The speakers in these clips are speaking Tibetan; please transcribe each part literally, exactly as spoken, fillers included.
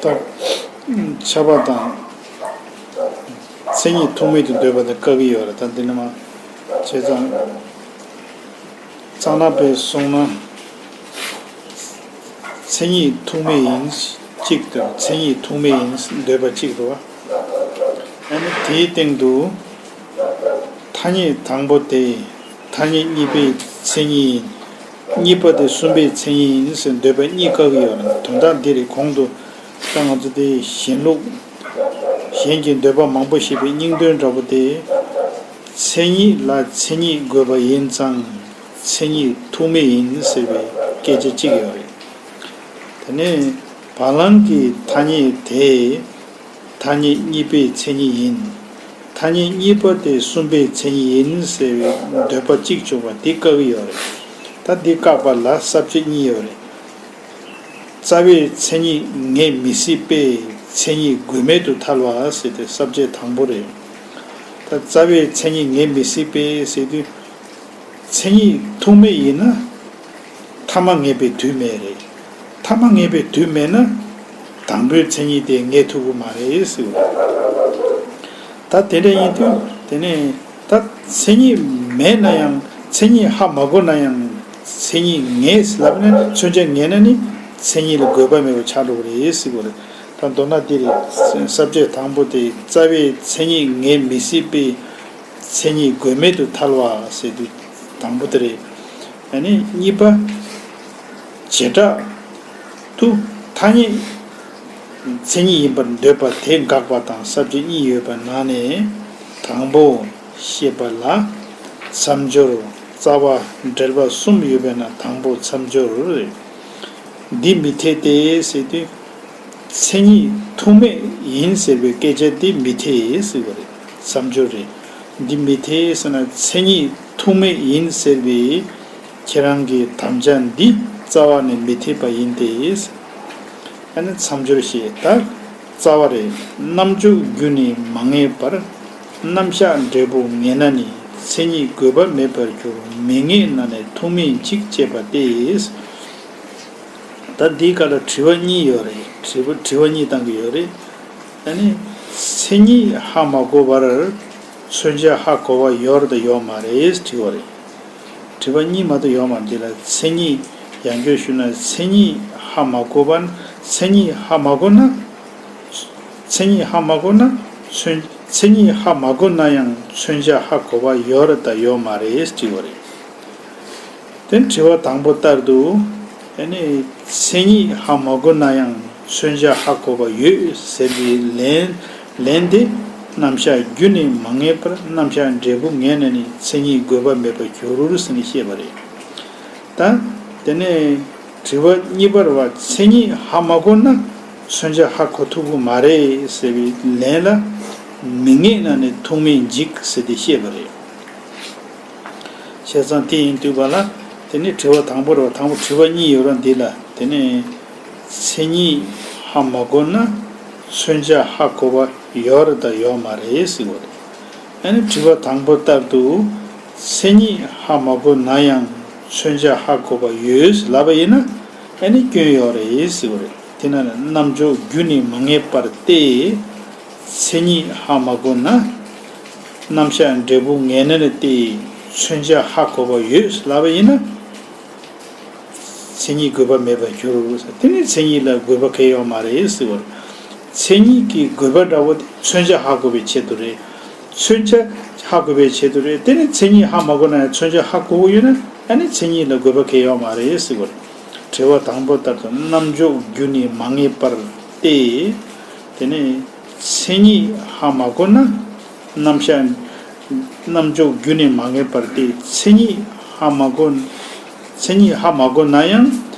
ད་ཁྱབ་པ་དང་མཚན་ཉིད་ཐུག་མེད་དུ་འདོད་པ་དེ་བཀག་གི་ཡོད་རེད། ད་འདི་ནི་མ་བྱས་ཙང་གཙང་ནག་པས་གསུངས་ན། མཚན་ཉིད་ཐུག་མེད་ཡིན་གཅིག་ཏུ་མཚན་ཉིད་ཐུག་མེད་ཡིན་འདོད་པ་གཅིག་རེད་བ། ཨ་ནི་དེའི་སྟེང་དུ་ཐ་སྙད་དང་པོ་དེ་ཐ་སྙད་གཉིས་པའི་མཚན་ཉིད་ཡིན། གཉིས་པ་དེ་གསུམ་པའི་མཚན་ཉིད་ཡིན་ཟེར་འདོད་པ་གཉིས་བཀག་གི་ཡོད་རེད། དོན་དག་འདི་རེད། གོང་དུ་ད་ང་ཚོ་དེ་གཞན་ལུགས་གཞན་གྱི་འདོད་པ་མང་པོ་ཞེས་པའི་སྙིང་དོན་འདྲ་པོ་དེ། མཚན་ཉིད་ལ་མཚན་ཉིད་དགོས་པ་ཡིན་ཙང་མཚན་ཉིད་ཐུག་མེད་ཡིན་ཟེར་བའི་སྐད་ཆ་གཅིག་ཡོད་རེད། དེ་ནས་བ་ལང་གི་ཐ་སྙད་དེ་ཐ་སྙད་གཉིས་པའི་མཚན་ཉིད་ཡིན། ཐ་སྙད་གཉིས་པ་དེ་གསུམ་པའི་མཚན་ཉིད་ཡིན་ཟེར་བའི་འདོད་པ་གཅིག་བྱུང་བ་འདི་བཀག་གི་ཡོད་རེད། ད་འདི་བཀག་པ་ལ་ས་བཅད་གཉིས་ཡོད་རེད། རྩ་བའི་མཚན་ཉིད་ངེས་མི་སྲིད་པས་མཚན་ཉིད་དགོས་མེད་དུ་ཐལ་བ་ཟེར་ཏེ་ས་བཅད་དང་པོ་རེད། ད་རྩ་བའི་མཚན་ཉིད་ངེས་མི་སྲིད་པས་ཟེར་དུས། མཚན་ཉིད་ཐུག་མེད་ཡིན་ན་ཐ་མ་ངེས་པའི་དུས་མེད་རེད། ཐ་མ་ངེས་པའི་དུས་མེད་ན་དང་པོའི་མཚན་ཉིད་དེ་ངེས་ཐུབ་ཀྱི་མ་རེད་ཟེར་བ། ད་དེ་འདྲ་ཡིན་དུས་དེ་ནས་ད་མཚན་ཉིད་མེད་ན་ཡང་མཚན་ཉིད་ཧ་མ་གོ་ན་ཡང་མཚན་ཉིད་ངེས་ལབ་ནས་མཚོན་བྱ་ངེས་ན་ནི་མཚན་ཉིད་ལ་དགོས་པ་མེད་པ་ཆགས་འགྲོ་གི་རེད་ཟེར་བ་རེད། ད་མདོར་ན་འདི་རེད། ས་བཅད་དང་པོ་དེ་རྩ་བའི་མཚན་ཉིད་ངེས་མི་སྲིད་པས། མཚན་ཉིད་དགོས་མེད་དུ་ཐལ་བ་ཟེར་དུས་དང་པོ་དེ་རེད། ཨ་ནི་གཉིས་པ། བྱེ་བྲག་ཏུ་ཐ་སྙད་མཚན་ཉིད་ཡིན་པར་འདོད་པ་དེ་དགག་པ་དང་ས་བཅད་གཉིས་ཡོད་པའི་ནང་ནས་དང་པོ་བཤད་པ་ལ་མཚམས་སྦྱོར་རྩ་བ་འགྲེལ་པ་གསུམ་ཡོད་པའི་ནང་དང་པོ་མཚམས་སྦྱོར་རེད། འདི་མི་འཐད་དེ་ཟེར་དུས། མཚན་ཉིད་ཐུག་མེད་ཡིན་ཟེར་བའི་སྐད་ཆ་འདི་མི་འཐད་ཟེར་བ་རེད། མཚམས་སྦྱོར་རེད། འདི་མི་འཐད་ཟེར་ན་མཚན་ཉིད་ཐུག་མེད་ཡིན་ཟེར་བའི་ཁྱེད་རང་གི་དམ་བཅའ་འདི་རྩ་བ་ནས་མི་འཐད་པ་ཡིན་ཏེ། ཨ་ནི་མཚམས་སྦྱོར་ཞེས་ད་རྩ་བ་རེད། རྣམ་འཇོག་རྒྱུ་ནི་མ་ངེས་པར། རྣམ་གཞག་འབྲས་བུ་ངེས་ན་ནི། མཚན་ཉིད་དགོས་པ་མེད་པར་འགྱུར། མི་ངེས་ན་ནི་ཐུག་མེད་འཇིག་ཅེས་པ་སྟེ། ད་འདིའི་སྐབས་ལ་དྲི་བ་གཉིས་ཡོད་རེད། དྲི་བ་དྲི་བ་གཉིས་བཏང་གི་ཡོད་རེད། ཨ་ནི་མཚན་ཉིད་ཧ་མ་གོ་བར་མཚོན་བྱ་ཧ་གོ་བ་ཡོད་རེད་དང་ཡོད་མ་རེད་དྲི་བ་རེད། དྲི་བ་གཉིས་མ་གཏོགས་ཡོད་མ་རེད། འདི་ལ་མཚན་ཉིད་ཡང་བསྐྱར་ཞུས་ན་མཚན་ཉིད་ཧ་མ་གོ་བར་མཚན་ཉིད་ཧ་མ་གོ་ན། མཚན་ཉིད་ཧ་མ་གོ་ན་མཚོན་མཚན་ཉིད་ཧ་མ་གོ་ན་ཡང་མཚོན་བྱ་ཧ་གོ་བ་ཡོད་རེད་དང་ཡོད་མ་རེད་དྲི་བ་རེད། དེ་དྲི་བ་དང་པོ་ལྟར་དུ། ཨ་ནི་མཚན་ཉིད་ཧ་མ་གོ་ན་ཡང་མཚོན་བྱ་ཧ་གོ་བ་ཡོད་ཟེར་བའི་ལན་ལན་དེ་རྣམ་གཞག་རྒྱུ་ནི་མ་ངེས་པར་རྣམ་གཞག་འབྲས་བུ་ངེས་ན་ནི་མཚན་ཉིད་དགོས་པ་མེད་པར་འགྱུར་ཟེར་ནས་བཤད་པ་རེད། ད་དེ་ནས་དྲི་བ་གཉིས་པར་བ་མཚན་ཉིད་ཧ་མ་གོ་ན་མཚོན་བྱ་ཧ་གོ་ཐུབ་ཀྱི་མ་རེད་ཟེར་བའི་ལན་ལ་མི་ངེས་ན་ནི་ཐུག་མེད་འཇིག་ཟེར་ཏེ་བཤད་པ་རེད། བྱས་ཙང་དེ་ཡིན་དུས་པ་ལ་དེ་ནི་དྲི་བ་དང་པོ་རེད་བ། དང་པོ་དྲི་བ་གཉིས་ཡོད་ར་འདི་ལ་དེ་ནི་མཚན་ཉིད་ཧ་མ་གོ་ན་མཚོན་བྱ་ཧ་གོ་བ་ཡོད་རེད་དང་ཡོད་མ་རེད་ཟེར་བ་རེད། ཨ་ནི་དྲི་བ་དང་པོ་ལྟར་དུ་མཚན་ཉིད་ཧ་མ་གོ་ན་ཡང་མཚོན་བྱ་ཧ་གོ་བ་ཡོད་ལབ་པ་ཡིན་ན་ཨ་ནི་སྐྱོན་ཡོད་རེད་ཟེར་བ་རེད། དེ་ན་ནི་རྣམ་འཇོག་རྒྱུ་ནི་མ་ངེས་པར་ཏེ། མཚན་ཉིད་ཧ་མ་གོ་ན། རྣམ་གཞག་འབྲས་བུ་ངེས་ན་ནི་སྟེ། མཚོན་བྱ་ཧ་གོ་བ་ཡོད་ལབ་པ་ཡིན་ན། མཚན་ཉིད་དགོས་པ་མེད་པར་འགྱུར། དེ་ནི་མཚན་ཉིད་ལ་དགོས་པ་གང་ཡང་ཡོད་མ་རེད་ཟེར་བ་རེད། མཚན་ཉིད་ཀྱི་དགོས་པ་འདྲ་བོ་དེ་མཚོན་བྱ་ཧ་གོ་བའི་ཆེད་དུ་རེད། མཚོན་བྱ་ཧ་གོ་བའི་ཆེད་དུ་རེད། དེ་ནི་མཚན་ཉིད་ཧ་མ་གོ་ན་ཡང་མཚོན་བྱ་ཧ་གོ་གི་ཡོད་ན་ཨ་ནི་མཚན་ཉིད་ལ་དགོས་པ་གང་ཡང་ཡོད་མ་རེད་ཟེར་བ་རེད། དྲི་བ་དང་པོ་ལྟར་དུ་རྣམ་འཇོག་རྒྱུ་ནི་མ་ངེས་པར་ཏེ། དེ་ནས་མཚན་ཉིད་ཧ་མ་གོ་ན་རྣམ་གཞག་རྣམ་འཇོག་རྒྱུ་ནི་མ་ངེས་པར་ཏེ། མཚན་ཉིད་ཧ་མ་གོ་མཚན་ཉིད་ཧ་མ་གོ་ན་ཡང་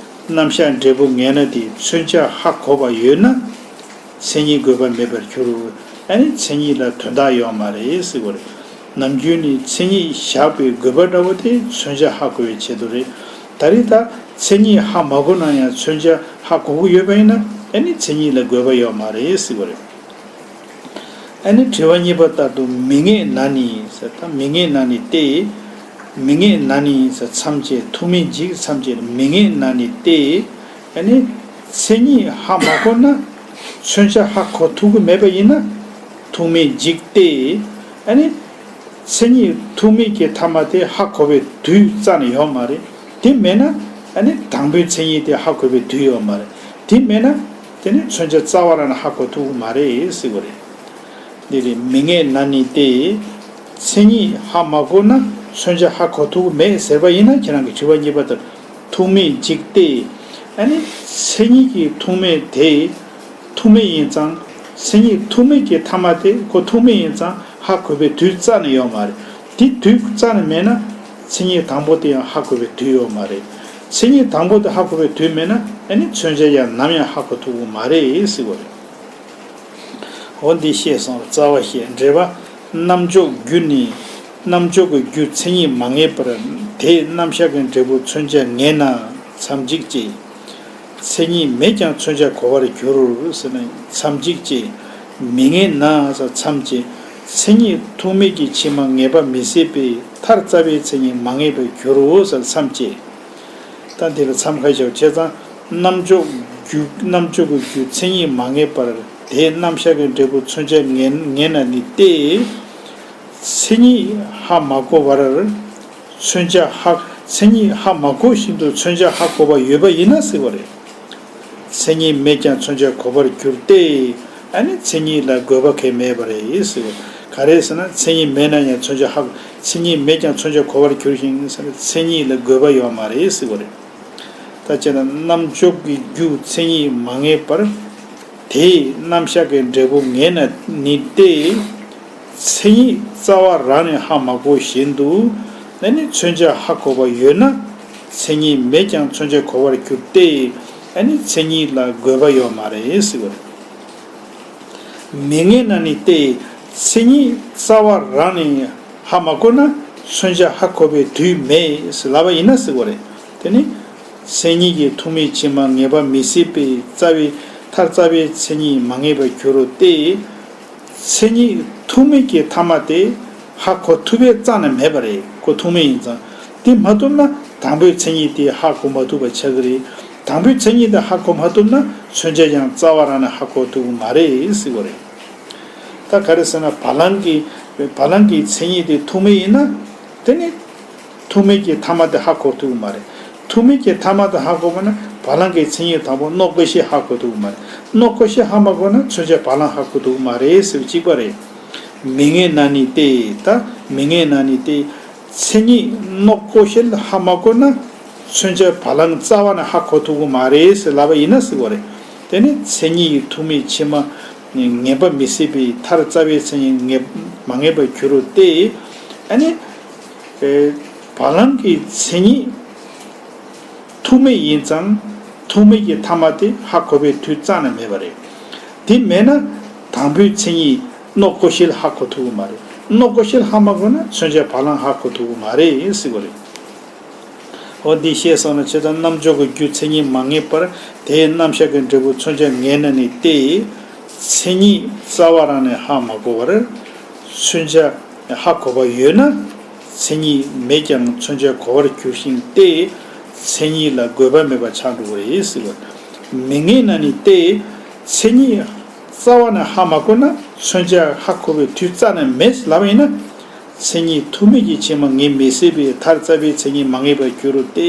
རྣམ་གཞག་འབྲས་བུ་ངེས་ན་སྟེ། མཚོན་བྱ་ཧ་གོ་བ་ཡོད་ན་མཚན་ཉིད་དགོས་པ་མེད་པར་འགྱུར། ཨ་ནི་མཚན་ཉིད་ལ་དོན་དག་ཡོད་མ་རེད་ཟེར་བ་རེད། ནམ་རྒྱུན་ནི་མཚན་ཉིད་བཞག་པའི་དགོས་པ་འདྲ་བོ་དེ་མཚོན་བྱ་ཧ་གོ་བའི་ཆེད་དུ་རེད། ད་རེས་ད་མཚན་ཉིད་ཧ་མ་གོ་ན་ཡང་མཚོན་བྱ་ཧ་གོ་གི་ཡོད་པ་ཡིན་ན་ཨ་ནི་མཚན་ཉིད་ལ་དགོས་པ་ཡོད་མ་རེད་ཟེར་བ་རེད། ཨ་ནི་དྲི་བ་གཉིས་པ་ལྟར་དུ་མི་ངེས་ན་ནི་ཟེར། ད་མི་ངེས་ན་ནི་སྟེ། མི་ངེས་ན་ནི་ས་མཚམས་བཅད། ཐུག་མི་འཇིག་མཚམས་བཅད། མི་ངེས་ན་ནི་སྟེ། ཨ་ནི་མཚན་ཉིད་ཧ་མ་གོ་ན་མཚོན་བྱ་ཧ་གོ་ཐུབ་ཀྱི་མེད་པ་ཡིན་ན། ཐུག་མི་འཇིག་སྟེ། ཨ་ནི་མཚན་ཉིད་ཐུག་མི་གི་ཐ་མ་དེ་ཧ་གོ་བའི་དུས་རྩ་ནས་ཡོད་མ་རེད། དེ་མེད་ན་ཨ་ནི་དང་པོའི་མཚན་ཉིད་དེ་ཧ་གོ་བའི་དུས་ཡོད་མ་རེད། དེ་མེད་ན་དེ་ནི་མཚོན་བྱ་རྩ་བ་རང་ནས་ཧ་གོ་ཐུབ་ཀྱི་མ་རེད་ཟེར་བ་རེད། འདི་རེད། མི་ངེས་ན་ནི་སྟེ། མཚན་ཉིད་ཧ་མ་གོ་ན་མཚོན་བྱ་ཧ་གོ་ཐུབ་ཀྱི་མེད་ཟེར་བ་ཡིན་ན། ཁྱེད་རང་གི་དྲི་བ་གཉིས་པ་ལྟར་ཐུག་མི་འཇིག་སྟེ། ཨ་ནི་མཚན་ཉིད་ཀྱི་ཐུག་མི་དེ་ཐུག་མི་ཡིན་ཙང་། མཚན་ཉིད་ཐུག་མི་གི་ཐ་མ་དེ་ཁོ་ཐུག་མི་ཡིན་ཙང་ཧ་གོ་བའི་དུས་རྩ་ནས་ཡོད་མ་རེད། དེ་དུས་རྩ་ནས་མེད་ན་མཚན་ཉིད་དང་པོ་དེ་ཡང་ཧ་གོ་བའི་དུས་ཡོད་མ་རེད། མཚན་ཉིད་དང་པོ་དེ་ཧ་གོ་བའི་དུས་མེད་ན་ཨ་ནི་མཚོན་བྱ་ཡང་ནམ་ཡང་ཧ་གོ་ཐུབ་ཀྱི་མ་རེད་ཟེར་བ་རེད། འོ་འདི་ཤེས་སོང་། རྩ་བ་བཤད། འགྲེལ་པ། རྣམ་འཇོག་རྒྱུ་ནི། རྣམ་འཇོག་གི་རྒྱུ་མཚན་ཉིད་མ་ངེས་པར། དེས་རྣམ་གཞག་གི་འབྲས་བུ་མཚོན་བྱ་ངེས་ན་མཚམས་འཇིག་ཅེས། མཚན་ཉིད་མེད་ཀྱང་མཚོན་བྱ་གོ་བར་འགྱུར་ཟེར་ན་མཚམས་འཇིག་ཅེས། མི་ངེས་ན་ཟེར་མཚམས་བཅད། མཚན་ཉིད་ཐུག་མེད་ཀྱི་ཕྱི་མ་ངེས་པ་མི་སྲིད་པས་མཐར་རྩ་བའི་མཚན་ཉིད་མ་ངེས་པར་འགྱུར་རོ་ཟེར་མཚམས་བཅད། ད་འདི་ལ་མཚམས་ཁ་ཤོར་བྱས་ཙང་། རྣམ་འཇོག་རྒྱུ། རྣམ་འཇོག་གི་རྒྱུ་མཚན་ཉིད་མ་ངེས་པར། དེས་རྣམ་གཞག་གི་འབྲས་བུ་མཚོན་བྱ་ངེས་ངེས་ན་ནི་སྟེ། མཚན་ཉིད་ཧ་མ་གོ་བར་མཚོན་བྱ་ཧ། མཚན་ཉིད་ཧ་མ་གོ་བཞིན་དུ་མཚོན་བྱ་ཧ་གོ་བ་ཡོད་པ་ཡིན་ན་ཟེར་བ་རེད། མཚན་ཉིད་མེད་ཀྱང་མཚོན་བྱ་གོ་བར་འགྱུར་ཏེ། ཨ་ནི་མཚན་ཉིད་ལ་དགོས་པ་གང་ཡང་མེད་པ་རེད་ཟེར་བ། ག་རེ་ཟེར་ན། མཚན་ཉིད་མེད་ན་ཡང་མཚོན་བྱ་ཧ། མཚན་ཉིད་མེད་ཀྱང་མཚོན་བྱ་གོ་བར་འགྱུར་ཞིང་ཟེར་ན། མཚན་ཉིད་ལ་དགོས་པ་ཡོད་མ་རེད་ཟེར་བ་རེད། ད་བྱས་ན་རྣམ་འཇོག་གི་རྒྱུ་མཚན་ཉིད་མ་ངེས་པར། དེས་རྣམ་གཞག་གི་འབྲས་བུ་ངེས་ན་ནི་སྟེ། མཚན་ཉིད་རྩ་བ་རང་ནས་ཧ་མ་གོ་བཞིན་དུ། ཨ་ནི་མཚོན་བྱ་ཧ་གོ་བ་ཡོད་ན། མཚན་ཉིད་མེད་ཀྱང་མཚོན་བྱ་གོ་བར་འགྱུར་ཏེ། ཨ་ནི་མཚན་ཉིད་ལ་དགོས་པ་ཡོད་མ་རེད་ཟེར་བ་རེད། མི་ངེས་ན་ནི་སྟེ། མཚན་ཉིད་རྩ་བ་རང་ནས་ཧ་མ་གོ་ན་མཚོན་བྱ་ཧ་གོ་བའི་དུས་མེད་ཟེར་ལབ་པ་ཡིན་ན་ཟེར་བ་རེད། དེ་ནི་མཚན་ཉིད་ཀྱི་ཐུག་མེད་ཕྱི་མ་ངེས་པ་མི་སྲིད་པས་རྩ་བའི། མཐར་རྩ་བའི་མཚན་ཉིད་མ་ངེས་པར་འགྱུར་རོ་སྟེ། མཚན་ཉིད་ཐུག་མེད་ཀྱི་ཐ་མ་དེ་ཧ་གོ་ཐུབ་པའི་རྩ་ནས་མེད་པ་རེད། ཁོ་ཐུག་མེད་ཡིན་ཙང་། དེ་མ་ཐུབ་ན་དང་པོའི་མཚན་ཉིད་དེ་ཧ་གོ་མ་ཐུབ་པ་ཆགས་ཀྱི་རེད། དང་པོའི་མཚན་ཉིད་དེ་ཧ་གོ་མ་ཐུབ་ན་མཚོན་བྱ་ཡང་རྩ་བ་རང་ནས་ཧ་གོ་ཐུབ་ཀྱི་མ་རེད་ཟེར་བ་རེད། ད་ག་རེ་ཟེར་ན། བ་ལང་གི། བ་ལང་གི་མཚན་ཉིད་དེ་ཐུག་མེད་ཡིན་ན། དེ་ནི་ཐུག་མེད་ཀྱི་ཐ་མ་དེ་ཧ་གོ་ཐུབ་ཀྱི་མ་རེད། ཐུག་མེད་ཀྱི་ཐ་མ་དེ་ཧ་གོ་བ་ན་བ་ལང་གི་མཚན་ཉིད་དང་པོ་ནོག་ཀོ་ཤེ་ཧ་གོ་ཐུབ་ཀྱི་མ་རེད། ནོག་ཀོ་ཤེ་ཧ་མ་གོ་ན་མཚོན་བྱ་བ་ལང་ཧ་གོ་ཐུབ་ཀྱི་མ་རེད་ཟེར་བ་གཅིག་པ་རེད། མི་ངེས་ན་ནི་སྟེ། ད་མི་ངེས་ན་ནི་སྟེ། མཚན་ཉིད་ནོག་ཀོ་ཤེ་ཧ་མ་གོ་ན་མཚོན་བྱ་བ་ལང་རྩ་བ་ནས་ཧ་གོ་ཐུབ་ཀྱི་མ་རེད་ཟེར་ལབ་པ་ཡིན་ན་ཟེར་བ་རེད། དེ་ནི་མཚན་ཉིད་ཀྱི་ཐུག་མེད་ཕྱི་མ་ངེས་པ་མི་སྲིད་པས་མཐར་རྩ་བའི་མཚན་ཉིད་ངེས། མ་ངེས་པར་འགྱུར་རོ་སྟེ། ཨ་ནི་བ་ལང་གི་མཚན་ཉིད་ཐུག་མེད་ཡིན་ཙང་། ཐུག་མེད་ཀྱི་ཐ་མ་དེ་ཧ་གོ་བའི་དུས་རྩ་ནས་མེད་པ་རེད། དེ་མེད་ན་དང་པོའི་མཚན་ཉིད་ནོག་ཀོ་ཤེ་ཧ་གོ་ཐུབ་ཀྱི་མ་རེད། ནོག་ཀོ་ཤེ་ཧ་མ་གོ་ན་མཚོན་བྱ་བ་ལང་ཧ་གོ་ཐུབ་ཀྱི་མ་རེད་ཟེར་བ་རེད། འོ་འདི་ཤེས་སོང་ན། བྱས་ཙང་རྣམ་འཇོག་གི་རྒྱུ་མཚན་ཉིད་མ་ངེས་པར། དེས་རྣམ་གཞག་གི་འབྲས་བུ་མཚོན་བྱ་ངེས་ན་ནི་སྟེ། མཚན་ཉིད་རྩ་བ་རང་ནས་ཧ་མ་གོ་བར། མཚོན་བྱ་ཧ་གོ་བ་ཡོད་ན། མཚན་ཉིད་མེད་ཀྱང་མཚོན་བྱ་གོ་བར་འགྱུར་ཞིང་སྟེ། མཚན་ཉིད་ལ་དགོས་པ་མེད་པ་ཆགས་འགྲོ་གི་རེད་ཟེར་བ། མི་ངེས་ན་ནི་སྟེ། མཚན་ཉིད་རྩ་བ་ནས་ཧ་མ་གོ་ན་མཚོན་བྱ་ཧ་གོ་བའི་དུས་རྩ་ནས་མེད་ལབ་ཡིན་ན། མཚན་ཉིད་ཐུག་མེད་ཀྱི་ཕྱི་མ་ངེས་མི་སྲིད་པས་མཐར་རྩ་བའི་མཚན་ཉིད་མ་ངེས་པར་འགྱུར་རོ་སྟེ།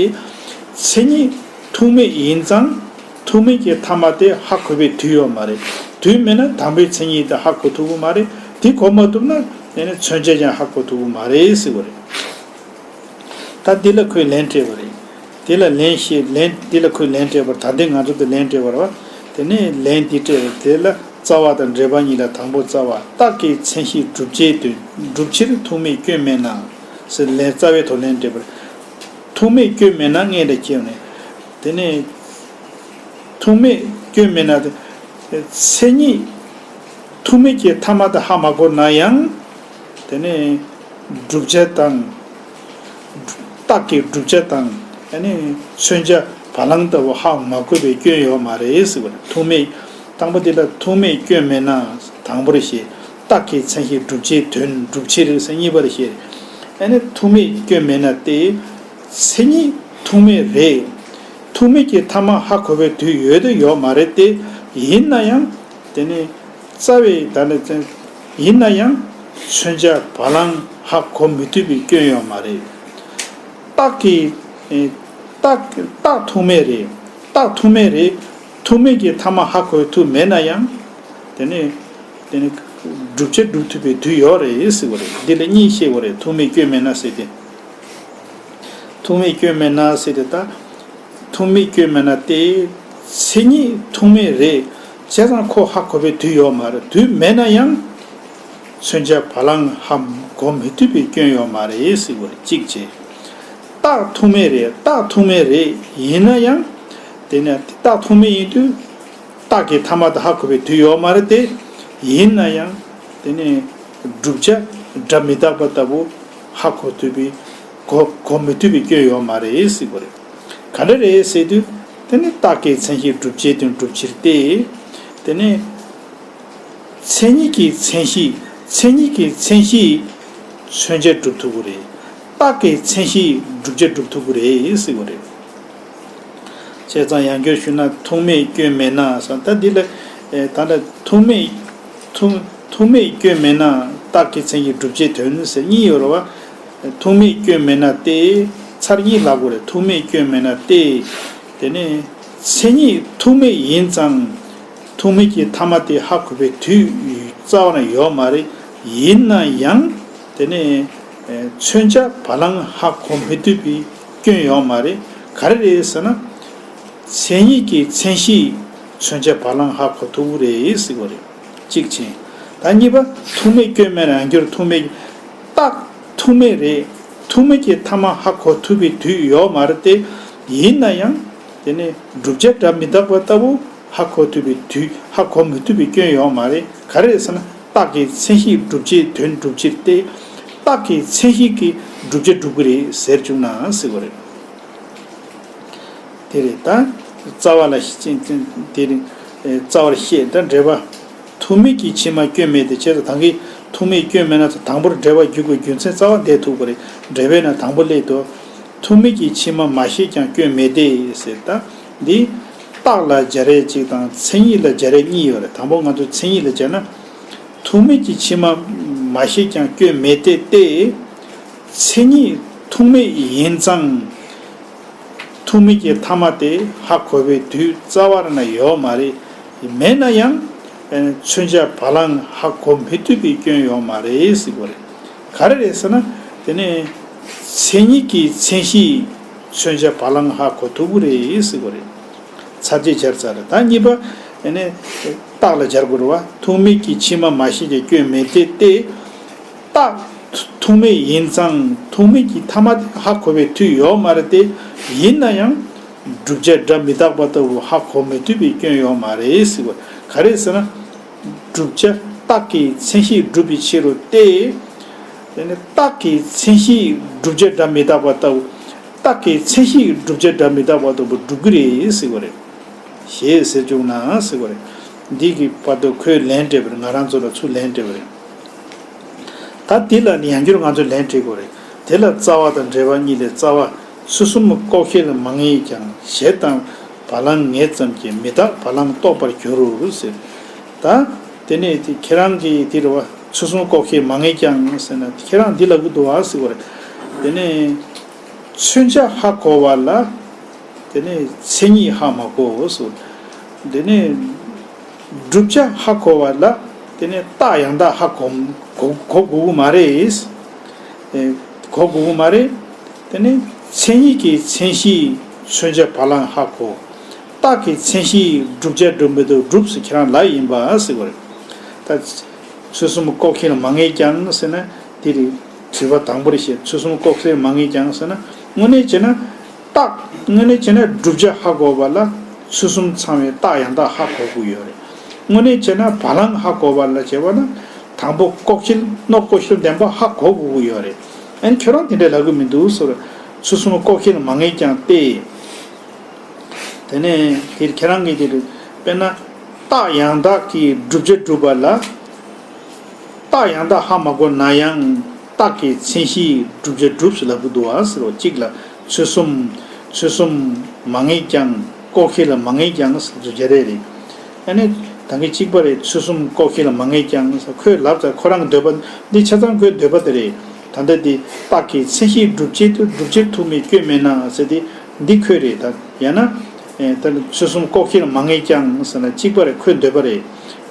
མཚན་ཉིད་ཐུག་མེད་ཡིན་ཙང་། ཐུག་མེད་ཀྱི་ཐ་མ་དེ་ཧ་གོ་བའི་དུས་ཡོད་མ་རེད། དུས་མེད་ན་དང་པོའི་མཚན་ཉིད་དེ་ཧ་གོ་ཐུབ་ཀྱི་མ་རེད། དེ་གོ་མ་ཐུབ་ན་དེ་ནི་མཚོན་བྱ་ཀྱང་ཧ་གོ་ཐུབ་ཀྱི་མ་རེད་ཟེར་བ་རེད། ད་འདི་ལ་ཁོས་ལན་སྤྲད་པ་རེད། འདི་ལ་ལན་ཞེས་ལན། འདི་ལ་ཁོས་ལན་སྤྲད་པར། ད་ལྟའི་ང་ཚོ་འདི་ལན་སྤྲད་པ་རེད་བ། དེ་ནས་ལན་འདི་སྤྲད་པ་རེད། དེ་ལ་རྩ་བ་དང་འགྲེལ་པ་གཉིས་ལ། དང་པོ་རྩ་བ། རྟགས་ཀྱི་མཚན་གཞི་བསྒྲུབ་བྱའི་དོན། བསྒྲུབ་ཕྱིར་ཐུག་མེད་སྐྱོན་མེད་ན། ཟེར་ལན་རྩ་བའི་ཐོག་ལན་སྤྲད་པ་རེད། ཐུག་མེད་སྐྱོན་མེད་ན་སྔོན་ལ་སྐྱེས་ནས། དེ་ནས་ཐུག་མེད་སྐྱོན་མེད་ན་དེ། མཚན་ཉིད་ཐུག་མེད་ཀྱི་ཐ་མ་དེ་ཧ་མ་གོ་ན་ཡང་། དེ་ནས་བསྒྲུབ་བྱ་དང་། རྟགས་ཀྱི་བསྒྲུབ་བྱ་དང་། ཨ་ནི་མཚོན་བྱ་བ་ལང་ལྟ་བུ་ཧ་མ་གོ་བའི་སྐྱོན་ཡོད་མ་རེད་ཟེར་བ་རེད། ཐུག་མེད། དང་པོ་དེ་ལ་ཐུག་མེད་སྐྱོན་མེད་ན་དང་པོར་བཤད། རྟགས་ཀྱི་མཚན་གཞི་བསྒྲུབ་བྱའི་དོན། བསྒྲུབ་ཕྱིར་ཟེར་གཉིས་པར་བཤད། ཨ་ནི་ཐུག་མེད་སྐྱོན་མེད་ན་སྟེ། མཚན་ཉིད་ཐུག་མེད་རེད། ཐུག་མེད་ཀྱི་ཐ་མ་ཧ་གོ་བའི་དུས་ཡོད་དུ་ཡོད་མ་རེད་དེ། ཡིན་ན་ཡང་། དེ་ནི་རྩ་བའི་ད་ནི་ཡིན་ན་ཡང་མཚོན་བྱ་བ་ལང་ཧ་གོ་མི་ཐུབ་པའི་སྐྱོན་ཡོད་མ་རེད། རྟགས་ཀྱི་ཨེ། རྟགས་རྟགས་ཐུག་མེད་རེད། རྟགས་ཐུག་མེད་རེད། ཐུག་མེད་ཀྱི་ཐ་མ་ཧ་གོ་ཐུབ་མེད་ན་ཡང་། དེ་ནི་དེ་ནི་བསྒྲུབ་བྱ་སྒྲུབ་ཐུབ་པའི་དུས་ཡོད་རེད་ཟེར་བ་རེད། འདི་ལ་གཉིས་བཤད་དགོས་རེད། ཐུག་མེད་སྐྱོན་མེད་ན་ཟེར་ཏེ། ཐུག་མེད་སྐྱོན་མེད་ན་ཟེར་ཏེ་ད། ཐུག་མེད་སྐྱོན་མེད་ན་སྟེ། མཚན་ཉིད་ཐུག་མེད་རེད། བྱས་ཙང་ཁོ་ཧ་གོ་བའི་དུས་ཡོད་མ་རེད། དུས་མེད་ན་ཡང་། མཚོན་བྱ་བ་ལང་ཧ་གོ་མི་ཐུབ་པའི་སྐྱོན་ཡོད་མ་རེད་ཟེར་བ་རེད། གཅིག་བྱས། རྟགས་ཐུག་མེད་རེད། རྟགས་ཐུག་མེད་རེད། ཡིན་ན་ཡང་། དེ་ནས་རྟགས་ཐུག་མེད་ཡིན་དུས། རྟགས་ཀྱི་ཐ་མ་དེ་ཧ་གོ་བའི་དུས་ཡོད་མ་རེད་དེ། ཡིན་ན་ཡང་། དེ་ནས་བསྒྲུབ་བྱ་སྒྲ་མི་རྟག་པ་ལྟ་བུ་ཧ་གོ་ཐུབ་པའི་གོ་གོ་མི་ཐུབ་པའི་སྐྱོན་ཡོད་མ་རེད་ཟེར་བ་རེད། ག་འདྲ་རེད་ཟེར་དུས། དེ་ནི་རྟགས་ཀྱི་མཚན་གཞི་བསྒྲུབ་བྱའི་དོན་སྒྲུབ་ཕྱིར་ཏེ། དེ་ནི་མཚན་ཉིད་ཀྱི་མཚན་གཞི། མཚན་ཉིད་ཀྱི་མཚན་གཞི་མཚོན་བྱ་སྒྲུབ་ཐུབ་ཀྱི་རེད། རྟགས་ཀྱི་མཚན་གཞི་བསྒྲུབ་བྱ་སྒྲུབ་ཐུབ་ཀྱི་རེད་ཟེར་བ་རེད། བྱས་ཙང་ཡང་བསྐྱར་ཞུས་ན་ཐུག་མེད་སྐྱོན་མེད་ན་ཟེར། ད་འདི་ལ་ཨེ་ད་ལྟ་ཐུག་མེད་ཐུག་ཐུག་མེད་སྐྱོན་མེད་ན་རྟགས་ཀྱི་མཚན་གཞི་བསྒྲུབ་བྱའི་དོན་ཟེར་གཉིས་ཡོད་རེད་བ། ཐུག་མེད་སྐྱོན་མེད་ན་སྟེ། ཚར་གཉིས་ལབ་དགོས་རེད། ཐུག་མེད་སྐྱོན་མེད་ན་སྟེ། དེ་ནས་མཚན་ཉིད་ཐུག་མེད་ཡིན་ཙང་། ཐུག་མེད་ཀྱི་ཐ་མ་དེ་ཧ་གོ་བའི་དུས་རྩ་བ་ནས་ཡོད་མ་རེད། ཡིན་ན་ཡང་། དེ་ནས་མཚོན་བྱ་བ་ལང་ཧ་གོ་མི་ཐུབ་པའི་སྐྱོན་ཡོད་མ་རེད། ག་རེ་རེད་ཟེར་ན། མཚན་ཉིད་ཀྱི་མཚན་གཞི་མཚོན་བྱ་བ་ལང་ཧ་གོ་ཐུབ་ཀྱི་རེད་ཟེར་བ་རེད། གཅིག་བྱས། ད་གཉིས་པ་ཐུག་མེད་སྐྱོན་མེད་ན་ཡང་སྐྱར་ཐུག་མེད། རྟགས་ཐུག་མེད་རེད། ཐུག་མེད་ཀྱི་ཐ་མ་ཧ་གོ་ཐུབ་པའི་དུས་ཡོད་མ་རེད་དེ། ཡིན་ན་ཡང་། དེ་ནི་བསྒྲུབ་བྱ་སྒྲ་མི་རྟག་པ་ལྟ་བུ་ཧ་གོ་ཐུབ་པའི་དུས་ཧ་གོ་མི་ཐུབ་པའི་སྐྱོན་ཡོད་མ་རེད། ག་རེ་རེད་ཟེར་ན། རྟགས་ཀྱི་མཚན་གཞིས་བསྒྲུབ་བྱའི་དོན་སྒྲུབ་ཕྱིར་ཏེ། རྟགས་ཀྱི་མཚན་གཞི་གིས་བསྒྲུབ་བྱ་སྒྲུབ་ཀྱི་རེད་ཟེར་བཅུག་ན་ཟེར་བ་རེད། དེ་རེད་ད། རྩ་བ་ལ་ཤེས་ཅན་དེ་རེད། རྩ་བར་བཤད་ད་འགྲེལ་པ། ཐུག་མེད་ཀྱི་ཕྱི་མ་སྐྱོན་མེད་དེ་བྱས་ཙང་ད་གིན་ཐུག་མེད་སྐྱོན་མེད་ན་ཚ་དང་པོར་འགྲེལ་པ་བརྒྱུད་དགོས་རྒྱུ་མཚན་རྩ་བ་འདས་ཐུག་པ་རེད། འགྲེལ་པས་ན་དང་པོ་སླེབས་དོ། ཐུག་མེད་ཀྱི་ཕྱི་མ་མ་ཤེས་ཀྱང་སྐྱོན་མེད་དེ་ཟེར་ད། འདི། རྟགས་ལ་སྦྱར་ཡས་གཅིག་དང་མཚན་ཉིད་ལ་སྦྱར་ཡས་གཉིས་ཡོད་རེད། དང་པོ་ང་ཚོ་མཚན་ཉིད་ལ་སྦྱར་ན། ཐུག་མེད་ཀྱི་ཕྱི་མ་མ་ཤེས་ཀྱང་སྐྱོན་མེད་དེ་སྟེ། མཚན་ཉིད་ཐུག་མེད་ཡིན་ཙང་། ཐུག་མེད་ཀྱི་ཐ་མ་དེ་ཧ་གོ་བའི་དུས་རྩ་བ་ར་ན་ཡོད་མ་རེད། མེད་ན་ཡང་། མཚོན་བྱ་བ་ལང་ཧ་གོ་མི་ཐུབ་པའི་སྐྱོན་ཡོད་མ་རེད་ཟེར་གོ་རེད། ག་རེ་རེད་ཟེར་ན། དེ་ནས་མཚན་ཉིད་ཀྱི་མཚན་གཞིས་མཚོན་བྱ་བ་ལང་ཧ་གོ་ཐུབ་ཀྱི་རེད་ཟེར་གོ་རེད། ཚར་གཅིག་སྦྱར་ཚར་རེད། ད་གཉིས་པ། ཨེ་ནས། རྟགས་ལ་སྦྱར་དགོས་རེད་བ། ཐུག་མེད་ཀྱི་ཕྱི་མ་མ་ཤེས་ཀྱང་སྐྱོན་མེད་དེ་སྟེ། རྟགས་ཐུག་མེད་ཡིན་ཙང་ཐུག་མེད་ཀྱི་ཐ་མ་དེ་ཧ་གོ་བའི་དུས་ཡོད་མ་རེད་དེ། ཡིན་ན་ཡང་བསྒྲུབ་བྱ་སྒྲ་མི་རྟག་པ་ལྟ་བུ་ཧ་གོ་མི་ཐུབ་པའི་སྐྱོན་ཡོད་མ་རེད་ཟེར་བ། ག་རེ་ཟེར་ན། བསྒྲུབ་བྱ་རྟགས་ཀྱི་མཚན་གཞིས་བསྒྲུབ་པའི་ཕྱིར་རོ་སྟེ། དེ་ནི་རྟགས་ཀྱི་མཚན་གཞིས་བསྒྲུབ་བྱ་སྒྲ་མི་རྟག་པ་ལྟ་བུ། རྟགས་ཀྱི་མཚན་གཞིས་བསྒྲུབ་བྱ་སྒྲ་མི་རྟག་པ་ལྟ་བུ་སྒྲུབ་ཀྱི་རེད་ཟེར་བ་རེད། ཞེས་ཟེར་བྱུང་ན་ཟེར་བ་རེད། འདི་གི་བར་དུ་ཁོས་ལན་སྤྲད་པ་རེད། ང་རང་ཚོ་ལ་ཚུར་ལན་སྤྲད་པ་རེད། ད་འདི་ལ་ནི་ཡང་བསྐྱར་ང་ཚོས་ལན་སྤྲད་དགོས་རེད། དེ་ལ་རྩ་བ་དང་འགྲེལ་པ་གཉིས་ལས་རྩ་བ། ཚུལ་གསུམ་ལྐོག་བཤད་ལ་མ་ངེས་ཀྱང་ཞེས་དང་བ་ལང་ངེས་ཙམ་གྱིས་མི་རྟག་བ་ལང་རྟོགས་པར་འགྱུར་ཟེར། ད་དེ་ནས་དེ་ཁྱེད་རང་གིས་དེ་རེད་བ། ཚུལ་གསུམ་ལྐོག་བཤད་མ་ངེས་ཀྱང་ཟེར་ན་ཁྱེད་རང་འདི་ལབ་གི་འདུག་བ་ཟེར་བ་རེད། དེ་ནས་མཚོན་བྱ་ཧ་གོ་བ་ལ། དེ་ནས་མཚན་ཉིད་ཧ་མ་གོ་ཟེར། དེ་ནས་བསྒྲུབ་བྱ་ཧ་གོ་བ་ལ། དེ་ནས་རྟགས་ཡང་དག་ཧ་གོ་གོ་གོ་དགོས་ཀྱི་མ་རེད། ཨེ། གོ་དགོས་ཀྱི་མ་རེད། དེ་ནས་མཚན་ཉིད་ཀྱི་མཚན་གཞིས་མཚོན་བྱ་བ་ལང་ཧ་གོ། རྟགས་ཀྱི་མཚན་གཞིས་བསྒྲུབ་བྱ་སྒྲུབ་མི་ཐུབ་སྒྲུབ་ཟེར་ཁྱེད་རང་ལབ་ཡིན་པ་ཟེར་བ་རེད། ད། ཚུལ་གསུམ་ལྐོག་བཤད་ལ་མ་ངེས་ཀྱང་ཟེར་ན་དེ་རེད། དྲི་བ་དང་པོར་བཤད། ཚུལ་གསུམ་ལྐོག་བཤད་ལ་མ་ངེས་ཀྱང་ཟེར་ན་དངོས་གནས་བྱས་ན། རྟགས། དངོས་གནས་བྱས་ན་བསྒྲུབ་བྱ་ཧ་གོ་བ་ལ་ཚུལ་གསུམ་ཚང་བའི་རྟགས་ཡང་དག་ཧ་གོ་དགོས་ཡོད་རེད། དངོས་གནས་བྱས་ན་བ་ལང་ཧ་གོ་བ་ལ་བྱས་པ་ན་དང་པོ་ལྐོག་བཤད་རྣོ་ལྐོག་བཤད་ལྡན་པ་ཧ་གོ་དགོས་ཀྱི་ཡོད་རེད། ཨན་ཁྱོད་རང་དེ་འདྲ་ལབ་གི་མི་འདུག་ཟེར། ཚུལ་གསུམ་ལྐོག་བཤད་ལ་མ་ངེས་ཀྱང་སྟེ། དེ་ནས་དེར་ཁྱེད་རང་གིས་དེ་རེད། དཔེར་ན། རྟགས་ཡང་དག་གིས་བསྒྲུབ་བྱ་སྒྲུབ་པ་ལ། རྟགས་ཡང་དག་ཧ་མ་གོ་ན་ཡང་། རྟགས་ཀྱི་མཚན་གཞིའི་བསྒྲུབ་བྱ་གྲུབ་ཟེར་ལབ་ཀྱི་འདུག་བ་ཟེར་བ་གཅིག་ལ། ཚུལ་གསུམ། ཚུལ་གསུམ་མ་ངེས་ཀྱང་ལྐོག་ཤལ་མ་ངེས་ཀྱང་ཟེར་དུས་བརྗོད་རེད་རེད། ཨ་ནི་ད་གིན་གཅིག་པ་རེད། ཚུལ་གསུམ་ལྐོག་ཤལ་མ་ངེས་ཀྱང་ཟེར་ཁོས་ལབ་ཙང་ཁོ་རང་གི་འདོད་པ་འདི་ཆ་ཚང་ཁོའི་འདོད་པ་དེ་རེད། ད་ལྟ་འདི་རྟགས་ཀྱི་མཚན་གཞིའི་སྒྲུབ་བྱེད་དུ་སྒྲུབ་བྱེད་ཐུག་མེད་སྐྱོན་མེད་ན་ཟེར་ཏེ་འདི་ཁོས་རེད་ད། ཡང་ན། ཨེ། ད་ནི་ཚུལ་གསུམ་ལྐོག་ཤལ་མ་ངེས་ཀྱང་ཟེར་ན་གཅིག་པ་རེད། ཁོའི་འདོད་པ་རེད།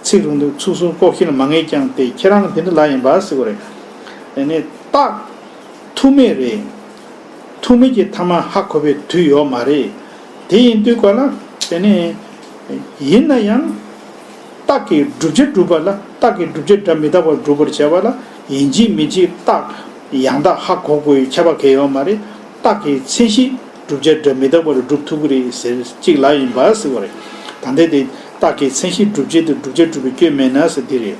ཚིག་རུང་དུ་ཚུལ་གསུམ་ལྐོག་ཤལ་མ་ངེས་ཀྱང་སྟེ་ཁྱེད་རང་འདི་འདྲ་ལབ་ཡིན་པ་ཟེར་བ་རེད། དེ་ནས་རྟགས་ཐུག་མེད་རེད། ཐུག་མེད་ཀྱི་ཐ་མ་ཧ་གོ་བའི་དུས་ཡོད་མ་རེད། དེ་ཡིན་དུས་ག་ལ་དེ་ནས་ཡིན་ན་ཡང་རྟགས་ཀྱི་བསྒྲུབ་བྱ་སྒྲུབ་པ་ལ་རྟགས་ཀྱི་བསྒྲུབ་བྱ་སྒྲ་མི་རྟག་པར་སྒྲུབ་པར་བྱ་བ་ལ་ཡིན་གཅིག་མིན་གཅིག་རྟགས་ཡང་དག་ཧ་གོ་དགོས་པའི་ཁྱད་པར་གང་ཡང་ཡོད་མ་རེད། རྟགས་ཀྱི་མཚན་གཞི་བསྒྲུབ་བྱ་སྒྲ་མི་རྟག་པར་སྒྲུབ་ཐུབ་ཀྱི་རེད་ཟེར་གཅིག་ལབ་ཡིན་པ་ཟེར་བ་རེད། ད་ལྟའི་དེ་རྟགས་ཀྱི་མཚན་གཞི་བསྒྲུབ་བྱེད་དུ་བསྒྲུབ་བྱ་གྲུབ་པའི་སྐྱོན་མེད་ན་ཟེར་འདི་རེད།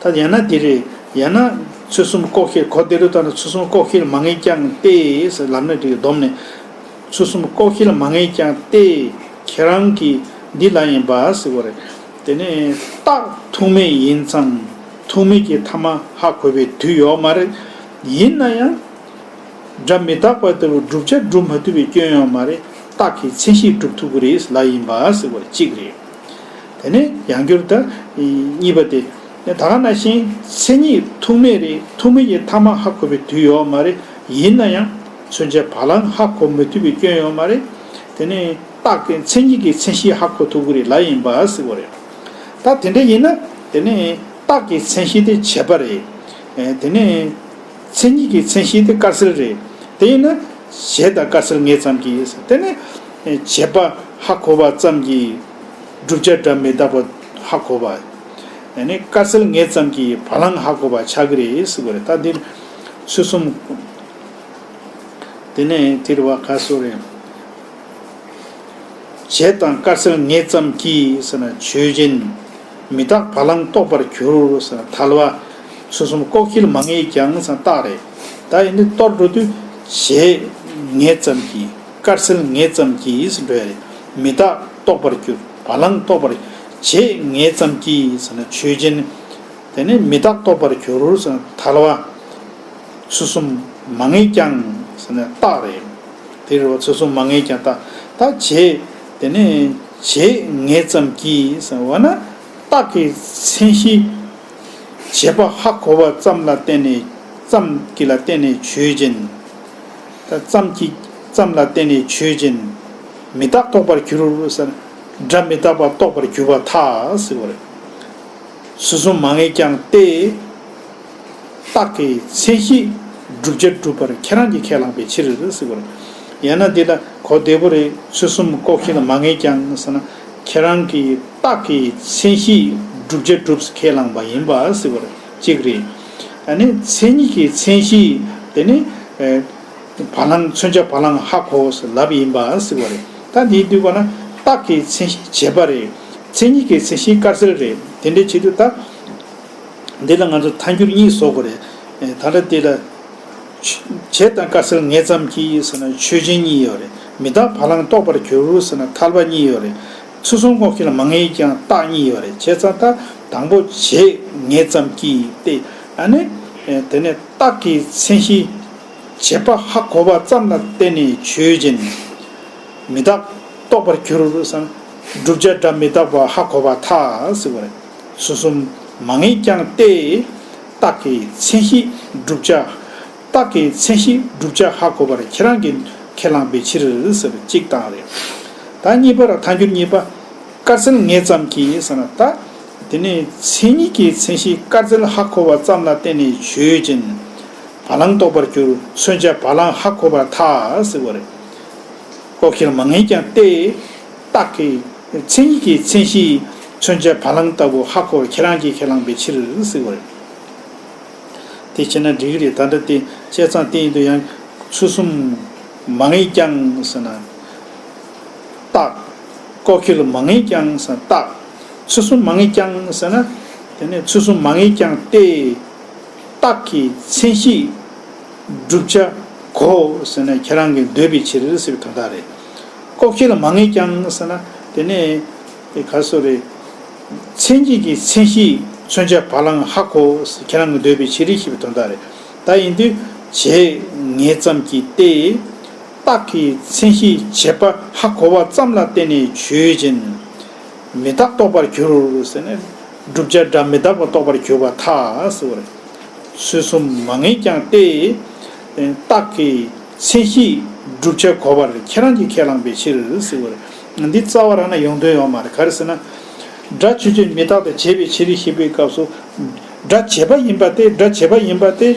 ད་ཡང་ན་འདི་རེད། ཡང་ན་ཚུལ་གསུམ་ལྐོག་ཤལ་གོ་བདེ་རུ་བཏང་ན་ཚུལ་གསུམ་ལྐོག་ཤལ་མ་ངེས་ཀྱང་སྟེ་ཟེར་ལབ་ན་འགྲིག་གི་སྡོམ་ནས། ཚུལ་གསུམ་ལྐོག་ཤལ་མ་ངེས་ཀྱང་སྟེ་ཁྱེད་རང་གིས་འདི་ལབ་ཡིན་པ་ཟེར་བ་རེད། དེ་ནས་རྟགས་ཐུག་མེད་ཡིན་ཙང་ཐུག་མེད་ཀྱི་ཐ་མ་ཧ་གོ་བའི་དུས་ཡོད་མ་རེད། ཡིན་ན་ཡང་སྒྲ་མི་རྟག་པ་ལྟ་བུ་བསྒྲུབ་བྱ་སྒྲུབ་མ་ཐུབ་པའི་སྐྱོན་ཡོད་མ་རེད། རྟགས་ཀྱི་མཚན་གཞི་སྒྲུབ་ཐུབ་ཀྱི་རེད་ལབ་ཡིན་པ་ཟེར་བ་རེད་གཅིག་རེད། དེ་ནས་ཡང་བསྐྱར་ད་གཉིས་པ་དེ། ད་ག་ནང་བཞིན་མཚན་ཉིད་ཐུག་མེད་རེད། ཐུག་མེད་ཀྱི་ཐ་མ་ཧ་གོ་བའི་དུས་ཡོད་མ་རེད། ཡིན་ན་ཡང་མཚོན་བྱ་བ་ལང་ཧ་གོ་མི་ཐུབ་པའི་སྐྱོན་ཡོད་མ་རེད། དེ་ནས་རྟགས་ཀྱི་མཚན་ཉིད་ཀྱི་མཚན་གཞི་ཧ་གོ་ཐུབ་ཀྱི་རེད་ལབ་ཡིན་པ་ཟེར་བ་རེད། ད་དེ་འདྲ་ཡིན་ན་དེ་ནས་རྟགས་ཀྱི་མཚན་གཞི་དེ་བྱེད་པ་རེད། དེ་ནས་མཚན་ཉིད་ཀྱི་མཚན་གཞི་དེ་དཀར་གསལ་རེད། དེ་ཡིན་ན་བྱེད་དང་དཀར་གསལ་ངེས་ཙམ་གྱིས། དེ་ནས་བྱེད་པ་ཧ་གོ་བ་ཙམ་གྱིས་བསྒྲུབ་བྱ་སྒྲ་མི་རྟག་པ་ཧ་གོ་བ། ཡང་ན་དཀར་གསལ་ངེས་ཙམ་གྱིས་བ་ལང་ཧ་གོ་བ་ཆགས་ཀྱི་རེད་ཟེར་བ་རེད། ད་འདིར་ཚུལ་གསུམ། དེ་ནས་དེར་བ་ག་སོ་རེད། བྱེད་དང་དཀར་གསལ་ངེས་ཙམ་གྱིས་ཟེར་ན་ཆོས་ཅན། མི་རྟག་བ་ལང་རྟོགས་པར་འགྱུར་ཟེར་ན་ཐལ་བ། ཚུལ་གསུམ་ལྐོག་ཤལ་མ་ངེས་ཀྱང་ཟེར་ན་རྟགས་རེད། ད་ཡིན་དུས་གཏོར་འགྲོ་དུས་བྱེད་ངེས་ཙམ་གྱིས་དཀར་གསལ་ངེས་ཙམ་གྱིས་ཟེར་འགྲོ་ཡ་རེད། མི་རྟག་རྟོགས་པར་འགྱུར། བ་ལང་རྟོགས་པར། བྱེད་ངེས་ཙམ་གྱིས་ཟེར་ན་ཆོས་ཅན། དེ་ནས་མི་རྟག་རྟོགས་པར་འགྱུར་ཟེར་ན་ཐལ་བ། ཚུལ་གསུམ་མ་ངེས་ཀྱང་ཟེར་ན་རྟགས་རེད། དེ་རེད་བ། ཚུལ་གསུམ་མ་ངེས་ཀྱང་རྟགས། ད་བྱེད། དེ་ནས་བྱེད་ངེས་ཙམ་གྱིས་ཟེར་བ་ན་རྟགས་ཀྱི་མཚན་གཞི་བྱེད་པ་ཧ་གོ་བ་ཙམ་ལ་བརྟེན་ནས་ཙམ་གྱི་ལ་བརྟེན་ནས་ཆོས་ཅན། ད་ཙམ་གྱི་ཙམ་ལ་བརྟེན་ནས་ཆོས་ཅན། མི་རྟག་རྟོགས་པར་འགྱུར་ཟེར། སྒྲ་མི་རྟག་པ་རྟོགས་པར་འགྱུར་བར་ཐལ་ཟེར་བ་རེད། ཚུལ་གསུམ་མ་ངེས་ཀྱང་སྟེ། རྟགས་ཀྱི་མཚན་གཞི་བསྒྲུབ་བྱ་སྒྲུབ་པར་ཁྱེད་རང་གིས་ཁས་བླངས་པའི་ཕྱིར་ཟེར་བ་རེད། ཡང་ན་འདི་ལ་གོ་བདེ་པོ་རེད། ཚུལ་གསུམ་ལྐོག་ཤལ་མ་ངེས་ཀྱང་ཟེར་ན་ཁྱེད་རང་གིས་རྟགས་ཀྱི་མཚན་གཞི་བསྒྲུབ་བྱ་སྒྲུབ་ཁས་བླངས་པ་ཡིན་པ་ཟེར་བ་རེད། གཅིག་རེད། ཨ་ནི་མཚན་ཉིད་ཀྱི་མཚན་གཞི་དེ་ནི། བ་ལང་མཚོན་བྱ་བ་ལང་ཧ་གོ་ཟེར་ལབ་ཡིན་པ་ཟེར་བ་རེད། ད་འདིའི་དུས་པ་ན་རྟགས་ཀྱི་མཚན་གཞི་བྱེད་པ་རེད། མཚན་ཉིད་ཀྱི་མཚན་གཞི་དཀར་གསལ་རེད། དེ་འདྲའི་བྱེད་དུས་ད། འདི་ལ་ང་ཚོ་ཐལ་འགྱུར་གཉིས་བཟོ་དགོས་རེད། ད་ལྟ་འདི་ལ། བྱེད་དང་དཀར་གསལ་ངེས་ཙམ་གྱིས་ཟེར་ན་ཆོས་ཅན་གཉིས་ཡོད་རེད། མི་རྟག་བ་ལང་རྟོགས་པར་འགྱུར་ཟེར་ན་ཐལ་བ་གཉིས་ཡོད་རེད། ཚུལ་གསུམ་ལྐོག་ཤལ་མ་ངེས་ཀྱང་རྟགས་གཉིས་ཡོད་རེད། བྱས་ཙང་ད་དང་པོ་བྱེད་ངེས་ཙམ་གྱིས་ཏེ། ཨ་ནི། དེ་ནས་རྟགས་ཀྱི་མཚན་གཞི། བྱེད་པ་ཧ་གོ་བ་ཙམ་ལ་བརྟེན་ནས་ཆོས་ཅན། མི་རྟག་རྟོགས་པར་འགྱུར་ཟེར་ན། བསྒྲུབ་བྱ་སྒྲ་མི་རྟག་པ་ཧ་གོ་བར་ཐལ་ཟེར་བ་རེད། ཚུལ་གསུམ་མ་ངེས་ཀྱང་སྟེ། རྟགས་ཀྱི་མཚན་གཞི་བསྒྲུབ་བྱ། རྟགས་ཀྱི་མཚན་གཞི་བསྒྲུབ་བྱ་ཧ་གོ་བར་ཁྱེད་རང་གིས་ཁས་བླངས་པའི་ཕྱིར་ཟེར་བ་གཅིག་དང་རེད། ད་གཉིས་པ་ར་ཐལ་འགྱུར་གཉིས་པ། དཀར་གསལ་ངེས་ཙམ་གྱིས་ཟེར་ན་ད། དེ་ནས་མཚན་ཉིད་ཀྱི་མཚན་གཞི་དཀར་གསལ་ཧ་གོ་བ་ཙམ་ལ་བརྟེན་ནས་ཆོས་ཅན། བ་ལང་རྟོགས་པར་འགྱུར། མཚོན་བྱ་བ་ལང་ཧ་གོ་བར་ཐལ་ཟེར་བ་རེད། ལྐོག་ཤལ་མ་ངེས་ཀྱང་སྟེ། རྟགས་ཀྱི་མཚན་ཉིད་ཀྱི་མཚན་གཞི་མཚོན་བྱ་བ་ལང་ལྟ་བུ་ཧ་གོ་བར་ཁྱེད་རང་གིས་ཁས་བླངས་པའི་ཕྱིར་ཟེར་བ་རེད། དེ་བྱས་ན་འགྲིག་གི་རེད། ད་ལྟ་དེ་བྱས་ཙང་དེ་ཡིན་དུས་ཡང་ཚུལ་གསུམ་མ་ངེས་ཀྱང་ཟེར་ན། རྟགས། ལྐོག་ཤལ་མ་ངེས་ཀྱང་ཟེར་ན་རྟགས། ཚུལ་གསུམ་མ་ངེས་ཀྱང་ཟེར་ན། དེ་ནས་ཚུལ་གསུམ་མ་ངེས་ཀྱང་སྟེ། རྟགས་ཀྱི་མཚན་གཞི། བསྒྲུབ་བྱ། གོ་ཟེར་ན་ཁྱེད་རང་གིས་འདོད་པའི་ཕྱིར་ཟེར་བའི་དོན་དག་རེད། ལྐོག་ཤལ་མ་ངེས་ཀྱང་ཟེར་ན། དེ་ནས། དེ་ག་སོ་རེད། མཚན་ཉིད་ཀྱི་མཚན་གཞི། མཚོན་བྱ་བ་ལང་ཧ་གོ། ཁྱེད་རང་གི་འདོད་པའི་ཕྱིར་ཞེས་པའི་དོན་དག་རེད། ད་ཡིན་དུས་བྱས་ངེས་ཙམ་གྱིས་ཏེ། རྟགས་ཀྱི་མཚན་གཞི་བྱས་པ་ཧ་གོ་བ་ཙམ་ལ་བརྟེན་ནས་ཆོས་ཅན། མི་རྟག་རྟོགས་པར་འགྱུར་ཟེར་ནས། བསྒྲུབ་བྱ་སྒྲ་མི་རྟག་པ་རྟོགས་པར་གྱུར་པར་ཐལ་ཟེར་བ་རེད། ཚུལ་གསུམ་མ་ངེས་ཀྱང་སྟེ། རྟགས་ཀྱི་མཚན་གཞིས་བསྒྲུབ་བྱ་གོ་བར་ཁྱེད་རང་གིས་ཁས་བླངས་པའི་ཕྱིར་ཟེར་བ་རེད། འདི་རྩ་བ་རང་ན་ཡོང་དོན་ཡོད་མ་རེད། ག་རེ་ཟེར་ན། སྒྲ་ཆོས་ཅན་མི་རྟག་སྟེ་བྱས་པའི་ཕྱིར་ཞེས་པའི་སྐབས་སུ། སྒྲ་བྱས་པ་ཡིན་པ་སྟེ། སྒྲ་བྱས་པ་ཡིན་པ་སྟེ་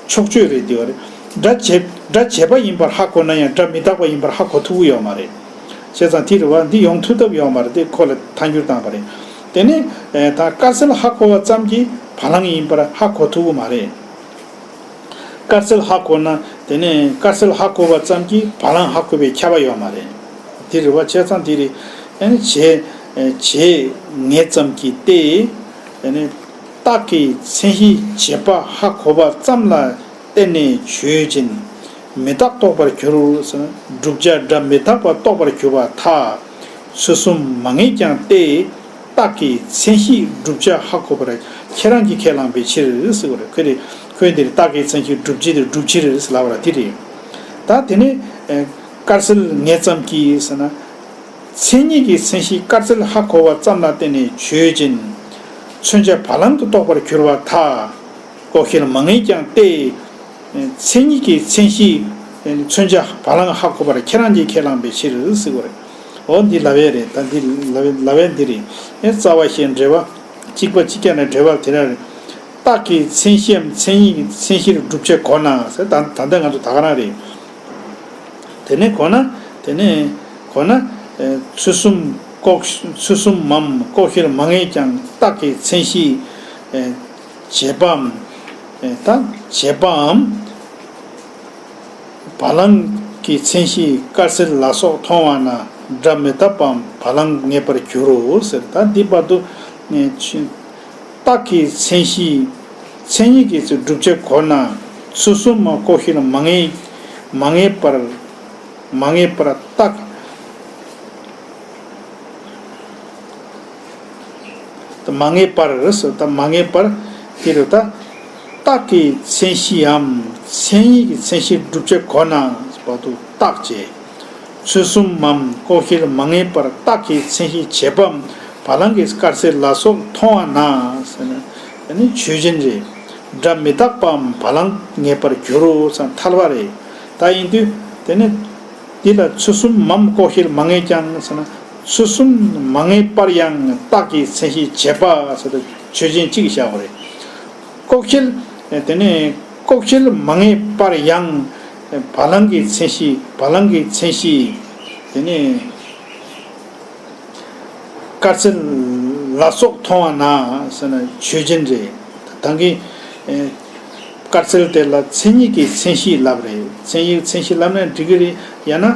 ཕྱོགས་ཆོས་རེད་དེ་བ་རེད། སྒྲ་བྱས་སྒྲ་བྱས་པ་ཡིན་པར་ཧ་གོ་ན་ཡང་སྒྲ་མི་རྟག་པ་ཡིན་པར་ཧ་གོ་ཐུབ་ཀྱི་ཡོད་མ་རེད། བྱས་ཙང་དེ་རེད་བ། འདི་ཡོང་ཐུབ་ཐབས་ཡོད་མ་རེད། དེ་ཁོ་ལ་ཐལ་འགྱུར་བཏང་པ་རེད། དེ་ནས་ད་དཀར་གསལ་ཧ་གོ་བ་ཙམ་གྱིས་བ་ལང་ཡིན་པར་ཧ་གོ་ཐུབ་ཀྱི་མ་རེད། དཀར་གསལ་ཧ་གོ་ན་དེ་ནས་དཀར་གསལ་ཧ་གོ་བ་ཙམ་གྱིས་བ་ལང་ཧ་གོ་བའི་ཁྱབ་པ་ཡོད་མ་རེད། དེ་རེད་བ། བྱས་ཙང་དེ་རེད། ཨ་ནི་བྱས་བྱས་ངེས་ཙམ་གྱིས་ཏེ། དེ་ནས་རྟགས་ཀྱི་མཚན་གཞི་བྱས་པ་ཧ་གོ་བ་ཙམ་ལ་བརྟེན་ནས་ཆོས་ཅན། མི་རྟག་རྟོགས་པར་འགྱུར་ཟེར་ན། བསྒྲུབ་བྱ་སྒྲ་མི་རྟག་པ་རྟོགས་པར་གྱུར་པར་ཐལ། ཚུལ་གསུམ་མ་ངེས་ཀྱང་སྟེ། རྟགས་ཀྱི་མཚན་གཞིས་བསྒྲུབ་བྱ་ཧ་གོ་བར་ཁྱེད་རང་གིས་ཁས་བླངས་པའི་ཕྱིར་ཟེར་བ་རེད། ཁོ་རེད། ཁོས་འདིར་རྟགས་ཀྱི་མཚན་གཞིས་བསྒྲུབ་བྱའི་དེར་སྒྲུབ་ཕྱིར་ཟེར་ལབ་པ་རེད། དེ་རེད། ད་དེ་ནས་དཀར་གསལ་ངེས་ཙམ་གྱིས་ཟེར་ན། མཚན་ཉིད་ཀྱི་མཚན་གཞི་དཀར་གསལ་ཧ་གོ་བ་ཙམ་ལ་བརྟེན་ནས་ཆོས་ཅན། མཚོན་བྱ་བ་ལང་དུ་རྟོགས་པར་འགྱུར་བར་ཐལ། ལྐོག་ཤལ་མ་ངེས་ཀྱང་སྟེ། མཚན་ཉིད་ཀྱི་མཚན་གཞིས་མཚོན་བྱ་བ་ལང་ཧ་གོ་བར་ཁྱེད་རང་གིས་ཁས་བླངས་པའི་ཕྱིར་ཟེར་བ་རེད། འོ་འདི་ལབ་ཡས་རེད། ད་འདི་ལབ་ཡས་ལབ་ཡས་འདི་རེད། ཨེ་རྩ་བ་ཤེས་འགྲེལ་པ། གཅིག་པ་གཅིག་རྐྱང་ནས་འགྲེལ་པ་དེ་རང་རེད། རྟགས་ཀྱི་མཚན་གཞིའམ་མཚན་ཉིད་ཀྱི་མཚན་གཞིར་བསྒྲུབ་བྱ་གོ་ན་ཟེར། ད་ད་ལྟ་ང་ཚོ་ད་ག་རང་རེད། དེ་ནས་གོ་ན། དེ་ནས་གོ་ན། ཚུལ་གསུམ་ལྐོག་ཚུལ་གསུམ་མམ་ལྐོག་ཤལ་མ་ངེས་ཀྱང་རྟགས་ཀྱི་མཚན་གཞི། བྱས་པའམ། ད་བྱས་པའམ། བ་ལང་གི་མཚན་གཞི་དཀར་གསལ་ལ་སོགས་མཐོང་བ་ན་སྒྲ་མི་རྟག་པའམ་བ་ལང་ངེས་པར་འགྱུར་རོ་ཟེར། ད་འདི་བར་དུ། རྟགས་ཀྱི་མཚན་གཞི། མཚན་ཉིད་ཀྱི་ཚུལ་བསྒྲུབ་བྱ་གོ་ན། ཚུལ་གསུམ་མམ་ལྐོག་ཤལ་མ་ངེས། མ་ངེས་པར། མ་ངེས་པར་རྟགས། མ་ངེས་པར་ཟེར། ད་མ་ངེས་པར་དེ་རུ་ད། རྟགས་ཀྱི་མཚན་གཞིའམ་མཚན་ཉིད་ཀྱི་མཚན་གཞིར་བསྒྲུབ་བྱ་གོ་ན་བར་དུ་རྟགས་བྱས། ཚུལ་གསུམ་མམ་ལྐོག་ཤལ་མ་ངེས་པར་རྟགས་ཀྱི་མཚན་གཞི་བྱས་པའམ་བ་ལང་གི་དཀར་གསལ་ལ་སོགས་མཐོང་བ་ན་ཟེར་ན། ཨ་ནི་ཆོས་ཅན་རེད། སྒྲ་མི་རྟག་པའམ་བ་ལང་ངེས་པར་འགྱུར་རོ་ཟེར་ན་ཐལ་བ་རེད། ད་ཡིན་དུས་དེ་ནི། འདི་ལ་ཚུལ་གསུམ་མམ་ལྐོག་ཤལ་མ་ངེས་ཀྱང་ཟེར་ན། ཚུལ་གསུམ་མ་ངེས་པར་ཡང་རྟགས་ཀྱི་མཚན་གཞི་བྱས་པ་ཟེར་ཏེ་ཆོས་ཅན་གཅིག་བཞག་པ་རེད། ལྐོག་ཤལ། དེ་ནས་ལྐོག་ཤལ་མ་ངེས་པར་ཡང་བ་ལང་གི་མཚན་གཞི། བ་ལང་གི་མཚན་གཞི། དེ་ནས་དཀར་གསལ་ལ་སོགས་མཐོང་བ་ན་ཟེར་ན་ཆོས་ཅན་རེད། ད་གིན་དཀར་གསལ་དེ་ལ་མཚན་ཉིད་ཀྱི་མཚན་གཞི་ལབ་རེད། མཚན་ཉིད་མཚན་གཞི་ལབ་ནས་འགྲིག་གི་རེད། ཡང་ན།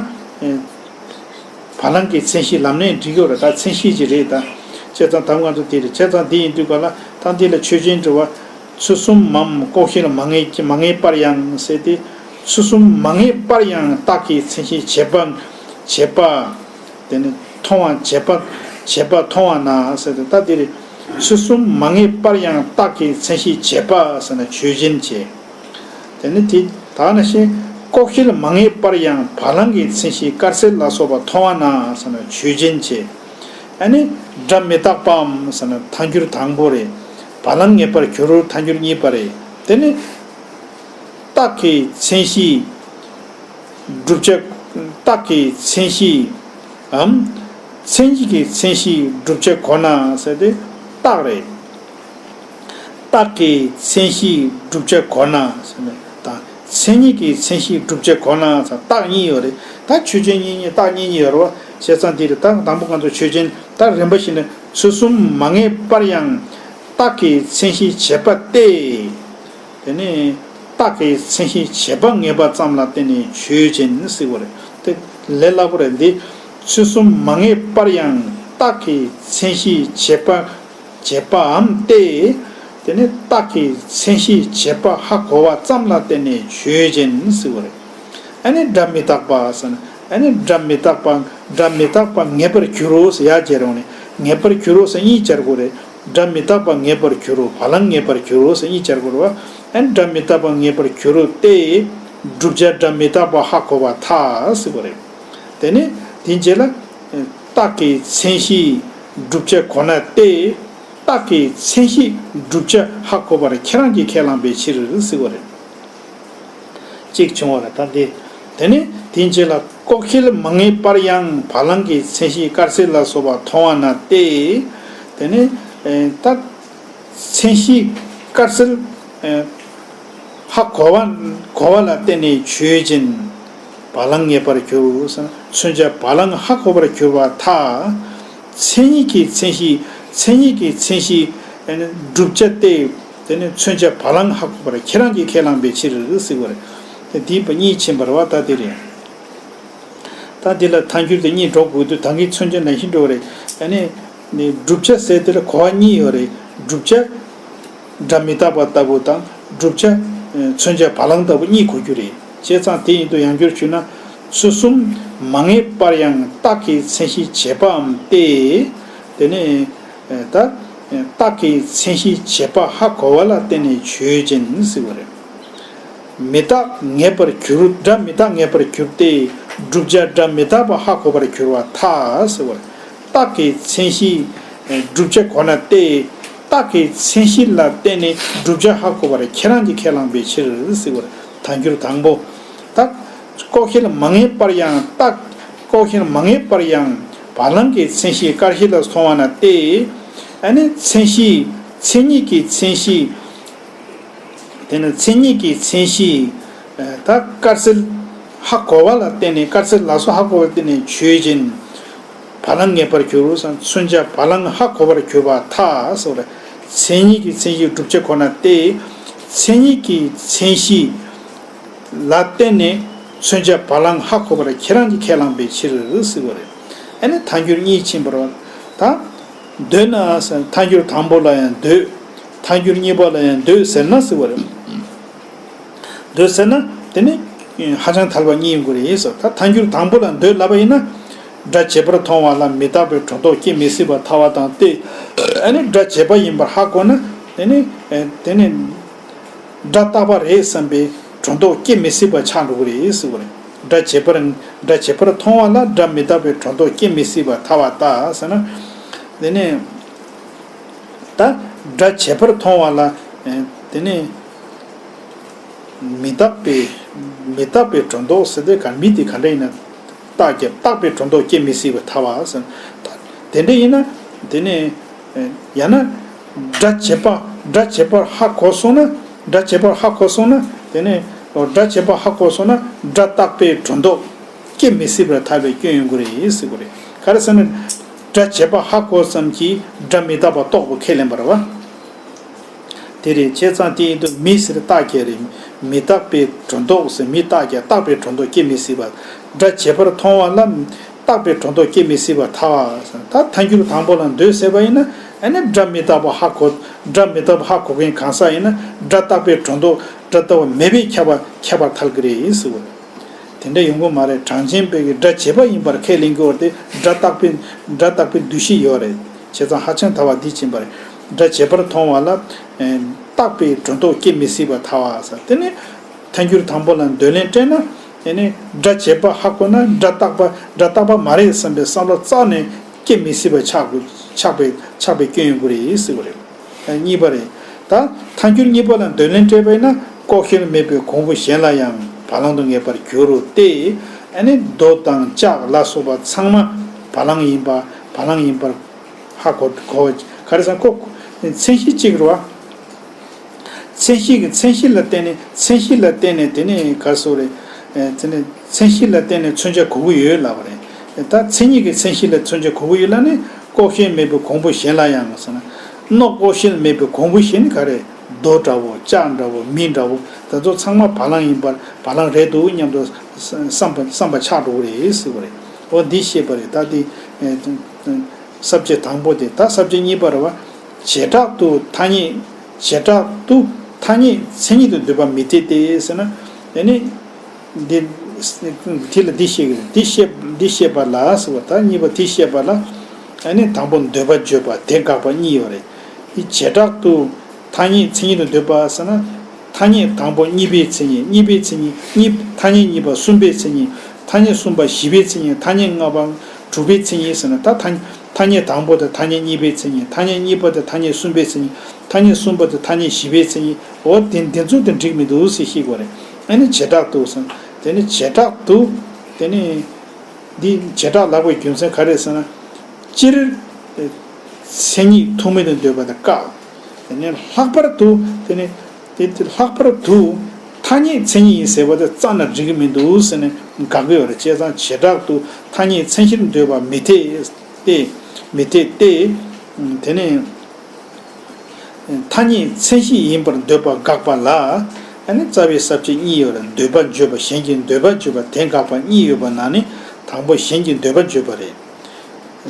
བ་ལང་གི་མཚན་གཞི་ལབ་ནས་འགྲིག་གི་རེད། ད་མཚན་གཞི་ཅིག་རེད་ད། བྱས་ཙང་ད་ང་ཚོ་དེ་རེད། བྱས་ཙང་དེ་ཡིན་དུས་ག་ལ་ད་འདི་ལ་ཆོས་ཅན་འགྲོ་བ། ཚུལ་གསུམ་མམ་ལྐོག་ཤལ་མ་ངེས་མ་ངེས་པར་ཡང་ཟེར་ཏེ། ཚུལ་གསུམ་མ་ངེས་པར་ཡང་རྟགས་ཀྱི་མཚན་གཞི་བྱས་པ། བྱས་པ། དེ་ནི་མཐོང་བ་བྱས་པ། བྱས་པ་མཐོང་བ་ན་ཟེར་ཏེ་ད་འདི་རེད། ཚུལ་གསུམ་མ་ངེས་པར་ཡང་རྟགས་ཀྱི་མཚན་གཞི་བྱས་པ་ཟེར་ན་ཆོས་ཅན་བྱས། དེ་ནི་དེ་ད་ནི་ཤེས། ལྐོག་ཤལ་མ་ངེས་པར་ཡང་བ་ལང་གི་མཚན་གཞི་དཀར་གསལ་ལ་སོགས་པ་མཐོང་བ་ན་ཟེར་ན་ཆོས་ཅན་བྱས། ཨ་ནི་སྒྲ་མི་རྟག་པའམ་ཟེར་ན་ཐལ་འགྱུར་དང་པོ་རེད། བ་ལང་ངེས་པར་འགྱུར་རོ་ཐལ་འགྱུར་གཉིས་པ་རེད། དེ་ནི་རྟགས་ཀྱི་མཚན་གཞི། བསྒྲུབ་བྱ། རྟགས་ཀྱི་མཚན་གཞི། འམ། མཚན་ཉིད་ཀྱི་མཚན་གཞི་བསྒྲུབ་བྱ་གོ་ན་ཟེར་ཏེ་རྟགས་རེད། རྟགས་ཀྱི་མཚན་གཞི་བསྒྲུབ་བྱ་གོ་ན་ཟེར་ནས་དང་། མཚན་ཉིད་ཀྱི་མཚན་གཞི་བསྒྲུབ་བྱ་གོ་ན་ཟེར་རྟགས་གཉིས་ཡོད་རེད། ད་ཆོས་ཅན་གཉིས་གཉིས་རྟགས་གཉིས་གཉིས་ཡོད་རེད་བ། བྱས་ཙང་འདི་རེད། ད་དང་པོ་ང་ཚོ་ཆོས་ཅན་ད་རིམ་པ་བཞིན་དུ་ཚུལ་གསུམ་མ་ངེས་པར་ཡང་རྟགས་ཀྱི་མཚན་གཞི་བྱས་པ་སྟེ། དེ་ནས་རྟགས་ཀྱི་མཚན་གཞི་བྱས་པ་ངེས་པ་ཙམ་ལ་བརྟེན་ནས་ཆོས་ཅན་ཟེར་བ་རེད། དེ་ལས་སླ་པོ་རེད། འདི་ཚུལ་གསུམ་མ་ངེས་པར་ཡང་རྟགས་ཀྱི་མཚན་གཞི་བྱས་པ། བྱས་པའམ་སྟེ། དེ་ནི་རྟགས་ཀྱི་མཚན་གཞི་བྱས་པ་ཧ་གོ་བ་ཙམ་ལ་བརྟེན་ནས་ཆོས་ཅན་ཟེར་བ་རེད། ཨ་ནི་སྒྲ་མི་རྟག་པ་ཟེར་ན། ཨ་ནི་སྒྲ་མི་རྟག་པ། སྒྲ་མི་རྟག་པ་ངེས་པར་འགྱུར་རོ་ཟེར་ཡ་བྱས་རུང་ནས་ངེས་པར་འགྱུར་རོ་ཟེར་གཉིས་སྦྱར་དགོས་རེད། སྒྲ་མི་རྟག་པ་ངེས་པར་འགྱུར་རོ། བ་ལང་ངེས་པར་འགྱུར་རོ་ཟེར་གཉིས་སྦྱར་དགོས་རེད་བ། ཨ་ནི་སྒྲ་མི་རྟག་པ་ངེས་པར་འགྱུར་རོ་སྟེ། བསྒྲུབ་བྱ་སྒྲ་མི་རྟག་པ་ཧ་གོ་བར་ཐལ་ཟེར་བ་རེད། དེ་ནས་དེའི་རྗེས་ལ། རྟགས་ཀྱི་མཚན་གཞི་བསྒྲུབ་བྱ་གོ་ན་སྟེ། རྟགས་ཀྱི་མཚན་གཞི་བསྒྲུབ་བྱ་ཧ་གོ་བར་ཁྱེད་རང་གིས་ཁས་བླངས་པའི་ཕྱིར་ཟེར་བ་རེད། གཅིག་བྱུང་བ་རེད་ད་འདི། དེ་ནས་དེའི་རྗེས་ལ་ལྐོག་ཤལ་མ་ངེས་པར་ཡང་བ་ལང་གི་མཚན་གཞི་དཀར་སེར་ལ་སོགས་པ་མཐོང་བ་ན་སྟེ། དེ་ནས་ད། མཚན་གཞི་དཀར་སེར་ཧ་གོ་བ་གོ་བ་ལ་བརྟེན་ནས་ཆོས་ཅན། བ་ལང་ངེས་པར་འགྱུར། མཚོན་བྱ་བ་ལང་ཧ་གོ་བར་གྱུར་པར་ཐལ། མཚན་ཉིད་ཀྱི་མཚན་གཞི། མཚན་ཉིད་ཀྱི་མཚན་གཞི་བསྒྲུབ་བྱ་སྟེ། དེ་ནི་མཚོན་བྱ་བ་ལང་ཧ་གོ་བར་ཁྱེད་རང་གིས་ཁས་བླངས་པའི་ཕྱིར་ཟེར་བ་རེད། དེ་འདི་པ་གཉིས་ཕྱིན་པ་རེད་བ་ད་དེ་རེད། ད་འདི་ལ་ཐལ་འགྱུར་དེ་གཉིས་འགྲོ་དགོས་དུས་ད་གིན་མཚོན་བྱ་ནང་བཞིན་འགྲོ་བ་རེད། ཨ་ནི། ནི་བསྒྲུབ་བྱ་ཟེར་དེ་ལ་གོ་བ་གཉིས་ཡོད་རེད། བསྒྲུབ་བྱ། སྒྲ་མི་རྟག་པ་ལྟ་བུ་དང་བསྒྲུབ་བྱ། མཚོན་བྱ་བ་ལང་ལྟ་བུ་གཉིས་གོ་རྒྱུ་རེད། བྱས་ཙང་དེ་ཡིན་དུས་ཡང་བསྒྱུར་ཞུས་ན། ཚུལ་གསུམ་མ་ངེས་པར་ཡང་རྟགས་ཀྱི་མཚན་གཞི་བྱས་པའམ་སྟེ། དེ་ནི། ད། རྟགས་ཀྱི་མཚན་གཞི་བྱས་པ་ཧ་གོ་བ་ལ་བརྟེན་ནས་ཆོས་ཅན་ཟེར་བ་རེད། མི་རྟག་ངེས་པར་གྱུར། སྒྲ་མི་རྟག་ངེས་པར་གྱུར་ཏེ། བསྒྲུབ་བྱ་སྒྲ་མི་རྟག་པ་ཧ་གོ་བར་གྱུར་པར་ཐལ་ཟེར་བ་རེད། རྟགས་ཀྱི་མཚན་གཞི། བསྒྲུབ་བྱ་གོ་ན་སྟེ། རྟགས་ཀྱི་མཚན་གཞི་ལ་བརྟེན་ནས་བསྒྲུབ་བྱ་ཧ་གོ་བར་ཁྱེད་རང་གིས་ཁས་བླངས་པའི་ཕྱིར་ཟེར་བ་རེད། ཐལ་འགྱུར་དང་པོ། ད། ལྐོག་ཤལ་མ་ངེས་པར་ཡང་རྟགས། ལྐོག་ཤལ་མ་ངེས་པར་ཡང་བ་ལང་གི་མཚན་གཞི་དཀར་ཞི་ལ་མཐོང་བ་ན་སྟེ། ཨ་ནི་མཚན་གཞི། མཚན་ཉིད་ཀྱི་མཚན་གཞི། དེ་ནི་མཚན་ཉིད་ཀྱི་མཚན་གཞི། ད་དཀར་སེར་ཧ་གོ་བ་ལ་བརྟེན་ནས་དཀར་སེར་ལ་སོགས་ཧ་གོ་བ་ལ་བརྟེན་ནས་ཆོས་ཅན། བ་ལང་ངེས་པར་གྱུར་ཟེར། མཚོན་བྱ་བ་ལང་ཧ་གོ་བར་གྱུར་པར་ཐལ་ཟེར་བ་རེད། མཚན་ཉིད་ཀྱི་མཚན་གཞི་བསྒྲུབ་བྱ་གོ་ན་སྟེ། མཚན་ཉིད་ཀྱི་མཚན་གཞི་ལ་བརྟེན་ནས་མཚོན་བྱ་བ་ལང་ཧ་གོ་བར་ཁྱེད་རང་གིས་ཁས་བླངས་པའི་ཕྱིར་ཟེར་བ་རེད། ཨ་ནི་ཐལ་འགྱུར་གཉིས་ཕྱིན་པ་རེད། ད། འདོད་ན་ཟེར། ཐལ་འགྱུར་དང་པོ་ལ་ཡང་འདོད། ཐལ་འགྱུར་གཉིས་པ་ལ་ཡང་འདོད་ཟེར་ན་ཟེར་བ་རེད། འདོད་ཟེར་ན་དེ་ནི་ཧ་ཅང་ཐལ་བ་གཉིས་ཡོང་གི་རེད་ཟེར། ད་ཐལ་འགྱུར་དང་པོ་ལ་འདོད་ལབ་པ་ཡིན་ན། སྒྲ་བྱས་པར་མཐོང་བ་ལ་མི་རྟག་པའི་སྒྲོ་འདོགས་སྐྱེ་མི་སྲིད་པར་ཐལ་བ་དང་སྟེ། ཨ་ནི་སྒྲ་བྱས་པ་ཡིན་པར་ཧ་གོ་ན་དེ་ནི་དེ་ནི་སྒྲ་རྟག་པ་རེད་བསམ་པའི་སྒྲོ་འདོགས་སྐྱེ་མི་སྲིད་པ་ཆགས་འགྲོ་གི་རེད་ཟེར་བ་རེད། སྒྲ་བྱས་པར་སྒྲ་བྱས་པར་མཐོང་བ་ལ་སྒྲ་མི་རྟག་པའི་སྒྲོ་འདོགས་སྐྱེ་མི་སྲིད་པར་ཐལ་བ་ལྟ་ཟེར་ན། དེ་ནི། ད་སྒྲ་བྱས་པར་མཐོང་བ་ལ། ཨེ། དེ་ནི་མི་རྟག་པའི་མི་རྟག་པའི་སྒྲོ་འདོགས་ཟེར་ཏེ་ག་མི་དེ་ག་འདྲ་ཡིན་ན་རྟགས་ཀྱི་རྟག་པའི་སྒྲོ་འདོགས་སྐྱེ་མི་སྲིད་པར་ཐལ་བ་ཟེར། ད་དེ་འདྲ་ཡིན་ན་དེ་ནི། ཨེ། ཡང་ན་སྒྲ་བྱས་པ་སྒྲ་བྱས་པར་ཧ་གོ་སོང་ན། སྒྲ་བྱས་པར་ཧ་གོ་སོང་ན་དེ་ནི་སྒྲ་བྱས་པ་ཧ་གོ་སོང་ན་སྒྲ་རྟག་པའི་སྒྲོ་འདོགས་སྐྱེ་མི་སྲིད་པར་ཐལ་བའི་སྐྱོན་ཡོང་གི་རེད་ཟེར་གི་རེད། ག་རེ་ཟེར་ན། སྒྲ་བྱས་པ་ཧ་གོ་ཙམ་གྱིས་སྒྲ་མི་རྟག་པ་རྟོགས་པ་ཁས་ལེན་པ་རེད་བ། དེ་རེད། བྱས་ཙང་དེ་ཡིན་དུས་མི་ཟེར་རྟགས་ཀྱི་རེད། མི་རྟག་པའི་སྒྲོ་འདོགས་ཟེར། མི་རྟགས་ཀྱི་རྟག་པའི་སྒྲོ་འདོགས་སྐྱེ་མི་སྲིད་པ། སྒྲ་བྱས་པར་མཐོང་བ་ལ་རྟག་པའི་སྒྲོ་འདོགས་སྐྱེ་མི་སྲིད་པར་ཐལ་བ། ད་ཐལ་འགྱུར་དང་པོ་ལ་འདོད་ཟེར་བ་ཡིན་ན། ཨ་ནི་སྒྲ་མི་རྟག་པ་ཧ་གོ། སྒྲ་མི་རྟག་པ་ཧ་གོ་མཁན་གང་ཟག་ཡིན་ན་སྒྲ་རྟག་པའི་སྒྲོ་འདོགས་སྒྲ་རྟག་པ་མེད་པས་ཁྱབ་པ་ཁྱབ་པར་ཐལ་གྱི་རེད་ཟེར་བ། དེ་འདྲ་ཡོང་གི་མ་རེད། གྲངས་ཅན་པའི་གི་སྒྲ་བྱས་པ་ཡིན་པར་ཁས་ལེན་གྱི་ཡོད་དེ། སྒྲ་རྟག་པའི་སྒྲ་རྟག་པའི་འདུ་ཤེས་ཡོད་རེད། བྱས་ཙང་ཧ་ཅང་ཐལ་བ་འདི་ཕྱིན་པ་རེད། སྒྲ་བྱས་པར་མཐོང་བ་ལ། ཨེ། རྟག་པའི་སྒྲོ་འདོགས་སྐྱེ་མི་སྲིད་པར་ཐལ་བ་ཟེར། དེ་ནི། ཐལ་འགྱུར་དང་པོ་ལ་འདོད་ལན་སྤྲད་ན། དེ་ནི་སྒྲ་བྱས་པ་ཧ་གོ་ན་སྒྲ་རྟག་པ་སྒྲ་རྟག་པ་མ་རེད་བསམ་པའི་བསམ་བློ་རྩ་ནས་སྐྱེ་མི་སྲིད་པ་ཆགས་དགོས་ཆགས་པའི་ཆགས་པའི་སྐྱོན་ཡོང་གི་རེད་ཟེར་བ་རེད། གཉིས་པ་རེད། ད་ཐལ་འགྱུར་གཉིས་པ་ལ་འདོད་ལན་སྤྲད་པ་ཡིན་ན། ལྐོག་ཤལ་མེད་པའི་གོང་བུ་གཞན་ལ་ཡང་བ་ལང་དུ་ངེས་པར་འགྱུར་རོ་སྟེ། ཨ་ནི་རྡོ་དང་ལྕགས་ལ་སོགས་པ་ཚང་མ་བ་ལང་ཡིན་པ་བ་ལང་ཡིན་པར་ཧ་གོ་གོ། ག་རེ་ཟེར་ན་ཁོ་མཚན་གཞི་གཅིག་རེད་བ། མཚན་གཞི་གི་མཚན་གཞི་ལ་བརྟེན་ནས་མཚན་གཞི་ལ་བརྟེན་ནས་དེ་ནས་ག་རེ་ཟེར་རེད། ཨེ། དེ་ནས་མཚན་གཞི་ལ་བརྟེན་ནས་མཚོན་བྱ་གོ་གི་ཡོད་ལབ་པ་རེད། ད་མཚན་ཉིད་ཀྱི་མཚན་གཞི་ལ་མཚོན་བྱ་གོ་གི་ཡོད་ལབ་ནས་ལྐོག་ཤལ་མེད་པའི་གོང་བུ་གཞན་ལ་ཡང་ཟེར་ན། སྣོད་ལྐོག་ཤལ་མེད་པའི་གོང་བུ་གཞན་ག་རེ། རྡོ་འདྲ་བོ་ལྕགས་འདྲ་བོ་མི་འདྲ་བོ་དེ་ཚོ་ཚང་མ་བ་ལང་ཡིན་པར་བ་ལང་རེད་འདུག་སྙམ་དུ་བསམ་པ་བསམ་པ་ཆགས་འགྲོ་གི་རེད་ཟེར་བ་རེད། འོ་འདི་བཤད་པ་རེད། ད་འདི། ཨེ། ས་བཅད་དང་པོ་དེ། ད་ས་བཅད་གཉིས་པ་རེད་བ། བྱེ་བྲག་ཏུ་ཐ་སྙད། བྱེ་བྲག་ཏུ་ཐ་སྙད་མཚན་ཉིད་དུ་འདོད་པ་མི་འཐད་དེ་ཟེར་ན། ཨ་ནི། འདི། དེ་ལ་འདི་བཤད་ཀྱི་རེད། འདི་བཤད་འདི་བཤད་པ་ལ་ཟེར་བ། ད་གཉིས་པ་དེ་བཤད་པ་ལ། ཨ་ནི་དང་པོ་འདོད་པ་བརྗོད་པ་དེ་དགག་པ་གཉིས་ཡོད་རེད། བྱེ་བྲག་ཏུ་ཐ་སྙད་མཚན་ཉིད་དུ་འདོད་པ་ཟེར་ན། ཐ་སྙད་དང་པོ་གཉིས་པའི་མཚན་ཉིད། གཉིས་པའི་མཚན་ཉིད་གཉིས། ཐ་སྙད་གཉིས་པ་གསུམ་པའི་མཚན་ཉིད། ཐ་སྙད་གསུམ་པ་བཞི་པའི་མཚན་ཉིད། ཐ་སྙད་ལྔ་པ་དྲུག་པའི་མཚན་ཉིད་ཟེར་ན། ད་ཐ་ཐ་སྙད་དང་པོ་དེ་ཐ་སྙད་གཉིས་པའི་མཚན་ཉིད། ཐ་སྙད་གཉིས་པ་དེ་ཐ་སྙད་གསུམ་པའི་མཚན་ཉིད། ཐ་སྙད་གསུམ་པ་དེ་ཐ་སྙད་བཞི་པའི་མཚན་ཉིད། འོ་དེ་དེ་ཚོ་དེ་འགྲིག་མི་འདུག་ཟེར་ཤེས་དགོས་རེད། ཨ་ནི་བྱེ་བྲག་ཏུ་ཟེར་ན། དེ་ནི་བྱེ་བྲག་ཏུ། དེ་ནི། འདི་བྱེ་བྲག་ལབ་པའི་རྒྱུ་མཚན་ག་རེ་ཟེར་ན། སྤྱིར། མཚན་ཉིད་ཐུག་མེད་དུ་འདོད་པ་དེ་བཀག་དེ་ནས་ལྷག་པར་དུ་དེ་ནས་དེ་དེ་ལྷག་པར་དུ་ཐ་སྙད་མཚན་ཉིད་ཡིན་ཟེར་བ་དེ་རྩ་ནས་འགྲིག་གི་མི་འདུག་ཟེར་ནས་དགག་གི་ཡོད་རེད། བྱས་ཙང་བྱེ་བྲག་ཏུ་ཐ་སྙད་མཚན་གཞིར་འདོད་པ་མི་འཐད་དེ། མི་འཐད་དེ། དེ་ནས། ཐ་སྙད་མཚན་གཞི་ཡིན་པར་འདོད་པ་དགག་པ་ལ། ཨ་ནི་རྩ་བའི་ས་བཅད་གཉིས་ཡོད་རེད། འདོད་པ་བརྗོད་པ་གཞན་གྱི་འདོད་པ་བརྗོད་པ་དེ་དགག་པ་གཉིས་ཡོད་པ་ན་ནི་དང་པོ་གཞན་གྱི་འདོད་པ་བརྗོད་པ་རེད།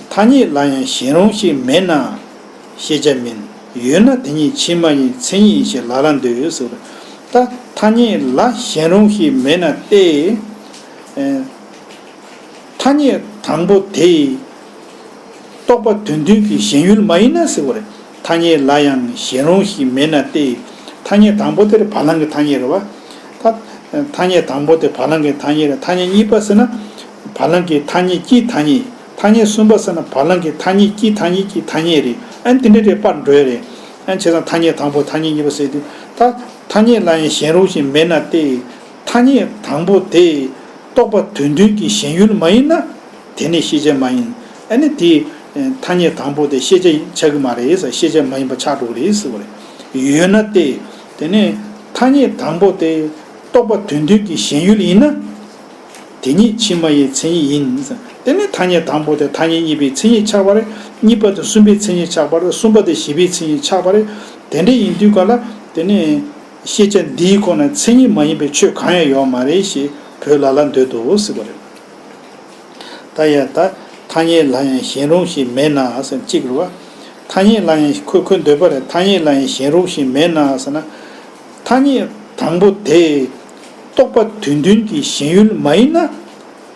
ཐ་སྙད་ལ་ཡང་གཞན་རུང་ཞིག་མེད་ན་ཤེས་བྱ་མིན། ཡོད་ན་དེ་ཉིད་ཕྱིར་མ་ཡིན་མཚན་ཉིད་ཡིན་ཞེས་ལ་ལ་འདོད་ཟེར། ད་ཐ་སྙད་ལ་གཞན་རུང་ཞིག་མེད་ན་སྟེ། ཐ་སྙད་དང་པོ་དེ། རྟོག་པ་དོན་མཐུན་གྱི་ཞེན་ཡུལ་མ་ཡིན་ན་ཟེར་བ་རེད། ཐ་སྙད་ལ་ཡང་གཞན་རུང་ཞིག་མེད་ན་སྟེ། ཐ་སྙད་དང་པོ་དེ་རེད། བ་ལང་གི་ཐ་སྙད་རེད་བ། ད་ཐ་སྙད་དང་པོ་དེ་བ་ལང་གི་ཐ་སྙད་རེད། ཐ་སྙད་གཉིས་པ་ཟེར་ན། བ་ལང་གི་ཐ་སྙད་ཀྱི་ཐ་སྙད། ཐ་སྙད་གསུམ་པ་ཟེར་ན་བ་ལང་གི་ཐ་སྙད་ཀྱི་ཐ་སྙད་ཀྱི་ཐ་སྙད་རེད། ཨ་ནི་དེ་འདྲ་རེད་པར་འགྲོ་ཡ་རེད། ཨ་ནི་བྱས་ཙང་ཐ་སྙད་དང་པོ་ཐ་སྙད་གཉིས་པ་ཟེར་དུས་ད་ཐ་སྙད་ལ་ཡང་གཞན་རུང་ཞིག་མེད་ན་སྟེ། ཐ་སྙད་དང་པོ་དེ་རྟོག་པ་དོན་མཐུན་གྱི་ཞེན་ཡུལ་མ་ཡིན་ན། དེ་ནི་ཤེས་བྱ་མ་ཡིན། ཨ་ནི་དེ་ཐ་སྙད་དང་པོ་དེ་ཤེས་བྱ་ཆགས་ཀྱི་མ་རེད་ཟེར། ཤེས་བྱ་མ་ཡིན་པ་ཆགས་འགྲོ་གི་རེད་ཟེར་བ་རེད། ཡོད་ན་སྟེ། དེ་ནི་ཐ་སྙད་དང་པོ་དེ་རྟོག་པ་དོན་མཐུན་གྱི་ཞེན་ཡུལ་ཡིན་ན། དེ་ཉིད་ཕྱིར་མ་ཡིན་མཚན་ཉིད་ཡིན་ཟེར། དེ་ནི་ཐ་སྙད་དང་པོ་དེ་ཐ་སྙད་གཉིས་པའི་མཚན་ཉིད་ཆགས་པ་རེད། གཉིས་པ་དེ་གསུམ་པའི་མཚན་ཉིད་ཆགས་པ་རེད། གསུམ་པ་དེ་བཞི་པའི་མཚན་ཉིད་ཆགས་པ་རེད། དེ་འདྲ་ཡིན་དུས་ག་ལ་དེ་ནི། ཤེས་བྱ་འདིའི་ཁོངས་ན་མཚན་ཉིད་མ་ཡིན་པའི་ཆོས་གང་ཡང་ཡོད་མ་རེད་ཞེས་བོད་ལ་ལ་འདོད་དོ་ཟེར་བ་རེད། ད་ཡ་ད་ཐ་སྙད་ལ་ཡང་གཞན་རུང་ཞིག་མེད་ན་ཟེར་གཅིག་རེད་བ། ཐ་སྙད་ལ་ཡང་ཁོ་ཁོའི་འདོད་པ་རེད། ཐ་སྙད་ལ་ཡང་གཞན་རུང་ཞིག་མེད་ན་ཟེར་ན། ཐ་སྙད་དང་པོ་དེ་རྟོག་པ་དོན་མཐུན་གྱི་ཞེན་ཡུལ་མ་ཡིན་ན།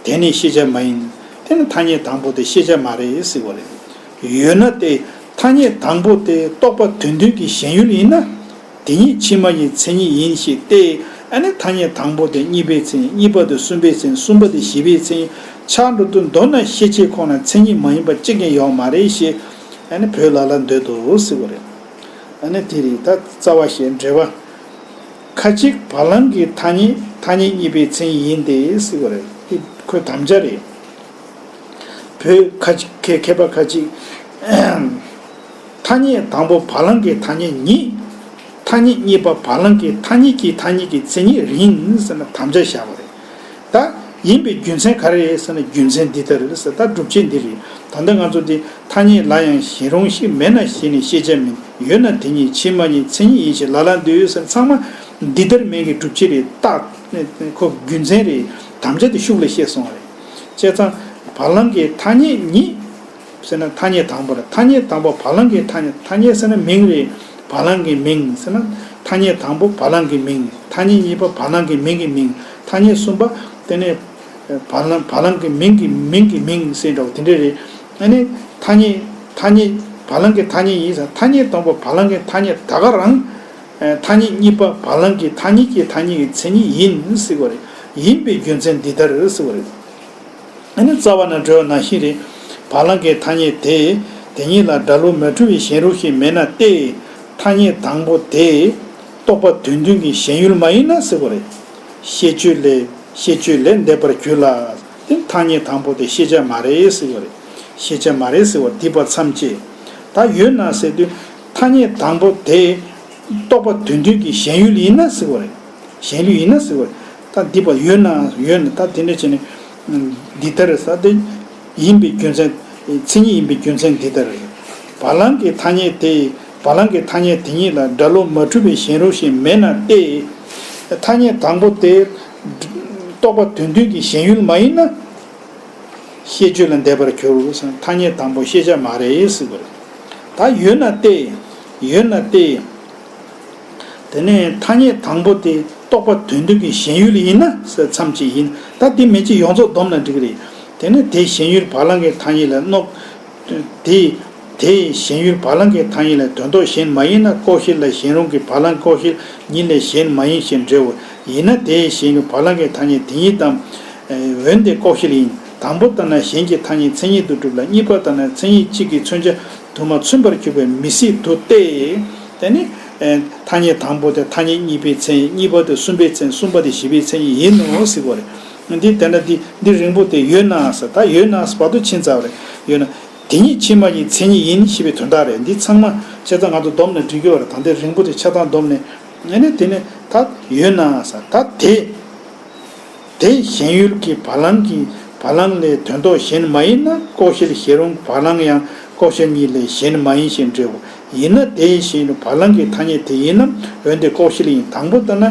དེ་ནི་ཤེས་བྱ་མ་ཡིན། དེ་ནི་ཐ་སྙད་དང་པོ་དེ་ཤེས་བྱ་མ་རེད་ཟེར་བ་རེད། ཡོད་ན་སྟེ། ཐ་སྙད་དང་པོ་དེ་རྟོག་པ་དོན་མཐུན་གྱི་ཞེན་ཡུལ་ཡིན་ན། དེ་ཉིད་ཕྱིར་མ་ཡིན་མཚན་ཉིད་ཡིན་ཞེས་ཏེ། ཨ་ནི་ཐ་སྙད་དང་པོ་དེ་གཉིས་པའི་མཚན་ཉིད། གཉིས་པ་དེ་གསུམ་པའི་མཚན་ཉིད། གསུམ་པ་དེ་བཞི་པའི་མཚན་ཉིད་ཆགས་འགྲོ་དུས། མདོར་ན་ཤེས་བྱེད་ཁོ་ན་མཚན་ཉིད་མ་ཡིན་པ་གཅིག་ཀྱང་ཡོད་མ་རེད་ཞེས། ཨ་ནི་བོད་ལ་ལ་འདོད་དོ་ཟེར་བ་རེད། ཨ་ནི་དེ་རེད། ད་རྩ་བ་ཞེས་འགྲེལ་བ། ཁ་ཅིག་བ་ལང་གི་ཐ་སྙད་ཐ་སྙད་གཉིས་པའི་མཚན་ཉིད་ཡིན་ཏེ་ཟེར་བ་རེད། དེ་ཁོའི་དམ་བཅའ་རེད། བོད་ཁ་ཅིག་མཁས་མཁས་པ་ཁ་ཅིག་ཐ་སྙད་དང་པོ་བ་ལང་གི་ཐ་སྙད་ཉིད། ཐ་སྙད་གཉིས་པ་བ་ལང་གི་ཐ་སྙད་ཀྱི་ཐ་སྙད་ཀྱི་མཚན་ཉིད་ཡིན་ཟེར་ན་དམ་བཅའ་བཞག་པ་རེད། ད་ཡིན་པའི་རྒྱུ་མཚན་ག་རེ་རེད་ཟེར་ན། རྒྱུ་མཚན་འདི་ལྟར་རེད་ཟེར། ད་སྒྲུབ་བྱེད་འདི་རེད། ད་ལྟ་ང་ཚོ་འདི་ཐ་སྙད་ལ་ཡང་གཞན་རུང་ཞིག་མེད་ན་ཞེས་ནི་ཤེས་བྱ་མིན། ཡོད་ན་དེ་ཉིད་ཕྱིར་མ་ཡིན་མཚན་ཉིད་ཡིན་ཞེས་ལ་ལ་འདོད་ཡོད་ཟེར། ཚང་མ་འདི་ལྟར་མིན་གྱི་སྒྲུབ་བྱེད་རེད། རྟགས་ཁོ་རྒྱུ་མཚན་རེད། དམ་བཅའ་དེ་ཤུགས་ལ་བཤད་སོང་བ་རེད། བྱས་ཙང་བ་ལང་གི་ཐ་སྙད་ཉིད་ཟེར་ན་ཐ་སྙད་དང་པོ་རེད། ཐ་སྙད་དང་པོ་བ་ལང་གི་ཐ་སྙད། ཐ་སྙད་ཟེར་ན་མིང་རེད། བ་ལང་གི་མིང་ཟེར་ན། ཐ་སྙད་དང་པོ་བ་ལང་གི་མིང་། ཐ་སྙད་གཉིས་པ་བ་ལང་གི་མིང་གི་མིང་། ཐ་སྙད་གསུམ་པ་དེ་ནས་བ་ལང་བ་ལང་གི་མིང་གི་མིང་གི་མིང་ཟེར་འདྲ་བོ་དེ་འདྲ་རེད། ཨ་ནི་ཐ་སྙད་ཐ་སྙད་བ་ལང་གི་ཐ་སྙད་ཡིན་ཟེར། ཐ་སྙད་དང་པོ་བ་ལང་གི་ཐ་སྙད་ད་ག་རང་། ཐ་སྙད་གཉིས་པ་བ་ལང་གི་ཐ་སྙད་ཀྱི་ཐ་སྙད་ཀྱི་མཚན་ཉིད་ཡིན་ཟེར་བ་རེད། ཡིན་པའི་རྒྱུ་མཚན་འདི་ལྟར་ཟེར་བ་རེད། ཨ་ནི་རྩ་བ་ནས་འགྲོ་བ་ནང་བཞིན་རེད། བ་ལང་གི་ཐ་སྙད་དེ། དེ་ཉིད་ལ་སྒྲ་བློ་མ་འཁྲུལ་བའི་གཞན་རུང་ཞིག་མེད་ན་སྟེ། ཐ་སྙད་དང་པོ་དེ། རྟོག་པ་དོན་མཐུན་གྱི་ཞེན་ཡུལ་མ་ཡིན་ན་ཟེར་བ་རེད། ཤེས་བྱེད་ལས་ཤེས་བྱེད་ལས་འདས་པར་གྱུར་ལ། དེ་ཐ་སྙད་དང་པོ་དེ་ཤེས་བྱ་མ་རེད་ཟེར་བ་རེད། ཤེས་བྱ་མ་རེད་ཟེར་བ་འདི་པ་ཐམས་ཅད། ད་ཡོད་ན་ཟེར་དུས་ཐ་སྙད་དང་པོ་དེ། རྟོག་པ་དོན་མཐུན་གྱི་ཞེན་ཡུལ་ཡིན་ན་ཟེར་བ་རེད། ཞེན་ཡུལ་ཡིན་ན་ཟེར་བ་རེད། ད་འདི་པ་ཡོད་ན་ཡོད་ན་ད་དེ་འདྲ་བྱས་ནས། འདི་ལྟར་ཟེར་ཏེ། ཡིན་པའི་རྒྱུ་མཚན། མཚན་ཉིད་ཡིན་པའི་རྒྱུ་མཚན་འདི་ལྟར་རེད། བ་ལང་གི་ཐ་སྙད་དེ། བ་ལང་གི་ཐ་སྙད་དེ་ཉིད་ལ་སྒྲ་བློ་མ་འཁྲུལ་བའི་ཞེན་རུང་ཞིག་མེད་ན་སྟེ། ཐ་སྙད་དང་པོ་དེ། རྟོག་པ་དོན་མཐུན་གྱི་ཞེན་ཡུལ་མ་ཡིན་ན། ཤེས་བྱེད་ལས་འདས་པར་གྱུར་ཟེར། ཐ་སྙད་དང་པོ་ཤེས་བྱ་མ་རེད་ཟེར་བ་རེད། ད་ཡོད་ན་སྟེ། ཡོད་ན་སྟེ། དེ་ནས་ཐ་སྙད་དང་པོ་དེ་རྟོག་པ་དོན་མཐུན་གྱི་ཞེན་ཡུལ་ཡིན་ན་ཟེར་མཚམས་ཅིག་ཡིན། ད་དེ་མིན་ཅིག་ཡོངས་རྫོགས་བསྡོམས་ན་འགྲིག་གི་རེད། དེ་ནས་དེ་ཞེན་ཡུལ་བ་ལང་གི་ཐ་སྙད་ལ་གནོད། དེ། དེའི་གཞན་ཡུལ་བ་ལང་གི་ཐ་སྙད་ལ་དོན་ལྡོག་གཞན་མ་ཡིན་ན་ཀོ་ཤའི་ལ་གཞན་རུང་གི་བ་ལང་ཀོ་ཤའི་ཉིད་ལས་གཞན་མ་ཡིན་ཞེས་འགྲེའོ། ཡིན་ན་དེའི་གཞན་ཡུལ་བ་ལང་གི་ཐ་སྙད་དེ་ཉིད་དམ། འོན་ཏེ་ཀོ་ཤའི་ལ་ཡིན། དང་པོ་ལྟར་ན་གཞན་གྱི་ཐ་སྙད་མཚན་ཉིད་དུ་གྲུབ་ལ། གཉིས་པ་ལྟར་ན་མཚན་ཉིད་གཅིག་གིས་མཚོན་བྱ་དུ་མ་མཚོན་པར་གྱུར་པས་མི་སྲིད་དོ་སྟེ། དེ་ནི་ཐ་སྙད་དང་པོ་དེ་ཐ་སྙད་གཉིས་པའི་མཚན་ཉིད། གཉིས་པ་དེ་གསུམ་པའི་མཚན། གསུམ་པ་དེ་བཞི་པའི་མཚན་ཉིད་ཡིན་ནོ་ཟེར་གོ་རེད། འདི་དེ་འདྲ་འདི་འདི་རིང་པོ་དེ་ཡོད་ན་ཟེར། ད་ཡོད་ན་ཟེར་བར་དུ་ཕྱིན་ཚར་བ་རེད། ཡོད་ན། དེ་ཉིད་ཕྱི་མ་ཡི་མཚན་ཉིད་ཡིན་ཞེས་པའི་དོན་དག་རེད། འདི་ཚང་མ་ཆ་ཚང་ང་ཚོ་བསྡོམས་ནས་འགྲིག་གི་བ་རེད། ད་འདི་རིང་པོ་དེ་ཆ་ཚང་བསྡོམས་ནས་ཨ་ནི་དེ་ནི་ད་ཡོད་ན་ཟེར། ད་དེ་དེ་གཞན་ཡུལ་གྱི་བ་ལང་གི་བ་ལང་ལས་དོན་ལྡོག་གཞན་མ་ཡིན་ན་ཀོ་ཤའི་གཞན་རུང་བ་ལང་ཡང་ཀོ་ཤ་ཉིད་ལས་གཞན་མ་ཡིན་ཞེས་འགྲེའོ། ཡིན་ན་དེའི་གཞན་ཡུལ་བ་ལང་གི་ཐ་སྙད་དེ་ཡིན་ནམ། འོན་ཏེ་ཀོ་ཤའི་ལ་ཡིན། དང་པོ་ལྟར་ན་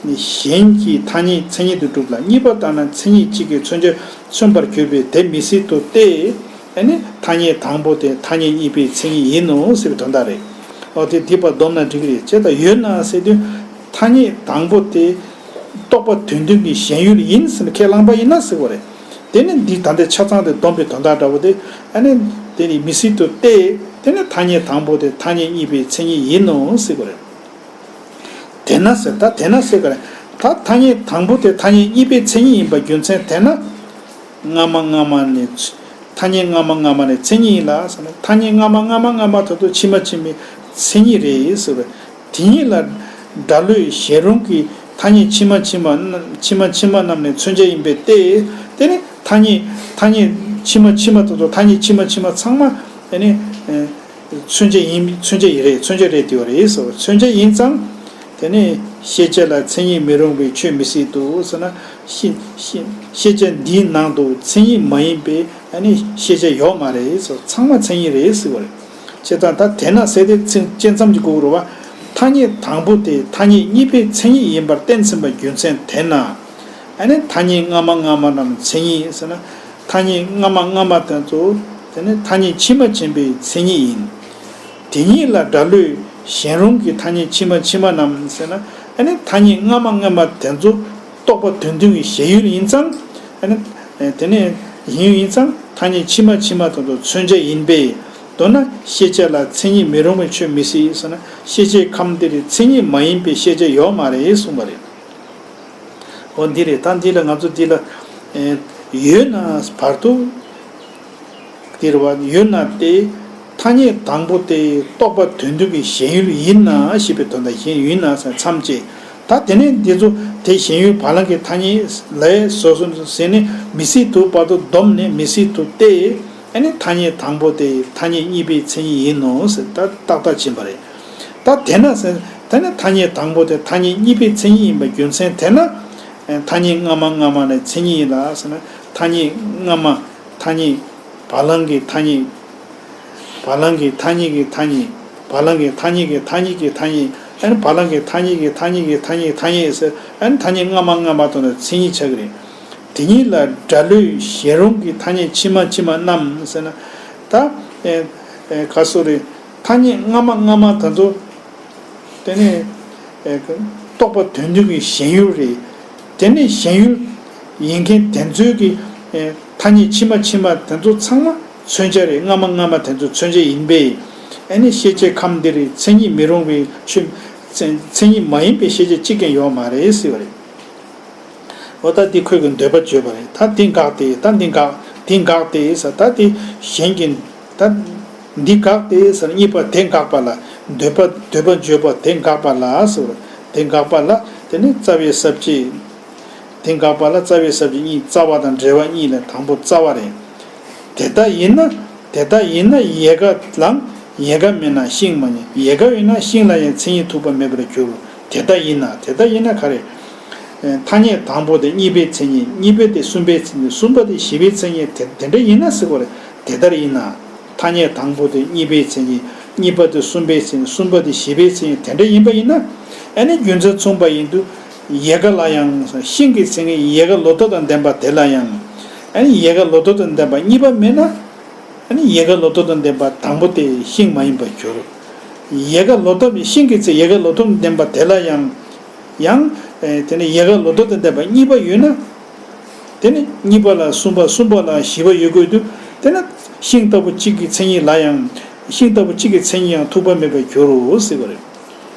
གཞན་གྱི་ཐ་སྙད་མཚན་ཉིད་དུ་གྲུབ་ལ། གཉིས་པ་ལྟར་ན་མཚན་ཉིད་གཅིག་གིས་མཚོན་བྱ་མཚོན་པར་གྱུར་པས་དེ་མི་སྲིད་དོ་སྟེ། ཨ་ནི་ཐ་སྙད་དང་པོ་དེ་ཐ་སྙད་གཉིས་པའི་མཚན་ཉིད་ཡིན་ནོ་ཟེར་བའི་དོན་དག་རེད། འོ་དེ་འདི་པར་བསྡོམས་ན་འགྲིག་གི་རེད། ཅེས་དང་ཡོད་ན་ཟེར་དུས་ཐ་སྙད་དང་པོ་དེ་རྟོག་པ་དོན་མཐུན་གྱི་གཞན་ཡུལ་ཡིན་ཟེར་ནས་ཁས་བླངས་པ་ཡིན་ན་ཟེར་བ་རེད། དེ་ནི་འདི་ད་ལྟའི་ཆ་ཚང་དེ་བསྡོམས་པའི་དོན་དག་འདྲ་བོ་དེ་ཨ་ནི་དེ་ནི་མི་སྲིད་དོ་སྟེ། དེ་ནི་ཐ་སྙད་དང་པོ་དེ་ཐ་སྙད་གཉིས་པའི་མཚན་ཉིད་ཡིན་ནོ་ཟེར་བ་རེད། དེས་ན་ཟེར། ད་དེས་ན་ཟེར་ག་རེ། ད་ཐ་སྙད་དང་པོ་དེ་ཐ་སྙད་གཉིས་པའི་མཚན་ཉིད་ཡིན་པ་རྒྱུ་མཚན་དེས་ན། སྔ་མ་སྔ་མ་ནས་ཐ་སྙད་སྔ་མ་སྔ་མ་ནས་མཚན་ཉིད་ཡིན་ལ་ཟེར་ན། ཐ་སྙད་སྔ་མ་སྔ་མ་སྔ་མ་དེ་ཚོ་ཕྱི་མ་ཕྱི་མའི་མཚན་ཉིད་རེད་ཟེར་བས། དེ་ཉིད་ལ་སྒྲ་བློའི་གཞན་རུང་གི་ཐ་སྙད་ཕྱི་མ་ཕྱི་མ་ཕྱི་མ་ཕྱི་མ་རྣམས་ནས་མཚོན་བྱ་ཡིན་པས་ཏེ། དེ་ནི་ཐ་སྙད་ཐ་སྙད་ཕྱི་མ་ཕྱི་མ་དེ་ཚོ་ཐ་སྙད་ཕྱི་མ་ཕྱི་མ་ཚང་མ་དེ་ནི། མཚོན་བྱ་ཡིན། མཚོན་བྱ་ཡིན་རེད། མཚོན་བྱ་རེད་དེ་བ་རེད་ཟེར་བ། མཚོན་བྱ་ཡིན་ཙང་། དེ་ནས་ཤེས་བྱ་ལ་མཚན་ཉིད་མི་རུང་བའི་ཆོས་མི་སྲིད་དོ་ཟེར་ན། ཤེས་ཤེས་ཤེས་བྱ་འདིའི་ནང་དུ་མཚན་ཉིད་མ་ཡིན་པའི་ཨ་ནི་ཤེས་བྱ་ཡོད་མ་རེད་ཟེར། ཚང་མ་མཚན་ཉིད་རེད་ཟེར་བ་རེད། བྱས་ཙང་ད་དེས་ན་ཟེར་དེ་ཚིག་གཅིག་ཙམ་གྱིས་གོ་གི་རེད་བ། ཐ་སྙད་དང་པོ་དེ་ཐ་སྙད་གཉིས་པའི་མཚན་ཉིད་ཡིན་པར་གཏན་ཚིགས་པ་རྒྱུ་མཚན་དེས་ན། ཨ་ནི་ཐ་སྙད་སྔ་མ་སྔ་མ་རྣམས་མཚན་ཉིད་ཟེར་ན། ཐ་སྙད་སྔ་མ་སྔ་མ་དེ་ཚོ་དེ་ནི་ཐ་སྙད་ཕྱི་མ་ཕྱི་མའི་མཚན་ཉིད་ཡིན། དེ་ཉིད་ལ་སྒྲ་བློའི་གཞན་རུང་གི་ཐ་སྙད་ཕྱི་མ་ཕྱི་མ་རྣམས་ཟེར་ན། ཨ་ནི་ཐ་སྙད་སྔ་མ་སྔ་མ་དེ་ཚོ་རྟོག་པ་དོན་མཐུན་གྱི་གཞན་ཡུལ་ཡིན་ཙང་། ཨ་ནི་དེ་ནི་གཞན་ཡུལ་ཡིན་ཙང་ཐ་སྙད་ཕྱི་མ་ཕྱི་མ་དེ་ཚོ་མཚོན་བྱ་ཡིན་པས། མདོར་ན་ཤེས་བྱ་ལ་མཚན་ཉིད་མི་རུང་བའི་ཆོས་མི་སྲིད་ཟེར་ན། ཤེས་བྱའི་ཁམས་འདིར་མཚན་ཉིད་མ་ཡིན་པའི་ཤེས་བྱ་ཡོད་མ་རེད་གསུངས་པ་རེད། འོ་འདི་རེད། ད་འདི་ལ་ང་ཚོ་འདི་ལ་ཨེ་ཡོད་ན་བར་དུ་འདིར་བ་ཡོད་ན་སྟེ། ཐ་སྙད་དང་པོ་དེ་རྟོག་པ་དོན་མཐུན་གྱི་གཞན་ཡུལ་ཡིན་ན་ཞེས་པའི་དོན་དག་གཞན་ཡིན་ན་ཟེར་མཚམས་བཅད། ད་དེ་ནས་འདི་ཚོ་དེ་གཞན་ཡུལ་བ་ལང་གི་ཐ་སྙད་ལས་སོ་སོ་ཟེར་ནས་མི་སྲིད་དོ་བར་དུ་བསྡོམས་ནས་མི་སྲིད་དོ་སྟེ། ཨ་ནི་ཐ་སྙད་དང་པོ་དེ་ཐ་སྙད་གཉིས་པའི་མཚན་ཉིད་ཡིན་ནོ་ཟེར་ད་ཏག་ཏག་ཕྱིན་པ་རེད། ད་དེས་ན་ཟེར། དེ་ནི་ཐ་སྙད་དང་པོ་དེ་ཐ་སྙད་གཉིས་པའི་མཚན་ཉིད་ཡིན་པའི་རྒྱུ་མཚན་དེས་ན། ཨེ་ཐ་སྙད་སྔ་མ་སྔ་མ་ནས་མཚན་ཉིད་ཡིན་ལ་ཟེར་ན། ཐ་སྙད་སྔ་མ་ཐ་སྙད་བ་ལང་གི་ཐ་སྙད། བ་ལང་གི་ཐ་སྙད་ཀྱི་ཐ་སྙད། བ་ལང་གི་ཐ་སྙད་ཀྱི་ཐ་སྙད་ཀྱི་ཐ་སྙད། ཨ་ནི་བ་ལང་གི་ཐ་སྙད་ཀྱི་ཐ་སྙད་ཀྱི་ཐ་སྙད་ཀྱི་ཐ་སྙད་ཟེར། ཨ་ནི་ཐ་སྙད་སྔ་མ་སྔ་མ་དང་ནི་མཚན་ཉིད་ཆགས་ཀྱི་རེད། དེ་ཉིད་ལ་སྒྲ་བློའི་གཞན་རུང་གི་ཐ་སྙད་ཕྱི་མ་ཕྱི་མ་རྣམས་ཟེར་ན། ད་ཨེ་ཨེ་ག་སོ་རེད། ཐ་སྙད་སྔ་མ་སྔ་མ་དེ་ཚོ་དེ་ནི་ཨེ་རྟོག་པ་དོན་མཐུན་གྱི་གཞན་ཡུལ་རེད། དེ་ནི་གཞན་ཡུལ་ཡིན་མཁན་དེ་ཚོའི་གི་ཨེ་ཐ་སྙད་ཕྱི་མ་ཕྱི་མ་དེ་ཚོ་ཚང་མ་མཚོན་བྱ་རེད། སྔ་མ་སྔ་མ་དེ་ཚོ་མཚོན་བྱ་ཡིན་པས། ཨ་ནི་ཤེས་བྱའི་ཁམས་འདིར་མཚན་ཉིད་མི་རུང་བའི་ཆོས། མཚན་མཚན་ཉིད་མ་ཡིན་པའི་ཤེས་བྱ་གཅིག་ཀྱང་ཡོད་མ་རེད་ཟེར་བ་རེད། འོ་ད་འདི་ཁོས་ཀྱི་འདོད་པ་བརྗོད་པ་རེད། ད་འདི་འགག་སྟེ། ད་འདི་འགག་འདི་འགག་སྟེ་ཟེར། ད་འདི་གཞན་གྱི་ད་འདི་འགག་སྟེ་ཟེར། གཉིས་པ་དེ་འགག་པ་ལ། འདོད་པ་འདོད་པ་བརྗོད་པ་དེ་འགག་པ་ལ་ཟེར། དེ་འགག་པ་ལ་དེ་ནི་རྩ་བའི་ས་བཅད། དེ་འགག་པ་ལ་རྩ་བའི་ས་བཅད་གཉིས། རྩ་བ་དང་འབྲེལ་བ་གཉིས་ལས་དང་པོ་རྩ་བ་རེད། དེ་ལྟ་ཡིན་ན། དེ་ལྟ་ཡིན་ན་ཡལ་ག་ལའང་ཡལ་ག་མེད་ན་ཤིང་མ་རྙེད། ཡལ་ག་ཡོད་ན་ཤིང་ལ་ཡང་མཚན་ཉིད་ཐུག་པ་མེད་པར་འགྱུར། དེ་ལྟ་ཡིན་ན། དེ་ལྟ་ཡིན་ན་ག་རེ། ཐ་སྙད་དང་པོ་དེ་གཉིས་པའི་མཚན་ཉིད། གཉིས་པ་དེ་གསུམ་པའི་མཚན་ཉིད། གསུམ་པ་དེ་བཞི་པའི་མཚན་ཉིད། དེ་དེ་འདྲ་ཡིན་ན་ཟེར་གོ་རེད། དེ་ལྟར་ཡིན་ན། ཐ་སྙད་དང་པོ་དེ་གཉིས་པའི་མཚན་ཉིད། གཉིས་པ་དེ་གསུམ་པའི་མཚན་ཉིད། གསུམ་པ་དེ་བཞི་པའི་མཚན་ཉིད། དེ་འདྲ་ཡིན་པ་ཡིན་ན། ཨ་ནི་རྒྱུ་མཚན་མཚུངས་པ་ཡིན་དུས། ཡལ་ག་ལ་ཡང་། ཤིང་གི་མཚན་ཉིད་ཡལ་ག་ལོ་ཏོག་དང་ལྡན་པ་དེ་ལ་ཡང་། ཨ་ནི་ཡལ་ག་ལོ་ཏོག་དང་ལྡན་པ་གཉིས་པ་མེད་ན། ཨ་ནི་ཡལ་ག་ལོ་ཏོག་དང་ལྡན་པ་དང་པོ་དེ་ཤིང་མ་ཡིན་པར་གྱུར། ཡལ་ག་ལོ་ཏོག་ཤིང་གི་ཚེ་ཡལ་ག་ལོ་ཏོག་དང་ལྡན་པ་དེ་ལ་ཡང་། ཡང་། ཨེ་དེ་ནི་ཡལ་ག་ལོ་ཏོག་དང་ལྡན་པ་གཉིས་པ་ཡོད་ན། དེ་ནི་གཉིས་པ་ལ་གསུམ་པ། གསུམ་པ་ལ་བཞི་པ་ཡོད་དགོས་དུས། དེ་ནི་ཤིང་ལྟ་བུ་གཅིག་གི་མཚན་ཉིད་ལ་ཡང་ ཤིང་ལྟ་བུ་གཅིག་གི་མཚན་ཉིད་ཡང་ཐུག་པ་མེད་པར་འགྱུར་རོ་ཟེར་བ་རེད།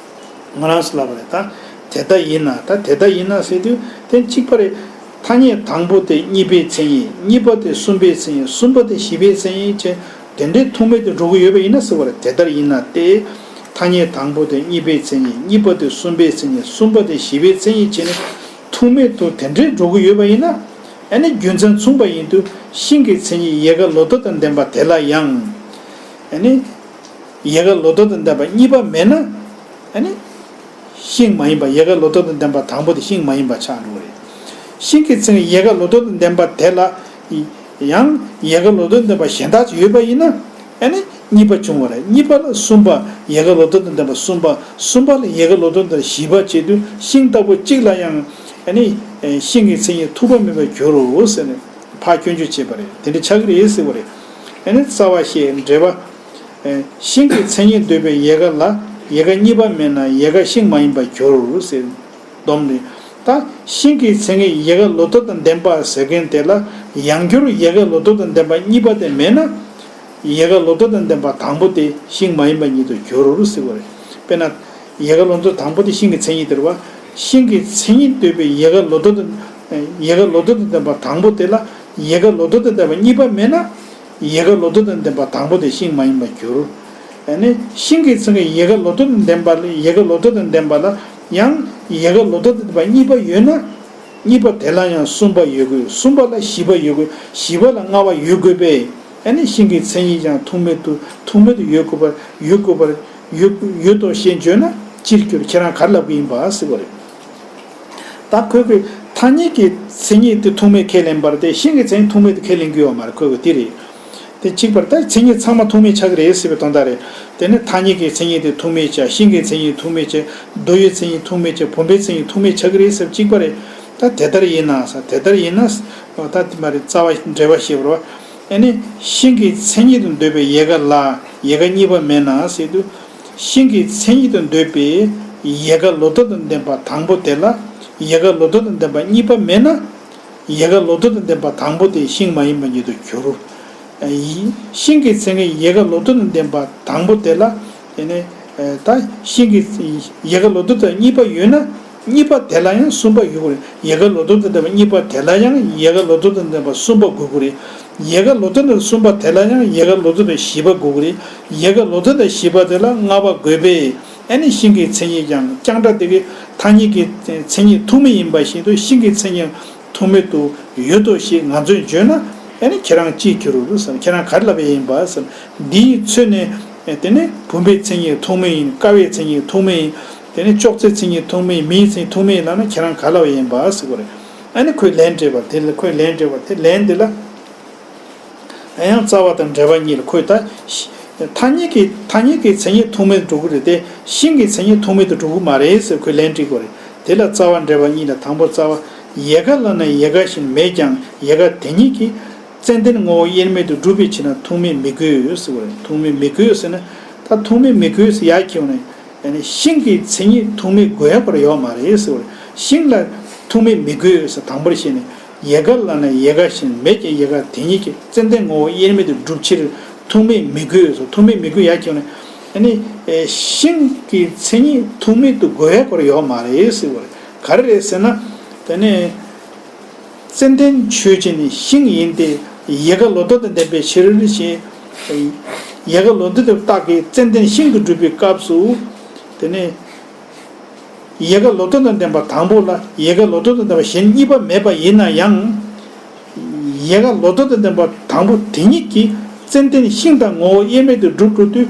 ང་རང་ཚོ་ལབ་པ་རེད་ད། དེ་ལྟར་ཡིན་ན། ད་དེ་ལྟར་ཡིན་ན་ཟེར་དུས་དེ་གཅིག་པ་རེད། ཐ་སྙད་དང་པོ་དེ་གཉིས་པའི་མཚན་ཉིད། གཉིས་པ་དེ་གསུམ་པའི་མཚན་ཉིད། གསུམ་པ་དེ་བཞི་པའི་མཚན་ཉིད་བྱས། དེ་འདྲའི་ཐུག་མེད་དུ་འགྲོ་གི་ཡོད་པ་ཡིན་ན་ཟེར་བ་རེད། དེ་ལྟར་ཡིན་ན་སྟེ། ཐ་སྙད་དང་པོ་དེ་གཉིས་པའི་མཚན་ཉིད། གཉིས་པ་དེ་གསུམ་པའི་མཚན་ཉིད། གསུམ་པ་དེ་བཞི་པའི་མཚན་ཉིད་བྱས་ནས་ཐུག་མེད་དུ་དེ་འདྲའི་འགྲོ་གི་ཡོད་པ་ཡིན་ན། ཨ་ནི་རྒྱུ་མཚན་མཚུངས་པ་ཡིན་དུས་ཤིང་གི་མཚན་ཉིད་ཡལ་ག་ལོ་ཏོག་དང་ལྡན་པ་དེ་ལ་ཡང་། ཨ་ནི་ཡལ་ག་ལོ་ཏོག་དང་ལྡན་པ་གཉིས་པ་མེད་ན། ཨ་ནི་ཤིང་མ་ཡིན་པ། ཡལ་ག་ལོ་ཏོག་དང་ལྡན་པ་དང་པོ་དེ་ཤིང་མ་ཡིན་པ་ཆགས་འགྲོ་གི་རེད། ཤིང་གི་མཚན་ཉིད་ཡལ་ག་ལོ་ཏོག་དང་ལྡན་པ་དེ་ལ་ཡང་ཡལ་ག་ལོ་ཏོག་དང་ལྡན་པ་གཞན་དག་ཅིག་ཡོད་པ་ཡིན་ན། ཨ་ནི་གཉིས་པ་བྱུང་བ་རེད། གཉིས་པ་ལ་གསུམ་པ། ཡལ་ག་ལོ་ཏོག་དང་ལྡན་པ་གསུམ་པ། གསུམ་པ་ལ་ཡལ་ག་ལོ་ཏོག་དང་བཞི་པ་བྱེད་དུས་ཤིང་ལྟ་བུ་གཅིག་ལ་ཡང་ཨ་ནི་ཤིང་གི་མཚན་ཉིད་ཐུག་པ་མེད་པར་འགྱུར་རོ་ཟེར་ནས་ཕར་སྐྱོན་བརྗོད་བྱས་པ་རེད། དེ་འདྲ་ཆགས་ཀྱི་རེད་ཟེར་བ་རེད། ཨ་ནི་རྩ་བ་བཤད། འགྲེལ་པ། ཤིང་གི་མཚན་ཉིད་འདོད་པའི་ཡལ་ག་ལ་ཡལ་ག་གཉིས་པ་མེད་ན་ཡལ་ག་ཤིང་མ་ཡིན་པར་འགྱུར་ཟེར། སྡོམ་ནི། ད་ཤིང་གི་མཚན་ཉིད་ཡལ་ག་ལོ་ཏོག་དང་ལྡན་པ་ཟེར་མཁན་དེ་ལ་ཡང་བསྐྱར་ཡལ་ག་ལོ་ཏོག་དང་ལྡན་པ་གཉིས་པ་དེ་མེད་ན། ཡལ་ག་ལོ་ཏོག་དང་ལྡན་པ་དང་པོ་དེ་ཤིང་མ་ཡིན་པ་ཉིད་དུ་འགྱུར་ཟེར་བ་རེད། དཔེར་ན། ཡལ་ག་ལོ་ཏོག་དང་པོ་དེ་ཤིང་གི་མཚན་ཉིད་དེ་རེད་བ། ཤིང་གི་མཚན་ཉིད་འདོད་པའི་ཡལ་ག་ལོ་ཏོག་དང་། ཡལ་ག་ལོ་ཏོག་དང་ལྡན་པ་དང་པོ་དེ་ལ་ཡལ་ག་ལོ་ཏོག་དང་ལྡན་པ་གཉིས་པ་མེད་ན། ཡལ་ག་ལོ་ཏོག་དང་ལྡན་པ་དང་པོ་དེ་ཤིང་མ་ཡིན་པར་འགྱུར། ཨ་ནི་ཤིང་གི་མཚན་ཉིད་ཡལ་ག་ལོ་ཏོག་དང་ལྡན་པ་ལ། ཡལ་ག་ལོ་ཏོག་དང་ལྡན་པ་ལ་ཡང་ཡལ་ག་ལོ་ཏོག་དང་ལྡན་པ་གཉིས་པ་ཡོད་ན། གཉིས་པ་དེ་ལ་ཡང་གསུམ་པ་ཡོད་དགོས། གསུམ་པ་ལ་བཞི་པ་ཡོད་དགོས། བཞི་པ་ལ་ལྔ་པ་ཡོད་དགོས་པས། ཨ་ནི་ཤིང་གི་མཚན་ཉིད་ཀྱང་ཐུག་མེད་དུ། ཐུག་མེད་དུ་ཡོད་དགོས་པར། ཡོད་དགོས་པར། ཡོད། ཡོད་དོ་ཞེས་བརྗོད་ན་ཅིར་འགྱུར། ཁྱེད་རང་ག་རེ་ལབ་ཀྱི་ཡིན་པ་ཟེར་བ་རེད། ད་ཁོས་ཁོས་ཐ་སྙད་ཀྱི་མཚན་ཉིད་དེ་ཐུག་མེད་ཁས་ལེན་པ་རེད་དེ། ཤིང་གི་མཚན་ཉིད་ཐུག་མེད་དུ་ཁས་ལེན་གྱི་ཡོད་མ་རེད། ཁོས་ཁོས་དེ་རེད། དེ་གཅིག་པ་རེད། ད་མཚན་ཉིད་ཚང་མ་ཐུག་མེད་ཆགས་ཀྱི་རེད་ཟེར་བའི་དོན་དག་རེད། དེ་ནི་ཐ་སྙད་ཀྱི་མཚན་ཉིད་དེ་ཐུག་མེད་ཆགས། ཤིང་གི་མཚན་ཉིད་ཐུག་མེད་ཆགས། རྡོ་ཡི་མཚན་ཉིད་ཐུག་མེད་ཆགས། བུམ་པའི་མཚན་ཉིད་ཐུག་མེད་ཆགས་ཀྱི་རེད་ཟེར་བ་གཅིག་པ་རེད། ད་དེ་ལྟར་ཡིན་ན་ཟེར། དེ་ལྟར་ཡིན་ན་ཟེར། ད་དེ་མ་རེད། རྩ་བ་འགྲེལ་པ་ཞེས་པ་རེད་བ། ཨ་ནི་ཤིང་གི་མཚན་ཉིད་དུ་འདོད་པའི་ཡལ་ག་ལ་ཡལ་ག་གཉིས་པ་མེད་ན་ཟེར་དུས། ཤིང་གི་མཚན་ཉིད་དུ་འདོད་པའི་ཡལ་ག་ལོ་ཏོག་དང་ལྡན་པ་དང་པོ་དེ་ལ་ཡལ་ག་ལོ་ཏོག་དང་ལྡན་པ་གཉིས་པ་མེད་ན། ཡལ་ག་ལོ་ཏོག་དང་ལྡན་པ་དང་པོ་དེ་ཤིང་མ་ཡིན་པ་ཉིད་དུ་འགྱུར། ཨ་ཡི། ཤིང་གི་མཚན་ཉིད་ཡལ་ག་ལོ་ཏོག་དང་ལྡན་པ་དང་པོ་དེ་ལ། དེ་ནས་ད་ཤིང་གི་ཡལ་ག་ལོ་ཏོག་དང་གཉིས་པ་ཡོད་ན། གཉིས་པ་དེ་ལ་ཡང་གསུམ་པ་ཡོད་དགོས་རེད། ཡལ་ག་ལོ་ཏོག་དང་ལྡན་པ་གཉིས་པ་དེ་ལ་ཡང་ཡལ་ག་ལོ་ཏོག་དང་ལྡན་པ་གསུམ་པ་དགོས་ཀྱི་རེད། ཡལ་ག་ལོ་ཏོག་དང་གསུམ་པ་དེ་ལ་ཡང་ཡལ་ག་ལོ་ཏོག་དང་བཞི་པ་དགོས་ཀྱི་རེད། ཡལ་ག་ལོ་ཏོག་དང་བཞི་པ་དེ་ལ་ལྔ་པ་དགོས་པས། ཨ་ནི་ཤིང་གི་མཚན་ཉིད་ཀྱང་རྐྱང་ཕྲ་དེ་གི་ཐ་སྙད་ཀྱི་མཚན་ཉིད་ཐུག་མེད་ཡིན་པ་བཞིན་དུ་ཤིང་གི་མཚན་ཉིད་ཐུག་མེད་དུ་ཡོད་དོ་ཞེས་ང་ཚོས་བརྗོད་ན། ཨ་ནི་ཁྱེད་རང་ཅིར་འགྱུར་རོ་ཟེར། ཁྱེད་རང་ག་རེ་ལབ་པ་ཡིན་པ་ཟེར། འདིས་མཚོན་ནས་དེ་ནི་བུམ་པའི་མཚན་ཉིད་ཐུག་མེད་ཡིན། ཀ་བའི་མཚན་ཉིད་ཐུག་མེད་ཡིན། དེ་ནི་ཅོག་ཙེའི་མཚན་ཉིད་ཐུག་མེད་ཡིན། མེའི་མཚན་ཉིད་ཐུག་མེད་ཡིན་ལབ་ན་ཁྱེད་རང་ག་རེ་ལབ་པ་ཡིན་པ་ཟེར་གྱི་རེད། ཨ་ནི་ཁོས་ལན་སྤྲད་པ་དེ་ལ། ཁོས་ལན་སྤྲད་པ་དེ། ལན་དེ་ལ། ཡང་རྩ་བ་དང་འགྲེལ་པ་གཉིས་ལ་ཁོས་ད། ཐ་སྙད་ཀྱི། ཐ་སྙད་ཀྱི་མཚན་ཉིད་ཐུག་མེད་དུ་འགྲོ་གི་རེད་དེ། ཤིང་གི་མཚན་ཉིད་ཐུག་མེད་དུ་འགྲོ་གི་མ་རེད་ཟེར་ཁོས་ལན་འབྲི་དགོས་རེད། དེ་ལ་རྩ་བ་འགྲེལ་པ་གཉིས་ལ། དང་པོ་རྩ་བ། ཡལ་ག་ལ་ནི་ཡལ་ག་བཞིན་མེད་ཀྱང་ཡལ་ག་དེ་ཉིད་ཀྱིས་ཙན་དན་ངོ་བོ་དབྱེར་མེད་དུ་སྒྲུབ་པའི་ཕྱིར་ན་ཐུག་མེད་མི་དགོས་ཟེར་བ་རེད། ཐུག་མེད་མི་དགོས་ཟེར་ན། ད་ཐུག་མེད་མི་དགོས་ཟེར་ཡར་འཁྱེར་ནས། ཡང་ན་ཤིང་གི་མཚན་ཉིད་ཐུག་མེད་དགོས་ཡ་ཁོ་རང་ཡོད་མ་རེད་ཟེར་བ་རེད། ཤིང་ལ་ཐུག་མེད་མི་དགོས་ཟེར་དང་པོར་བཤད་ནས། ཡལ་ག་ལ་ནི་ཡལ་ག་བཞིན་མེད་ཀྱང་ཡལ་ག་དེ་ཉིད་ཀྱིས་ཙན་དན་ངོ་བོ་དབྱེར་མེད་དུ་སྒྲུབ་ཕྱིར་ཐུག་མེད་མི་དགོས་ཟེར། ཐུག་མེད་མི་དགོས་ཡ་ཁྱོད་ནས། ཨ་ནི་ཤིང་གི་མཚན་ཉིད་ཐུག་མེད་དུ་དགོས་ཡ་ཁོ་རང་ཡོད་མ་རེད་ཟེར་བ་རེད། ག་རེ་རེད་ཟེར་ན། དེ་ནས། ཙན་དན་ཆོས་ཅན་ནི་ཤིང་ཡིན་ཏེ། ཡལ་ག་ལོ་ཏོག་དང་ལྡན་པའི་ཕྱིར་ཞེས། ཡལ་ག་ལོ་ཏོག་དང་རྟགས་ཀྱིས་ཙན་དན་ཤིང་དུ་སྒྲུབ་པའི་སྐབས་སུ། དེ་ནས། ཡལ་ག་ལོ་ཏོག་དང་ལྡན་པ་དང་པོ་ལ་ཡལ་ག་ལོ་ཏོག་དང་ལྡན་པ་གཞན་གཉིས་པ་མེད་པ་ཡིན་ན་ཡང་། ཡལ་ག་ལོ་ཏོག་དང་ལྡན་པ་དང་པོ་དེ་ཉིད་ཀྱིས་ཙན་དན་ཤིང་དང་ངོ་བོ་དབྱེར་མེད་དུ་སྒྲུབ་འགྲོ་དུས།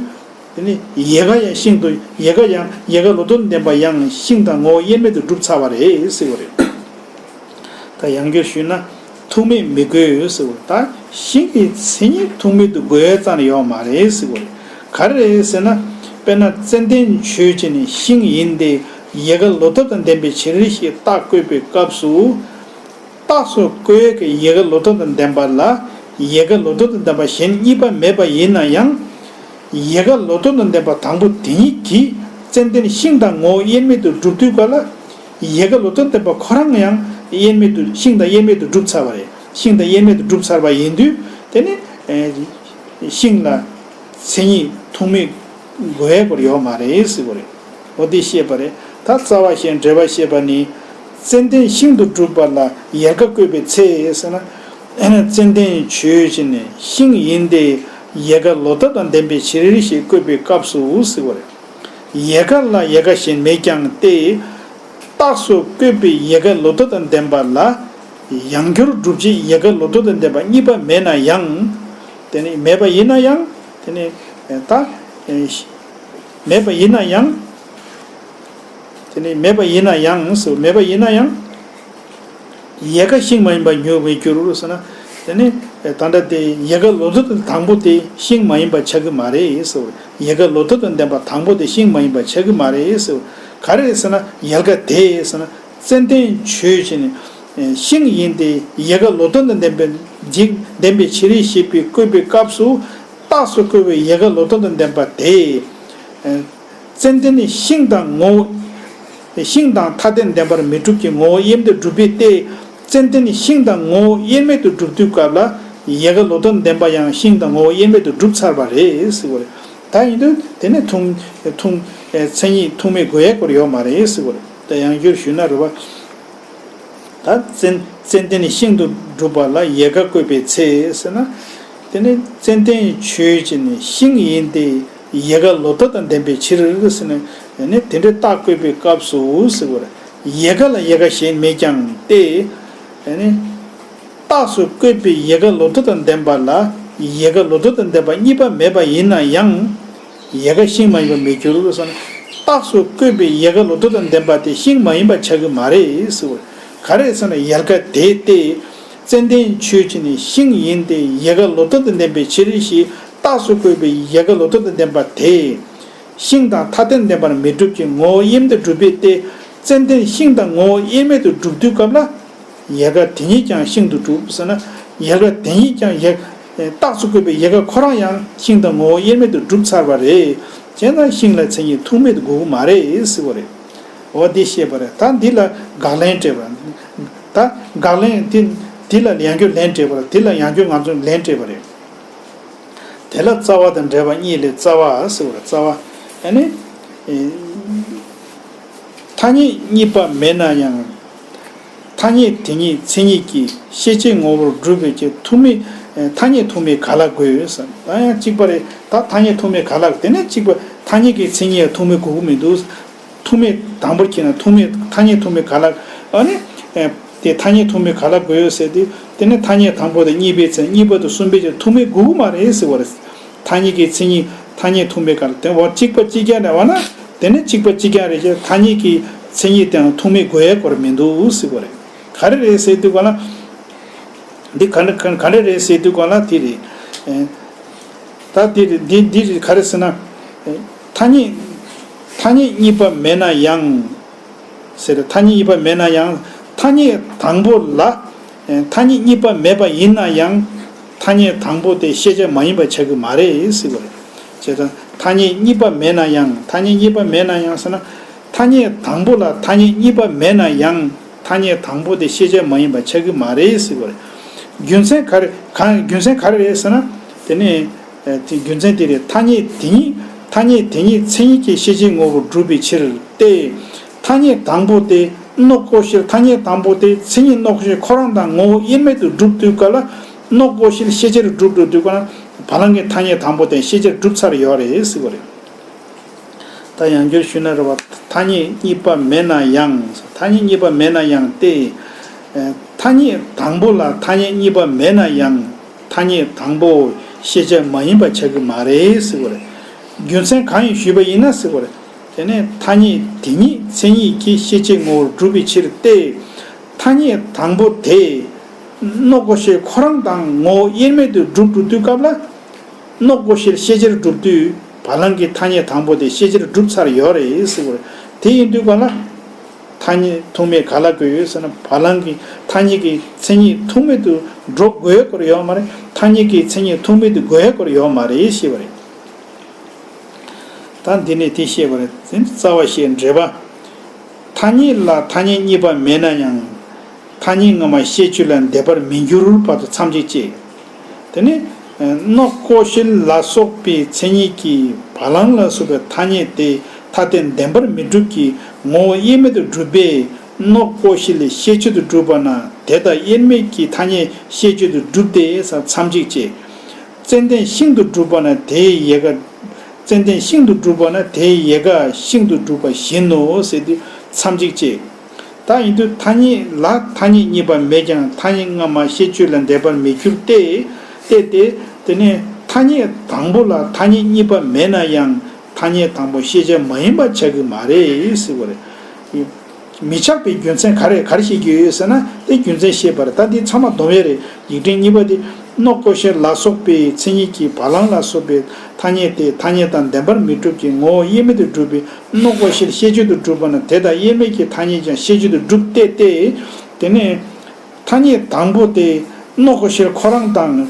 དེ་ནི་ཡལ་ག་ཡང་ཤིང་དུ། ཡལ་ག་ཡང་ཡལ་ག་ལོ་ཏོག་དང་ལྡན་པ་ཡང་ཤིང་དང་ངོ་བོ་དབྱེར་མེད་དུ་གྲུབ་ཚར་བ་རེད་ཟེར་བ་རེད། ད་ཡང་བསྐྱར་ཞུས་ན། ཐུག་མེད་མི་དགོས་ཟེར་བ་རེད། ད་ཤིང་གི་མཚན་ཉིད་ཐུག་མེད་དུ་དགོས་ཡ་རྩ་ནས་ཡོད་མ་རེད་ཟེར་བ་རེད། ག་རེ་རེད་ཟེར་ན། དཔེར་ན་ཙན་དན་ཆོས་ཅན་ནི་ཤིང་ཡིན་ཏེ། ཡལ་ག་ལོ་ཏོག་དང་ལྡན་པའི་ཕྱིར་ཞེས་རྟགས་བཀོད་པའི་སྐབས་སུ། རྟགས་སུ་བཀོད་ཀྱི་ཡལ་ག་ལོ་ཏོག་དང་ལྡན་པ་ལ་ཡལ་ག་ལོ་ཏོག་དང་ལྡན་པ་གཞན་གཉིས་པ་མེད་པ་ཡིན་ན་ཡང་། ཡལ་ག་ལོ་ཏོག་དང་ལྡན་པ་དང་པོ་དེ་ཉིད་ཀྱིས་ཙན་དན་ཤིང་དང་ངོ་བོ་དབྱེར་མེད་དུ་སྒྲུབ་དུས་ག་ལ། ཡལ་ག་ལོ་ཏོག་དང་ལྡན་པ་ཁོ་རང་ཡང་དབྱེར་མེད་དུ། ཤིང་དང་དབྱེར་མེད་དུ་གྲུབ་ཚར་བ་རེད། ཤིང་དང་དབྱེར་མེད་དུ་གྲུབ་ཚར་བ་ཡིན་དུས། དེ་ནི་ཤིང་ལ། མཚན་ཉིད་ཐུག་མེད་དགོས་ཡ་སྐོར་ཡོད་མ་རེད་ཟེར་བ་རེད། འོ་དེ་བཤད་པ་རེད། ད་རྩ་བ་ཞེས་འགྲེལ་པ་བཤད་པ་ནི། ཙན་དན་ཤིང་དུ་གྲུབ་པ་ལ་ཡལ་ག་བཀོད་པའི་ཚེ་ཟེར་ན། ཙན་དན་ཆོས་ཅན་ནི་ཤིང་ཡིན་ཏེ། ཡལ་ག་ལོ་འདབ་དང་ལྡན་པའི་ཕྱིར་ཞེས་བཀོད་པའི་སྐབས་སུ་ཟེར་བ་རེད། ཡལ་ག་ལ་ཡལ་ག་གཞན་མེད་ཀྱང་སྟེ། རྟགས་སུ་བཀོད་པའི་ཡལ་ག་ལོ་འདབ་དང་ལྡན་པ་ལ། ཡང་སྒྱུར་སྒྲུབ་བྱེད་ཡལ་ག་ལོ་འདབ་དང་ལྡན་པ་གཉིས་པ་མེད་ན་ཡང་། དེ་ནི་མེད་པ་ཡིན་ན་ཡང་། དེ་ནི་ད་མེད་པ་ཡིན་ན་ཡང་། དེ་ནི་མེད་པ་ཡིན་ན་ཡང་ཟེར། མེད་པ་ཡིན་ན་ཡང་། ཡལ་ག་ཤིང་མ་ཡིན་པར་མི་འགྱུར་ཟེར་ན། དེ་ནི་ད་ལྟ་དེ་ཡལ་ག་ལོ་འདབ་དང་དང་པོ་དེ་ཤིང་མ་ཡིན་པ་ཆགས་ཀྱི་མ་རེད་ཟེར། ཡལ་ག་ལོ་འདབ་དང་ལྡན་པ་དང་པོ་དེ་ཤིང་མ་ཡིན་པ་ཆགས་ཀྱི་མ་རེད་ཟེར། ག་རེ་ཟེར་ན་ཡལ་ག་དེ་ཟེར་ན། ཙན་དན་ཆོས་ཅན་ནི་ཤིང་ཡིན་ཏེ། ཡལ་ག་ལོ་འདབ་དང་ལྡན་པའི་འཇིག་ལྡན་པའི་ཕྱིར་ཞེས་པའི་བཀོད་པའི་སྐབས་སུ། རྟགས་སུ་བཀོད་པའི་ཡལ་ག་ལོ་འདབ་དང་ལྡན་པ་དེ། ཙན་དན་ནི་ཤིང་དང་ངོ་བོ། ཤིང་དང་ཐ་དད་ལྡན་པར་མི་སྒྲུབ་ཀྱི་ངོ་བོ་དབྱེར་མེད་དུ་སྒྲུབ་པས་ཏེ། ཙན་དན་ནི་ཤིང་དང་ངོ་བོ་དབྱེར་མེད་དུ་སྒྲུབ་དུས་སྐབས་ལ། ཡལ་ག་ལོ་འདབ་ལྡན་པ་ཡང་ཤིང་དང་ངོ་བོ་དབྱེར་མེད་དུ་སྒྲུབ་ཚར་བ་རེད་ཟེར་བ་རེད། ད་ཡིན་དུས་དེ་ནི་ཐུག་ཐུག་མཚན་ཉིད་ཐུག་མེད་དགོས་ཡ་སྐོར་ཡོད་མ་རེད་ཟེར་བ་རེད། ད་ཡང་བསྐྱར་ཞུས་ན་རེད་བ། ད་ཙན་ཙན་དན་ནི་ཤིང་དུ་གྲུབ་པ་ལ་ཡལ་ག་བཀོད་པའི་ཚེ་ཟེར་ན། དེ་ནི་ཙན་དན་ཆོས་ཅན་ནི་ཤིང་ཡིན་ཏེ། ཡལ་ག་ལོ་འདབ་དང་ལྡན་པའི་ཕྱིར་ཟེར་ན། ཡང་ནི་དེ་འདྲའི་རྟགས་བཀོད་པའི་སྐབས་སུ་ཟེར་བ་རེད། ཡལ་ག་ལ་ཡལ་ག་གཞན་མེད་ཀྱང་སྟེ། ཡང་ནི་རྟགས་སུ་བཀོད་པའི་ཡལ་ག་ལོ་འདབ་དང་ལྡན་པ་ལ། ཡལ་ག་ལོ་འདབ་དང་ལྡན་པ་གཉིས་པ་མེད་པ་ཡིན་ན་ཡང་། ཡལ་ག་ཤིང་མ་ཡིན་པར་མི་འགྱུར་ཟེར་ན། རྟགས་སུ་བཀོད་པའི་ཡལ་ག་ལོ་འདབ་དང་ལྡན་པ་དེ་ཤིང་མ་ཡིན་པ་ཆགས་ཀྱི་མ་རེད་ཟེར་བ་རེད། ག་རེ་ཟེར་ན་ཡལ་ག་དེ་སྟེ། ཙན་དན་ཆོས་ཅན་ནི་ཤིང་ཡིན་ཏེ། ཡལ་ག་ལོ་འདབ་དང་ལྡན་པའི་ཕྱིར་ཞེས་རྟགས་སུ་བཀོད་པའི་ཡལ་ག་ལོ་འདབ་དང་ལྡན་པ་དེ། ཤིང་དང་ཐ་དད་ལྡན་པར་མི་སྒྲུབ་ཀྱི་ངོ་བོ་དབྱེར་མེད་དུ་སྒྲུབ་པས་ཏེ། ཙན་དན་ཤིང་དང་ངོ་བོ་དབྱེར་མེད་དུ་སྒྲུབ་དུས་སྐབས་ལ། ཡལ་ག་དེ་ཉིད་ཀྱང་ཤིང་དུ་གྲུབ་ཟེར་ན། ཡལ་ག་དེ་ཉིད་ཀྱང་ཡལ་རྟགས་སུ་བཀོད་པའི་ཡལ་ག་ཁོ་རང་ཡང་ཤིང་དང་ངོ་བོ་དབྱེར་མེད་དུ་གྲུབ་ཚར་བ་རེད། བྱས་ན་ཤིང་ལ་མཚན་ཉིད་ཐུག་མེད་དུ་དགོས་ཀྱི་མ་རེད་ཟེར་བ་རེད། འོ་འདི་བཤད་པ་རེད། ད་འདི་ལ་དགག་ལན་སྤྲད་པ། ད་དགག་ལན་འདི་འདི་ལ་ཡང་བསྐྱར་ལན་སྤྲད་པ་རེད། འདི་ལ་ཡང་བསྐྱར་ང་ཚོས་ལན་སྤྲད་པ་རེད། དེ་ལ་རྩ་བ་དང་འབྲེལ་བ་གཉིས་ལས་རྩ་བ་ཟེར་བ་རེད། རྩ་བ། ཨ་ནི། ཐ་སྙད་གཉིས་པ་མེད་ན་ཡང་། ཐ་སྙད་དེ་ཉིད་མཚན་ཉིད་ཀྱི་ཤེས་བྱེད་ངོ་བོར་སྒྲུབ་པའི་ཕྱིར་ཐུག་མེད། ཐ་སྙད་ཐུག་མེད་ག་ལ་དགོས་ཟེར། ད་ཡང་གཅིག་པ་རེད། ད་ཐ་སྙད་ཐུག་མེད་ག་ལ་དགོས། དེ་ནས་གཅིག་པ་ཐ་སྙད་ཀྱི་མཚན་ཉིད་ཐུག་མེད་དགོས་ཀྱི་མི་འདུག་ཐུག་མེད་དང་པོར་ཁྱེར་ན་ཐུག་མེད་ཐ་སྙད་ཐུག་མེད་ག་ལ། ཨ་ནི། དེ་ཐ་སྙད་ཐུག་མེད་ག་ལ་དགོས་ཡོད་ཟེར་དུས། དེ་ནི་ཐ་སྙད་དང་པོ་དང་གཉིས་པའི་ཚེ་གཉིས་པ་དང་གསུམ་པའི་ཚེ་ཐུག་མེད་དགོས་ཀྱི་མ་རེད་ཟེར་བ་རེད། ཐ་སྙད་ཀྱི་མཚན་ཉིད་ཐ་སྙད་ཐུག་མེད་ག་ལ། དེ་འོ་གཅིག་པ་གཅིག་རྐྱང་རེད་བ་ན། དེ་ནི་གཅིག་པ་གཅིག་རྐྱང་རེད་ཀྱང་ཐ་སྙད་ཀྱི་མཚན་ཉིད་དེའང་ཐུག་མེད་དགོས་ཡའི་སྐོར་མི་འདུག་ཟེར་བ་རེད། ག་རེ་རེད་ཟེར་དུས་ག་ལ། འདི་ག་འདྲ་ག་ག་འདྲ་རེད་ཟེར་དུས་ག་ལ་དེ་རེད། ཨེ། ད་དེ་རེད། འདི་འདི་རེད། ག་རེ་ཟེར་ན། ཨེ། ཐ་སྙད་ཐ་སྙད་གཉིས་པ་མེད་ན་ཡང་། ཟེར། ཐ་སྙད་གཉིས་པ་མེད་ན་ཡང་། ཐ་སྙད་དང་པོ་ལ། ཨེ། ཐ་སྙད་གཉིས་པ་མེད་པ་ཡིན་ན་ཡང་། ཐ་སྙད་དང་པོ་དེ་ཤེས་བྱ་མ་ཡིན་པ་ཆགས་ཀྱི་མ་རེད་ཟེར་བ་རེད། བྱས་ཙང་ཐ་སྙད་གཉིས་པ་མེད་ན་ཡང་། ཐ་སྙད་གཉིས་པ་མེད་ན་ཡང་ཟེར་ན། ཐ་སྙད་དང་པོ་ལ་ཐ་སྙད་གཉིས་པ་མེད་ན་ཡང་། ཐ་སྙད་དང་པོ་དེ་ཤེས་བྱ་མ་ཡིན་པ་ཆགས་ཀྱི་མ་རེད་ཟེར་བ་རེད། རྒྱུ་མཚན་ག་རེ་གང་རྒྱུ་མཚན་ག་རེ་རེད་ཟེར་ན། དེ་ནས། ཨེ། དེ་རྒྱུ་མཚན་དེ་རེད། ཐ་སྙད་དེ་ཉིད་ཐ་སྙད་དེ་ཉིད་མཚན་ཉིད་ཀྱི་ཤེས་བྱེད་ངོ་བོར་སྒྲུབ་པའི་ཕྱིར་ཏེ། ཐ་སྙད་དང་པོ་དེ་སྣོག་པོ་ཤེལ། ཐ་སྙད་དང་པོ་དེ་མཚན་ཉིད་སྣོག་པོ་ཤེལ་ཁོ་རང་དང་ངོ་བོ་དབྱེར་མེད་དུ་སྒྲུབ་དུས་སྐབས་ལ། སྣོག་པོ་ཤེལ་ཤེས་བྱར་སྒྲུབ་འགྲོ་དུས་སྐབས་ལ། བ་ལང་གི་ཐ་སྙད་དང་པོ་དེ་ཤེས་བྱར་སྒྲུབ་ཚར་ཡོད་རེད་ཟེར་བ་རེད། ད་ཡང་བསྐྱར་ཞུས་ན་རེད་བ། ཐ་སྙད་གཉིས་པ་མེད་ན་ཡང་། ཐ་སྙད་གཉིས་པ་མེད་ན་ཡང་སྟེ། ཐ་སྙད་དང་པོ་ལ་ཐ་སྙད་གཉིས་པ་མེད་ན་ཡང་། ཐ་སྙད་དང་པོ་ཤེས་བྱ་མ་ཡིན་པ་ཆགས་ཀྱི་མ་རེད་ཟེར་བ་རེད། རྒྱུ་མཚན་གང་ཡིན་ཞུས་པ་ཡིན་ན་ཟེར་བ་རེད། དེ་ནས་ཐ་སྙད་དེ་ཉིད་མཚན་ཉིད་ཀྱི་ཤེས་བྱེད་ངོ་བོར་སྒྲུབ་པའི་ཕྱིར་ཏེ། ཐ་སྙད་དང་པོ་དེ་སྣོག་པོ་ཤེལ་ཁོ་རང་དང་ངོ་བོ་དབྱེར་མེད་དུ་སྒྲུབ་འགྲོ་དུས་སྐབས་ལ། སྣོག་པོ་ཤེལ་ཤེས་བྱར་སྒྲུབ་དུས་བ་ལང་གི་ཐ་སྙད་དང་པོ་དེ་ཤེས་བྱར་སྒྲུབ་ཚར་ཡོད་རེད་ཟེར་བ་རེད། དེ་ཡིན་དུས་ག་ལ། ཐ་སྙད་ཐུག་མེད་ག་ལ་དགོས་ཡོད་ཟེར་ན། བ་ལང་གི་ཐ་སྙད་ཀྱི་མཚན་ཉིད་ཐུག་མེད་དུ་འགྲོ་དགོས་ཡོད་སྐོར་ཡོད་མ་རེད། ཐ་སྙད་ཀྱི་མཚན་ཉིད་ཐུག་མེད་དུ་དགོས་ཡོད་སྐོར་ཡོད་མ་རེད་ཞེས་པ་རེད། ད་འདི་ནས་དེ་བཤད་པ་རེད། དེ་ནི་རྩ་བ་ཞེས་འགྲེལ་པ། ཐ་སྙད་ལ་ཐ་སྙད་གཉིས་པ་མེད་ན་ཡང་། ཐ་སྙད་སྔ་མ་ཤེས་བྱེད་ལ་འདས་པར་མི་འགྱུར་བར་དུ་མཚམས་གཅིག་བཅད། དེ་ནི། ནོག་ཀོ་ཤལ་ལ་སོགས་པའི་མཚན་ཉིད་ཀྱིས་བ་ལང་ལ་སོགས་པའི་ཐ་སྙད་དེ་ཐ་དད་བདེན་པར་མི་སྒྲུབ་ཀྱི་ངོ་བོ་དབྱེར་མེད་དུ་སྒྲུབ་པས་ནོག་ཀོ་ཤལ་ཤེས་བྱེད་དུ་གྲུབ་པ་ན་དེ་དག་དབྱེར་མེད་ཀྱི་ཐ་སྙད་ཤེས་བྱེད་དུ་གྲུབ་སྟེ་མཚམས་གཅིག་ཅེས། ཙན་དན་ཤིང་དུ་གྲུབ་པ་ན་དེའི་ཡལ་ག་ཙན་དན་ཤིང་དུ་གྲུབ་པ་ན་དེའི་ཡལ་ག་ཤིང་དུ་གྲུབ་པ་བཞིན་ནོ་ཟེར་དུས་མཚམས་གཅིག་ཅེས། ད་ཡིན་དུས་ཐ་སྙད་ལ་ཐ་སྙད་གཉིས་པ་མེད་ཀྱང་ཐ་སྙད་སྔ་མ་ཤེས་བྱེད་ལ་འདས་པར་མི་འགྱུར་ཏེ། ཏེ་སྟེ། དེ་ནས་ཐ་སྙད་དང་པོ་ལ་ཐ་སྙད་གཉིས་པ་མེད་ན་ཡང་ཐ་སྙད་དང་པོ་ཤེས་བྱ་མ་ཡིན་པ་ཆགས་ཀྱི་མ་རེད་ཟེར་བ་རེད། མི་ཆགས་པའི་རྒྱུ་མཚན་ག་རེ་ག་རེ་བཤད་ཀྱི་ཡོད་ཟེར་ན་དེ་རྒྱུ་མཚན་བཤད་པ་རེད། ད་འདི་ཚང་མ་སྡོམ་ཡས་རེད། ཡིག་ཕྲེང་གཉིས་པ་དེ་ནོག་ཀོ་ཤལ་ལ་སོགས་པའི་མཚན་ཉིད་ཀྱིས་བ་ལང་ལ་སོགས་པའི་ཐ་སྙད་དེ་ཐ་སྙད་དང་བདེན་པར་མི་སྒྲུབ་ཀྱི་ངོ་བོ་དབྱེར་མེད་དུ་སྒྲུབ་པའི་ནོག་ཀོ་ཤལ་ཤེས་བྱེད་དུ་གྲུབ་པ་ན་དེ་དག་དབྱེར་མེད་ཀྱི་ཐ་སྙད་ཀྱང་ཤེས་བྱེད་དུ་གྲུབ་སྟེ་སྟེ། དེ་ནས་ཐ་སྙད་དང་པོ་དེ་ནོག་ཀོ་ཤལ་ཁོ་རང་དང་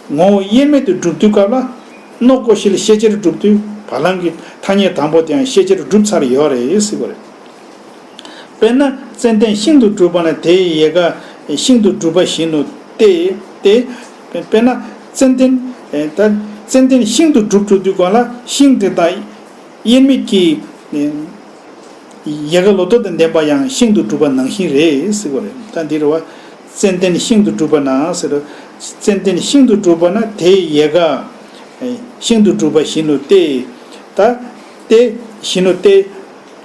ངོ་བོ་དབྱེར་མེད་དུ་སྒྲུབ་དུས་སྐབས་ལ་ནོག་ཀོ་ཤལ་ཤེས་བྱེད་དུ་གྲུབ་དུས་བ་ལང་གི་ཐ་སྙད་དང་པོ་དེའང་ཤེས་བྱེད་དུ་གྲུབ་ཚར་ཡོད་རེད་ཟེར་བ་རེད། དཔེར་ན་ཙན་དན་ཤིང་དུ་གྲུབ་པ་ན་དེའི་ཡལ་ག་ཤིང་དུ་གྲུབ་པ་བཞིན་ནོ་སྟེ། དེ་དཔེར་ན་ཙན་དན་ད་ཙན་དན་ཤིང་དུ་གྲུབ་གྲུབ་དུས་སྒང་ལ་ཤིང་དེ་དང་དབྱེར་མེད་ཀྱི་ཡལ་ག་ལོ་ཏོག་དང་ལྡན་པ་ཡང་ཤིང་དུ་གྲུབ་པ་ནང་བཞིན་རེད་ཟེར་བ་རེད། ད་འདི་རེད་བ། ཙན་དན་ཤིང་དུ་གྲུབ་པ་ན་ཟེར། ཙན་དན་ཤིང་དུ་གྲུབ་པ་ན་དེའི་ཡལ་ག་ཤིང་དུ་གྲུབ་པ་བཞིན་ནོ་སྟེ། ད་སྟེ་བཞིན་ནོ་སྟེ།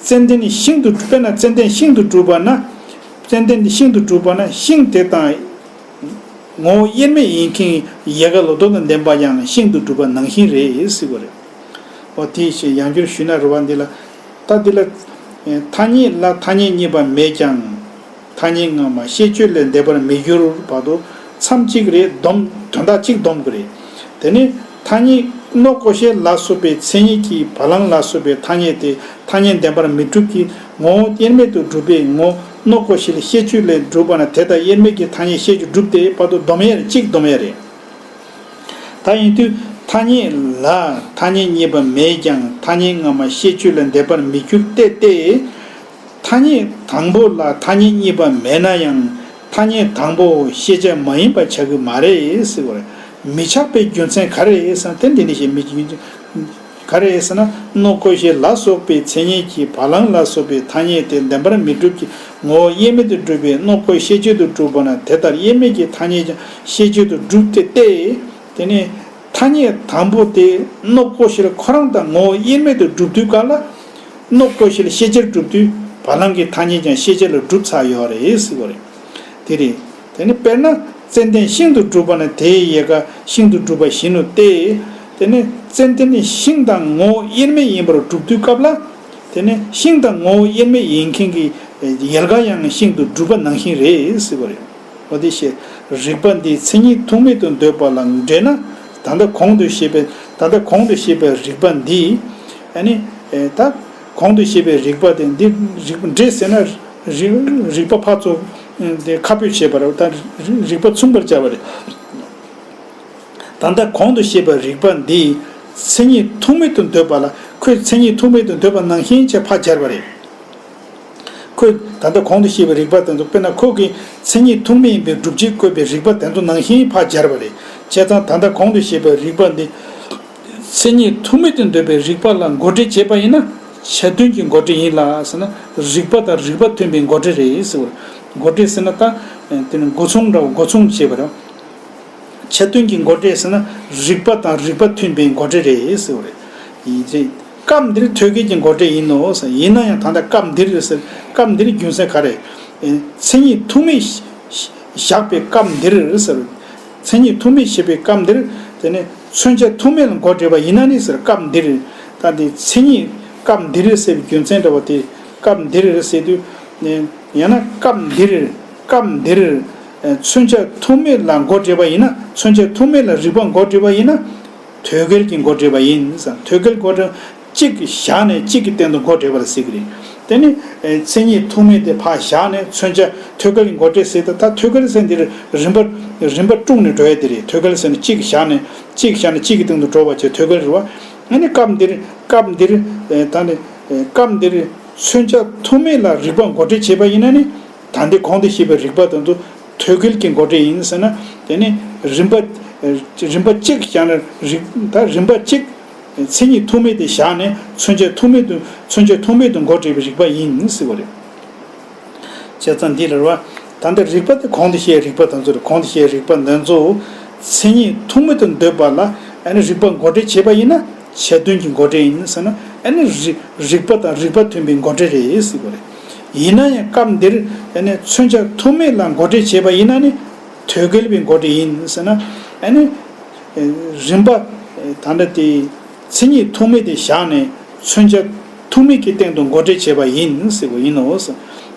ཙན་དན་ཤིང་དུ་དཔེར་ན་ཙན་དན་ཤིང་དུ་གྲུབ་པ་ན། ཙན་དན་ཤིང་དུ་གྲུབ་པ་ན་ཤིང་དེ་དང་ངོ་བོ་དབྱེར་མེད་ཡིན་མཁན་ཡལ་ག་ལོ་ཏོག་དང་ལྡན་པ་ཡང་ཤིང་དུ་གྲུབ་པ་ནང་བཞིན་རེད་ཟེར་བ་རེད། འོ་དེ་ཞེས་ཡང་བསྐྱར་ཞུས་ན་རེད་བ། འདི་ལ་ད་འདི་ལ་ཐ་སྙད་ལ་ཐ་སྙད་གཉིས་པ་མེད་ཀྱང་། ཐ་སྙད་སྔ་མ་ཤེས་བྱེད་ལས་འདས་པར་མི་འགྱུར་བར་དུ་མཚམས་གཅིག་རེད། སྡོམ་དོན་དག་གཅིག་སྡོམ་གྱི་རེད། དེ་ནི་ཐ་སྙད་ནོག་ཀོ་ཤལ་ལ་སོགས་པའི་མཚན་ཉིད་ཀྱིས་བ་ལང་ལ་སོགས་པའི་ཐ་སྙད་དེ་ཐ་སྙད་བདེན་པར་མི་སྒྲུབ་ཀྱི་ངོ་བོ་དབྱེར་མེད་དུ་སྒྲུབ་པའི་ངོ་ནོག་ཀོ་ཤལ་ཤེས་བྱེད་ལས་གྲུབ་པ་ན་དེ་དག་དབྱེར་མེད་ཀྱི་ཐ་སྙད་ཤེས་བྱེད་སྒྲུབ་སྟེ་བར་དུ་སྡོམ་ཡས་རེད། གཅིག་སྡོམ་ཡས་རེད། ད་ཡིན་དུས་ཐ་སྙད་ལ་ཐ་སྙད་གཉིས་པ་མེད་ཀྱང་ཐ་སྙད་སྔ་མ་ཤེས་བྱེད་ལས་འདས་པར་མི་འགྱུར་ཏེ་སྟེ། ཐ་སྙད་དང་པོ་ལ་ཐ་སྙད་གཉིས་པ་མེད་ན་ཡང་ཐ་སྙད་དང་པོ་ཤེས་བྱ་མ་ཡིན་པ་ཆགས་ཀྱི་མ་རེད་ཟེར་བ་རེད། མི་ཆགས་པའི་རྒྱུ་མཚན་ག་རེ་རེད་ཟེར་ན་དེ་འདི་ནི་ཞེས་མི་ག་རེ་རེད་ཟེར་ན་ནོག་ཀོ་ཤལ་ལ་སོགས་པའི་མཚན་ཉིད་ཀྱིས་བ་ལང་ལ་སོགས་པའི་ཐ་སྙད་དེ་བདེན་པར་མི་སྒྲུབ་ཀྱི་ངོ་བོ་དབྱེར་མེད་དུ་སྒྲུབ་པའི་ནོག་ཀོ་ཤལ་ཤེས་བྱེད་དུ་གྲུབ་པ་ན་དེ་ལྟར་དབྱེར་མེད་ཀྱི་ཐ་སྙད་ཀྱང་ཤེས་བྱེད་དུ་གྲུབ་སྟེ་སྟེ། དེ་ནས་ཐ་སྙད་དང་པོ་དེ་ནོག་ཀོ་ཤལ་ཁོ་རང་དང་ངོ་བོ་དབྱེར་མེད་དུ་སྒྲུབ་དུས་སྐབས་ལ། ནོག་ཀོ་ཤལ་ཤེས་བྱེད་སྒྲུབ་དུས་བ་ལང་གི་ཐ་སྙད་ཀྱང་ཤེས་བྱེད་ལ་གྲུབ་ཚར་ཡོད་རེད་ཟེར་བ་རེད། དེ་རེད། དེ་ནི་དཔེར་ན་ཙན་དན་ཤིང་དུ་གྲུབ་པ་ན་དེའི་ཡལ་ག་ཤིང་དུ་གྲུབ་པ་བཞིན་ནོ་སྟེ། དེ་ནི་ཙན་དན་ནི་ཤིང་དང་ངོ་བོ་དབྱེར་མེད་ཡིན་པར་གྲུབ་དུས་སྐབས་ལ། དེ་ནི་ཤིང་དང་ངོ་བོ་དབྱེར་མེད་ཡིན་མཁན་གྱི་ཡལ་ག་ཡང་ཤིང་དུ་གྲུབ་པ་ནང་བཞིན་རེད་ཟེར་བ་རེད། འོ་དེ་ཞེས་རིགས་པ་འདིས་མཚན་ཉིད་ཐུག་མེད་དུ་འདོད་པ་ལ་འགྲེལ་ན། ད་ལྟ་གོང་དུ་བཤད་པའི་ད་ལྟ་གོང་དུ་བཤད་པའི་རིགས་པ་འདི། ཨ་ནི། ད་གོང་དུ་བཤད་པའི་རིགས་པ་དེ་འདི་རིགས་འགྲེལ་ཟེར་ན་རིགས་རིགས་པ་ཕར་ཚུར་དེ་ཁ་སྤོས་བྱས་པ་རེད། ད་རིགས་པ་མཚུངས་པར་སྦྱར་བ་རེད། ད་ལྟ་གོང་དུ་བཤད་པའི་རིགས་པ་འདི་མཚན་ཉིད་ཐུག་མེད་དུ་འདོད་པ་ལ་ཁོས་མཚན་ཉིད་ཐུག་མེད་དུ་འདོད་པ་ནང་བཞིན་བྱས་ཕར་སྦྱར་བ་རེད། ཁོས་ད་ལྟ་གོང་དུ་བཤད་པའི་རིགས་པ་དེ་ཚོ་དཔེར་ན་ཁོ་གིས་མཚན་ཉིད་ཐུག་མེད་ཡིན་པའི་སྒྲུབ་བྱེད་བཀོད་པའི་རིགས་པ་དེ་ཚོ་ནང་བཞིན་ཕར་སྦྱར་བ་རེད། བྱས་ཙང་ད་ལྟ་གོང་དུ་བཤད་པའི་རིགས་པ་འདི་མཚན་ཉིད་ཐུག་མེད་དུ་འདོད་པའི་རིགས་པ་ལ་མགོ་འདྲེན་བྱས་པ་ཡིན་ན། ཆ་མཐུན་གྱི་མགོ་འདྲེན་ཡིན་ལ་ཟེར་ན་རིགས་པ་དང་རིགས་པ་མཐུན་པའི་མགོ་འདྲེན་རེད་ཟེར་བ་རེད། མགོ་འདྲེན་ཟེར་ན་ད་དེ་ནི་མགོ་མཚུངས་འདྲ་བོ་མགོ་མཚུངས་བྱས་པ་རེད། ཆ་མཐུན་གྱི་མགོ་འདྲེན་ཟེར་ན་རིགས་པ་དང་རིགས་པ་མཐུན་པའི་མགོ་འདྲེན་རེད་ཟེར་བ་རེད། ཡིན་ཚེ། སྐབས་འདིར་ཐོད་རྒལ་གྱི་མགོ་འདྲེན་ཡིན་ནོ་ཟེར། ཡིན་ན་ཡང་ད་ལྟ་སྐབས་འདིར་ཟེར། སྐབས་འདིར་རྒྱུ་མཚན་ག་རེ། མཚན་ཉིད་ཐུག་མེད་བཞག་པའི་སྐབས་འདིར་ཟེར། མཚན་ཉིད་ཐུག་མེད་བཞག་པའི་སྐབས་འདིར། དེ་ནས་མཚོན་བྱ་ཐུག་མེད་ལ་མགོ་འདྲེན་པ་ཡིན་ན་ནི་ཟེར། སྐབས་འདིར། ད་འདི་མཚན་ཉིད་སྐབས་འདིར་ཟེར་བའི་རྒྱུ་མཚན་འདྲ་བ་དེ་སྐབས་འདིར་ཟེར་དུས། ཡང་ན་སྐབས་འདིར། སྐབས་འདིར། མཚོན་བྱ་ཐུག་མེད་ལ་མགོ་འདྲེན་པ་ཡིན་ན། མཚོན་བྱ་ཐུག་མེད་ལ་རིགས་པ་མགོ་འདྲེན་པ་ཡིན་ན། ཐོད་རྒལ་གྱི་མགོ་འདྲེན་པ་ཡིན་ཟེར། ཐོད་རྒལ་མགོ་འདྲེན་གཅིག་བཞག་ནས་གཅིག་གི་སྟེང་དུ་མགོ་འདྲེན་པ་ལ་ཟེར་གྱི་རེད། དེ་ནི་མཚན་ཉིད་ཐུག་མེད་དེ་ཕར་བཞག་ནས་མཚོན་བྱ་ཐོད་རྒལ་གྱི་མགོ་འདྲེན་ཟེར་ཏེ། ད་ཐོད་རྒལ་ཟེར་འདིར་རིམ་པ་རིམ་པ་དཀྲུགས་ནས་འགྲོ་ཡ་དེ་རེད། ཐོད་རྒལ་ཟེར་ནས་གཅིག་བཞག་ནས་གཅིག་བཞག་ནས་གཅིག་གི་སྟེང་དུ་འགྲོ་བ་བྱས་ཐོད་རྒལ་རེད་བ། ཨ་ནི་སྐབས་འདིར་སྐབས་འདིར། ད་ནི་སྐབས་འདིར་མཚོན་བྱ་ཐུག་མེད་ལ་རིགས་པ་མགོ་འདྲེན་བྱས་པ་ཡིན་ན་ནི། ད་འདི་གོང་དུ་བཤད་པའི་རིགས་པ་དེ་ཚོ་ཐོད་རྒལ་གྱི་མགོ་འདྲེན་ཡིན་ཟེར་ན། དེ་ནི་རིམ་པ་ རིམ་པ་གཅིག་བཞག་ན་རིག་ད་རིམ་པ་གཅིག་མཚན་ཉིད་ཐོགས་མེད་དེ་བཞག་ནས་མཚོན་བྱ་ཐོགས་མེད་དུ་མཚོན་བྱ་ཐོགས་མེད་དུ་མགོ་བྲེགས་པའི་རིགས་པ་ཡིན་ཟེར་བ་རེད། བྱས་ཙང་འདི་ལ་རེད་བ། ད་ལྟ་རིགས་པ་དེ་གོང་དུ་བཤད་རིགས་པ་དེ་ཚོ་རེད། གོང་དུ་བཤད་རིགས་པ་འདི་ཚོ་མཚན་ཉིད་ཐོགས་མེད་དུ་འདོད་པ་ལ་ཨ་ནི་རིགས་པ་མགོ་བྲེགས་བྱས་པ་ཡིན་ན་ཆེད་དོན་གྱི་མགོ་བྲེགས་ཡིན་ཟེར་ན་ཨ་ནི་རིགས་རིགས་པ་དང་རིགས་པ་མཐུན་པའི་མགོ་བྲེགས་རེད་ཟེར་བ་རེད། ཡིན་ན་ཡང་སྐབས་འདིར་ཨ་ནི་མཚོན་བྱ་ཐོགས་མེད་ལ་མགོ་བྲེགས་བྱས་པ་ཡིན་ན་ནི་དོས་འགལ་བའི་མགོ་བྲེགས་ཡིན་ཟེར་ན་ཨ་ནི། རིམ་པ། ད་ལྟ་དེ། མཚན་ཉིད་ཐོགས་མེད་དེ་བཞག་ནས་མཚོན་བྱ་ཐོགས་མེད་ཀྱི་སྟེང་དུ་མགོ་བྲེགས་བྱས་པ་ཡིན་ཟེར་བ་ཡིན་ནོ།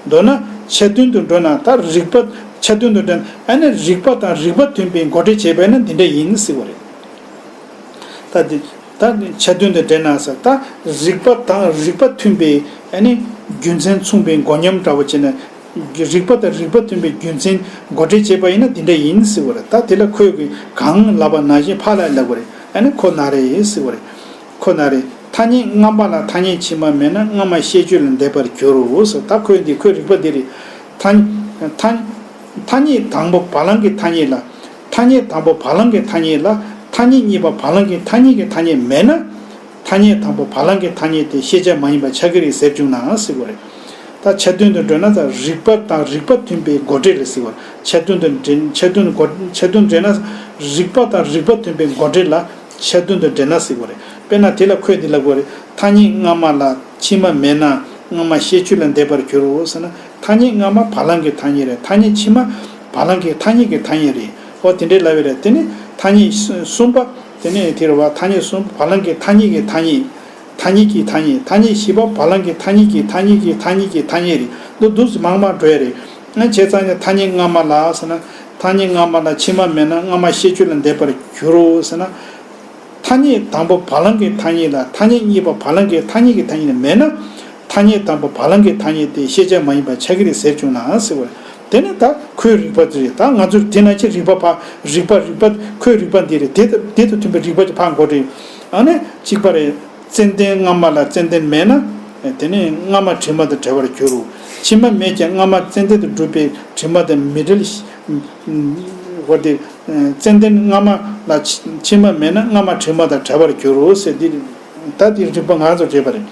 མདོར་ན་ཆེད་དོན་དུ་འགྲོ་ན་ད་རིགས་པ་ཆེད་དོན་དུ་འགྲོ་ན་ཨ་ནི་རིགས་པ་དང་རིགས་པ་མཐུན་པའི་མགོ་བྲེགས་བྱས་པས་ན་འདི་འདྲ་ཡིན་ཟེར་བ་རེད། ད་དེ་ད་ཆེད་དོན་དུ་འགྲོ་ན་ཟེར་ད་རིགས་པ་དང་རིགས་པ་མཐུན་པའི་ཨ་ནི་རྒྱུ་མཚན་མཚུངས་པའི་མགོ་མཉམ་འདྲ་བོ་བྱས་ན། རིགས་པ་དང་རིགས་པ་མཐུན་པའི་རྒྱུ་མཚན་མགོ་བྲེགས་བྱས་པ་ཡིན་ན་འདི་འདྲ་ཡིན་ཟེར་བ་རེད། ད་དེ་ལ་ཁོས་གང་ལབ་པ་ནང་བཞིན་ཕར་ལ་ལབ་པ་རེད། ཨ་ནི་ཁོ་ན་རེ་ཟེར་བ་རེད། ཁོ་ན་རེ། ཐ་སྙད་སྔ་མ་ལ་ཐ་སྙད་ཕྱི་མ་མེད་ན་སྔ་མ་ཤེས་བྱོས་ལ་འདེབས་པར་འགྱུར་རོ་ཟེར། ད་ཁོས་འདི་ཁོའི་རིགས་པ་འདི་རེད། ཐ་ཐ་ཐ་སྙད་དང་པོ་བ་ལང་གི་ཐ་སྙད་ལ། ཐ་སྙད་དང་པོ་བ་ལང་གི་ཐ་སྙད་ལ། ཐ་སྙད་གཉིས་པ་བ་ལང་གི་ཐ་སྙད་ཀྱི་ཐ་སྙད་མེད་ན། ཐ་སྙད་དང་པོ་བ་ལང་གི་ཐ་སྙད་དེ་ཤེས་བྱ་མ་ཡིན་པ་ཆགས་ཀྱི་རེད་ཟེར་བྱུང་ན་ཟེར་བ་རེད། ད་ཆེད་དོན་དུ་འགྲོ་ན་ད་རིགས་པ་དང་རིགས་པ་མཐུན་པའི་མགོ་བྲེགས་རེད་ཟེར་བ་རེད། ཆེད་དོན་དུ་འདྲེན་ཆེད་དོན་མགོ་ཆེད་དོན་འདྲེན་ན་རིགས་པ་དང་རིགས་པ་མཐུན་པའི་མགོ་བྲེགས་ལ་ཆེད་དོན་དུ་འདྲེན་ན་ཟེར་བ་རེད། དཔེར་ན་དེ་ལ་ཁོས་འདི་ལབ་དགོས་རེད། ཐ་སྙད་སྔ་མ་ལ་ཕྱི་མ་མེད་ན་སྔ་མ་ཤེས་བྱོས་ལ་འདེབས་པར་འགྱུར་རོ་ཟེར་ན་ཐ་སྙད་སྔ་མ་བ་ལང་གི་ཐ་སྙད་རེད། ཐ་སྙད་ཕྱི་མ་བ་ལང་གི་ཐ་སྙད་ཀྱི་ཐ་སྙད་རེད། འོ་དེ་འདྲའི་ལབ་པ་རེད། དེ་ནི་ཐ་སྙད་གསུམ་པ། དེ་ནས་དེ་རེད་བ། ཐ་སྙད་གསུམ་བ་ལང་གི་ཐ་སྙད་ཀྱི་ཐ་སྙད། ཐ་སྙད་ཀྱི་ཐ་སྙད། ཐ་སྙད་བཞི་པ་བ་ལང་གི་ཐ་སྙད་ཀྱི་ཐ་སྙད་ཀྱི་ཐ་སྙད་ཀྱི་ཐ་སྙད་རེད། འདུག་འདུག་སེ་མང་མང་འགྲོ་ཡ་རེད། ཨ་བྱས་ཙང་ནས་ཐ་སྙད་སྔ་མ་ལ་ཟེར་ན། ཐ་སྙད་སྔ་མ་ལ་ཕྱི་མ་མེད་ན་སྔ་མ་ཤེས་བྱོས་ལ་འདེབས་པར་འགྱུར་རོ་ཟེར་ན། ཐ་སྙད་དང་པོ་བ་ལང་གི་ཐ་སྙད་ལ་ཐ་སྙད་གཉིས་པ་བ་ལང་གི་ཐ་སྙད་ཀྱི་ཐ་སྙད་མེད་ན། ཐ་སྙད་དང་པོ་བ་ལང་གི་ཐ་སྙད་དེ་ཤེས་བྱ་མ་ཡིན་པ་ཆགས་ཀྱི་རེད་ཟེར་བྱུང་ན་ཟེར་བ་རེད། དེ་ནི་ད་ཁོའི་རིགས་པ་དེ་རེད། ད་ང་ཚོར་དེ་ནང་བཞིན་རིགས་པ་ཕ་རིགས་པ་རིགས་པ་ཁོའི་རིགས་པ་འདི་རེད། དེ་དང་དེ་དང་མཐུན་པའི་རིགས་པ་ཅིག་ཕར་འགོ་འདྲེན། ཨ་ནི་གཅིག་པ་རེད། ཙན་དན་སྔ་མ་ལ་ཙན་དན་མེད་ན། དེ་ནི་སྔ་མ་དྲི་མ་དང་བྲལ་བར་འགྱུར་རོ། ཕྱི་མ་མེད་ཀྱང་སྔ་མ་ཙན་དན་དུ་གྲུབ་པའི་དྲི་མ་དང་མི་འབྲལ། འོ་དེ། ཙན་དན་སྔ་མ་ལ་ཕྱི་མ་མེད་ན་སྔ་མ་དྲི་མ་དང་བྲལ་བར་འགྱུར་རོ་ཟེར་འདི། ད་འདི་རིགས་པ་ང་ཚོར་བྱེད་པ་རེད།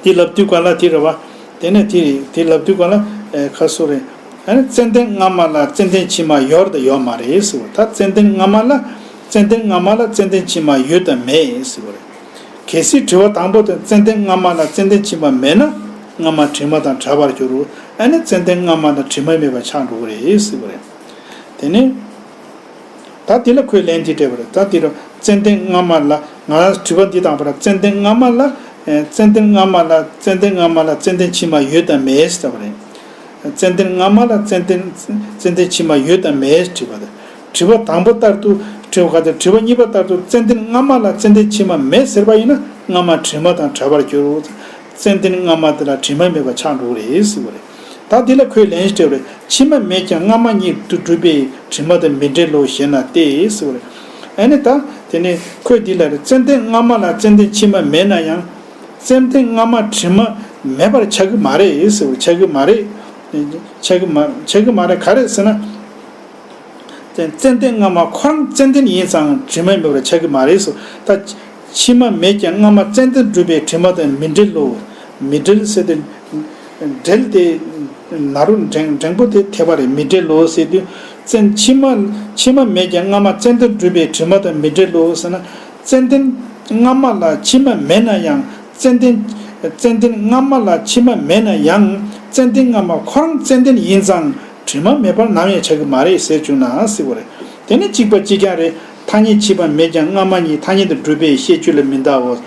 དེ་ལབ་དུས་ག་ལ་དེ་རེད་བ། དེ་ནས་དེ་དེ་ལབ་དུས་ག་ལ་ཁ་སོ་རེད། ཨ་ནི་ཙན་དན་སྔ་མ་ལ་ཙན་དན་ཕྱི་མ་ཡོད་དང་ཡོད་མ་རེད་ཟེར་བ། ད་ཙན་དན་སྔ་མ་ལ་ཙན་དན་སྔ་མ་ལ་ཙན་དན་ཕྱི་མ་ཡོད་དང་མེད་ཟེར་བ་རེད། གལ་སྲིད་དྲི་བ་དང་པོ་དེ་ཙན་དན་སྔ་མ་ལ་ཙན་དན་ཕྱི་མ་མེད་ན་སྔ་མ་དྲི་མ་དང་བྲལ་བར་འགྱུར་རོ། ཨ་ནི་ཙན་དན་སྔ་མ་དང་དྲི་མ་མེད་པ་ཆགས་འགྲོ་གི་རེད་ཟེར་བ་རེད། དེ་ནས། ད་དེ་ལ་ཁོས་ལན་འདི་སྤྲད་པ་རེད། ད་དེ་རུ་ཙན་དན་སྔ་མ་ལ་ང་རང་དྲི་བ་འདི་བཏང་པ་རེད། ཙན་དན་སྔ་མ་ལ་ཙན་དན་སྔ་མ་ལ་ཙན་དན་སྔ་མ་ལ་ཙན་དན་ཕྱི་མ་ཡོད་དམ་མེད་ཟེར་བ་རེད། ཙན་དན་སྔ་མ་ལ་ཙན་དན་ཙན་དན་ཕྱི་མ་ཡོད་དམ་མེད་དྲི་བ་དང་། དྲི་བ་དང་པོ་ལྟར་དུ་དྲི་བ་ག་དེ་དྲི་བ་གཉིས་པ་ལྟར་དུ་ཙན་དན་སྔ་མ་ལ་ཙན་དན་ཕྱི་མ་མེད་ཟེར་བ་ཡིན་ན་སྔ་མ་དྲི་མ་དང་བྲལ་བར་འགྱུར། ཙན་དན་སྔ་མ་དེ་ལ་དྲི་མ་མེད་པ་ཆགས་འགྲོ་གི་རེད་ཟེར་བ་རེད། ད་འདི་ལ་ཁོས་ལན་ཞིག་སྤྲད་པ་རེད། ཕྱི་མ་མེད་ཀྱང་སྔ་མ་ཉིད་དུ་གྲུབ་པའི་དྲི་མ་དང་མི་འབྲལ་ལོ་ཞེ་ན་སྟེ་ཟེར་བ་རེད། ཨ་ནི་ད་དེ་ནས་ཁོས་འདི་ལ་རེད། ཙན་དན་སྔ་མ་ལ་ཙན་དན་ཕྱི་མ་མེད་ན་ཡང་ཙན་དན་སྔ་མ་དྲི་མ་མེད་པར་ཆགས་ཀྱི་མ་རེད་ཟེར་བ། ཆགས་ཀྱི་མ་རེད། ཆགས་ཀྱི་མ་ཆགས་ཀྱི་མ་རེད། ག་རེ་ཟེར་ན། ཙན་ཙན་དན་སྔ་མ་ཁོ་རང་ཙན་དན་ཡིན་ཙང་དྲི་མ་མེད་པར་ཆགས་ཀྱི་མ་རེད་ཟེར། ད་ཕྱི་མ་མེད་ཀྱང་སྔ་མ་ཙན་དན་གྲུབ་པའི་དྲི་མ་དང་མི་འབྲལ་ལོ། མི་འབྲལ་ཟེར་ཏེ། འབྲལ་ཏེ། ན་རོ་འགྲེང་འགྲེང་པོ་དེ་ཐེབས་པ་རེད། མི་འབྲལ་ལོ་ཟེར་དུས། ཙན་ཕྱི་མ་ཕྱི་མ་མེད་ཀྱང་སྔ་མ་ཙན་དན་གྲུབ་པའི་དྲི་མ་དང་མི་འབྲལ་ལོ་ཟེར་ན། ཙན་དན་སྔ་མ་ལ་ཕྱི་མ་མེད་ན་ཡང་ཙན་དན་ཙན་དན་སྔ་མ་ལ་ཕྱི་མ་མེད་ན་ཡང་ཙན་དན་སྔ་མ་ཁོ་རང་ཙན་དན་ཡིན་ཙང་། དྲི་མ་མེད་པར་ནམ་ཡང་ཆགས་ཀྱི་མ་རེད་ཟེར་བྱུང་ན་ཟེར་བ་རེད། དེ་ནི་གཅིག་པ་གཅིག་རྐྱང་རེད། ཐ་སྙད་ཕྱི་མ་མེད་ཀྱང་སྔ་མ་ཉིད་ཐ་སྙད་དུ་གྲུབ་པའི་ཤེས་བྱོས་ལ་མི་འདའོ།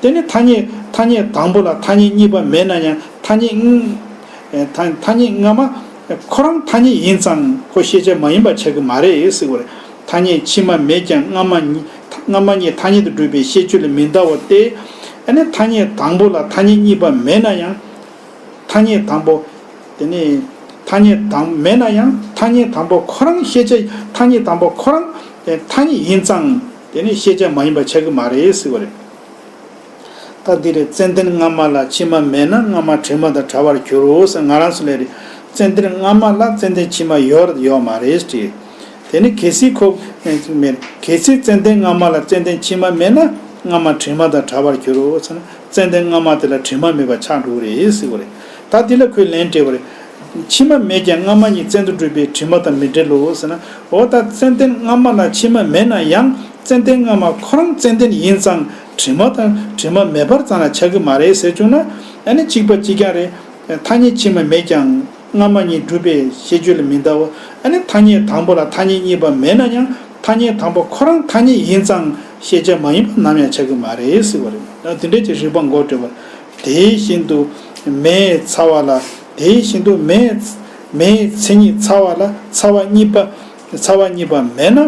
དེ་ནི་ཐ་སྙད་ཐ་སྙད་དང་པོ་ལ་ཐ་སྙད་གཉིས་པ་མེད་ན་ཡང་ཐ་སྙད་ཨེ་ཐ་ཐ་སྙད་སྔ་མ་ཁོ་རང་ཐ་སྙད་ཡིན་ཙང་ཁོ་ཤེས་བྱ་མ་ཡིན་པ་ཆགས་ཀྱི་མ་རེད་ཟེར་བ་རེད། ཐ་སྙད་ཕྱི་མ་མེད་ཀྱང་སྔ་མ་ཉིད་སྔ་མ་ཉིད་ཐ་སྙད་དུ་གྲུབ་པའི་ཤེས་བྱོས་ལ་མི་འདའོ་སྟེ། ཨ་ནི་ཐ་སྙད་དང་པོ་ལ་ཐ་སྙད་གཉིས་པ་མེད་ན་ཡང་། ཐ་སྙད་དང་པོ། དེ་ནི་ཐ་སྙད་དང་མེད་ན་ཡང་ཐ་སྙད་དང་པོ་ཁོ་རང་ཤེས་བྱ་ཐ་སྙད་དང་པོ་ཁོ་རང་དེ་ཐ་སྙད་ཡིན་ཙང་དེ་ནི་ཤེས་བྱ་མ་ཡིན་པ་ཆགས་ཀྱི་མ་རེད་ཟེར་བ་རེད། ད་འདི་རེད། ཙན་དན་སྔ་མ་ལ་ཕྱི་མ་མེད་ན་སྔ་མ་དྲི་མ་དང་བྲལ་བར་འགྱུར་རོ་ཟེར་ང་རང་ཚོ་ལས་རེད། ཙན་དན་སྔ་མ་ལ་ཙན་དན་ཕྱི་མ་ཡོད་ཡོད་མ་རེད་དྲིས། དེ་ནི་གལ་སྲིད་ཁོ་མེད། གལ་སྲིད་ཙན་དན་སྔ་མ་ལ་ཙན་དན་ཕྱི་མ་མེད་ན། སྔ་མ་དྲི་མ་དང་བྲལ་བར་འགྱུར་རོ་ཟེར་ན། ཙན་དན་སྔ་མ་དེ་ལ་དྲི་མ་མེད་པ་ཆགས་འགྲོ་གི་རེད་ཟེར་བ་རེད། ད་འདི་ལ་ཁོས་ལན་སྤྲད་པ་རེད། ཕྱི་མ་མེད་ཀྱང་སྔ་མ་ཉིད་བཙན་དུ་གྲུབ་པས་དྲི་མ་དང་མི་འབྲལ་ལོ་ཟེར་ན། འོ་ད་ཙན་དན་སྔ་མ་ལ་ཕྱི་མ་མེད་ན་ཡང་ཙན་དན་སྔ་མ་ཁོ་རང་ཙན་དན་ཡིན་ཙང་དྲི་མ་དང་དྲི་མ་མེད་པར་ཙམ་ལ་ཆགས་ཀྱི་མ་རེད་ཟེར་བྱུང་ན། ཨ་ནི་གཅིག་པ་གཅིག་རྐྱང་རེད། ཐ་སྙད་ཕྱི་མ་མེད་ཀྱང་སྔ་མ་ཉིད་གྲུབ་པའི་ཤེས་བརྗོད་ལ་མི་འདའོ། ཨ་ནི་ཐ་སྙད་དང་པོ་ལ་ཐ་སྙད་གཉིས་པ་མེད་ན་ཡང་ཐ་སྙད་དང་པོ་ཁོ་རང་ཐ་སྙད་ཡིན་ཙང་ཤེས་བྱ་མ་ཡིན་པ་ནམ་ཡང་ཆགས་ཀྱི་མ་རེད་ཟེར་བ་རེད། ཨ་དེ་འདྲའི་ཅིག་རིགས་པ་མགོ་བྲེགས་པ། དེ་བཞིན་དུ་མེའི་ཚ་བ་ལ། དེ་བཞིན་དུ་མེ་མེའི་མཚན་ཉིད་ཚ་བ་ལ་ཚ་བ་གཉིས་པ་ཚ་བ་གཉིས་པ་མེད་ན།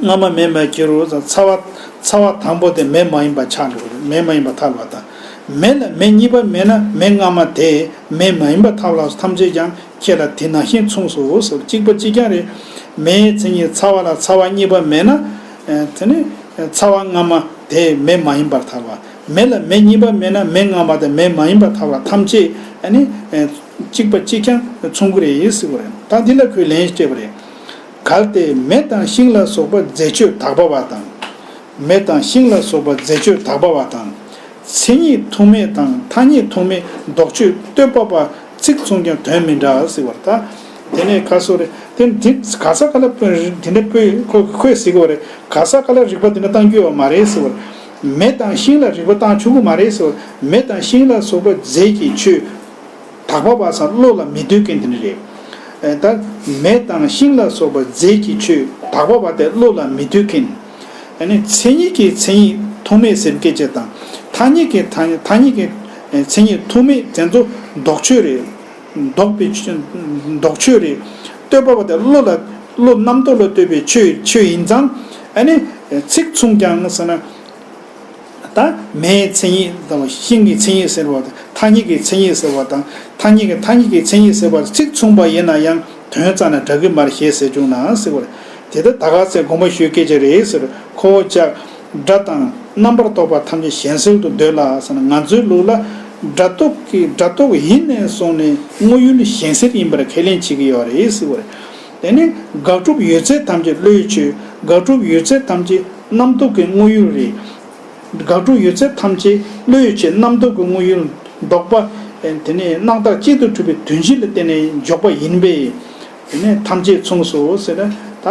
སྔ་མ་མེ་མར་འགྱུར་རོ། ཚ་བ་ཚ་བ་དང་པོ་དེ་མེ་མ་ཡིན་པ་ཆགས་འགྲོ་གི་རེད། མེ་མ་ཡིན་པར་ཐལ་བ་དང་། མེ་ལ་མེ་གཉིས་པ་མེད་ན་མེ་སྔ་མ་དེ་མེ་མ་ཡིན་པར་ཐལ་བ་ཐམས་ཅད་ཀྱང་ཁྱེད་ལ་དེ་ནང་བཞིན་མཚུངས་སོ་ཟེར། གཅིག་པ་གཅིག་རྐྱང་རེད། མེའི་མཚན་ཉིད་ཚ་བ་ལ་ཚ་བ་གཉིས་པ་མེད་ན། ཨ་དེ་ནི་ཚ་བ་སྔ་མ་དེ་མེ་མ་ཡིན་པར་ཐལ་བ། མེ་ལ་མེ་གཉིས་པ་མེད་ན་མེ་སྔ་མ་དེ་མེ་མ་ཡིན་པར་ཐལ་བ་ཐམས་ཅད་ཨ་ནི་གཅིག་པ་གཅིག་རྐྱང་མཚུངས་ཀྱི་རེད་ཟེར་བ་རེད། ད་འདི་ལ་ཁོས་ལན་སྤྲད་པ་རེད། གལ་ཏེ་མེ་དང་ཤིང་ལ་སོགས་པ་རྫས་ཆོས་དག་པ་བ་དང་། མེ་དང་ཤིང་ལ་སོགས་པ་རྫས་ཆོས་དག་པ་བ་དང་། མཚན་ཉིད་ཐུག་མེད་དང་ཐ་སྙད་ཐུག་མེད་ལྡོག་ཆོས་ལྟོས་པ་བ་ཚིག་མཚུངས་ཀྱང་དོན་མི་འདྲ་ཟེར་བ་རེད། ད་དེ་ནས་ཁ་སོ་རེད། དེ་དེ་ག་ས་ག་ལ་དེ་འདྲ་པོས་ཁོ་ཁོས་ཟེར་གི་བ་རེད། ག་ས་ག་ལ་རིགས་པ་དེ་འདྲ་བཏང་རྒྱུ་ཡོད་མ་རེད་ཟེར་བ་རེད། མེ་དང་ཤིང་ལ་རིགས་པ་བཏང་ཆོག་གི་མ་རེད་ཟེར་བ་རེད། མེ་དང་ཤིང་ལ་སོགས་པ་རྫས་ཀྱི་ཆོས་དག་པ་བ་ཟེར་བློ་ལ་མི་འདོད་མཁན་དེ་འདྲ་རེད། ཨེ་ད་མེ་དང་ཤིང་ལ་སོགས་པ་རྫས་ཀྱི་ཆོས་དག་པ་བ་དེ་བློ་ལ་མི་འདོད་མཁན། ཨ་ནི་མཚན་ཉིད་ཀྱི་མཚན་ཉིད་ཐུག་མེད་ཟེར་སྐད་ཆ་དང་། ཐ་སྙད་ཀྱི་ཐ་ཐ་སྙད་ཀྱི་མཚན་ཉིད་ཐུག་མེད་དེ་ཚོ་ལྡོག་ཆོས་རེད། ལྡོག་པའི་ལྡོག་ཆོས་རེད། ལྟོས་པ་བ་དེ་བློ་ལ་བློ་རྣམ་རྟོག་ལ་ལྟོས་པའི་ཆོས་ཆོས་ཡིན་ཙང་། ཨ་ནི་ཚིག་མཚུངས་ཀྱང་ཟེར་ན། ད་མེའི་མཚན་ཉིད་དང་ཤིང་གི་མཚན་ཉིད་ཟེར་བ་དང་ཐ་སྙད་ཀྱི་མཚན་ཉིད་ཟེར་བ་དང་། ཐ་སྙད་ཀྱི་ཐ་སྙད་ཀྱི་མཚན་ཉིད་ཟེར་བ་ཚིག་མཚུངས་པ་ཡིན་ན་ཡང་དོན་རྩ་ནས་འདྲ་གི་མ་རེད་ཞེས་ཟེར་བྱུང་ན་ཟེར་བ་རེད། དེ་ལྟར་ད་ག་ཚད་དགོངས་པ་ཞུ་སྐད་ཆ་རེད་ཟེར། ཁོ་བོ་ཅག་སྒྲ་དང་རྣམ་པར་རྟོག་པ་ཐམས་ཅད་གཞན་སེལ་དུ་འདོད་ལ་ཟེར་ན། ང་ཚོའི་ལུགས་ལ་སྒྲ་རྟོག་གི་སྒྲ་རྟོག་ཡིན་ནས་བཟུང་ནས་དངོས་ཡུལ་གཞན་སེལ་ཡིན་པར་ཁས་ལེན་བྱེད་ཀྱི་ཡོད་རེད་ཟེར་བ་རེད། དེ་ནི་དགག་སྒྲུབ་ཡོད་ཚད་ཐམས་ཅད་བློའི་ཆོས། དགག་སྒྲུབ་ཡོད་ཚད་ཐམས་ཅད་རྣམ་རྟོག་གི་དངོས་ཡུལ་རེད། དགག་སྒྲུབ་ཡོད་ཚད་ཐམས་ཅད་བློའི་ཆོས་རྣམ་རྟོག་གི་དངོས་ཡུལ་ལྡོག་པ། དེ་ནས་སྣང་བཏགས་གཅིག་ཏུ་གྲུབ་པའི་དོན་སྤྱི་ལ་བརྟེན་ནས་འཇོག་པ་ཡིན་པས། དེ་ནས་ཐམས་ཅད་མཚུངས་སོ་ཟེར་ན། ད་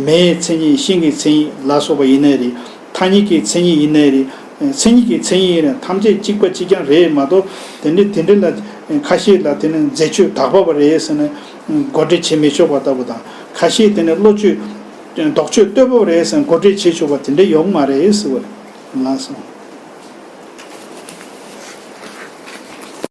མེའི་མཚན་ཉིད་ཤིང་གི་མཚན་ཉིད་ལ་སོགས་པ་ཡིན་ནའི་རེད། ཐ་སྙད་ཀྱི་མཚན་ཉིད་ཡིན་ནའི་རེད། མཚན་ཉིད་ཀྱི་མཚན་ཉིད་ཡིན་ན་ཐམས་ཅད་གཅིག་པ་གཅིག་རྐྱང་རེད་མ་གཏོགས། དེ་འདྲ་དེ་འདྲ་ལ་ཁ་ཤས་ལ་དེ་ནི་རྫས་ཆོས་དག་པ་བ་རེད་ཟེར་ནས་མགོ་འདྲེན་བྱེད་མི་ཆོག་པ་ལྟ་བུ་དང་། ཁ་ཤས་དེ་ནི་བློ་ཆོས་ལྡོག་ཆོས་ལྟོས་པ་བ་རེད་ཟེར་ནས་མགོ་འདྲེན་བྱེད་ཆོག་པ་དེ་འདྲ་ཡོང་མ་རེད་ཟེར་བ་རེད། ལགས་སོ།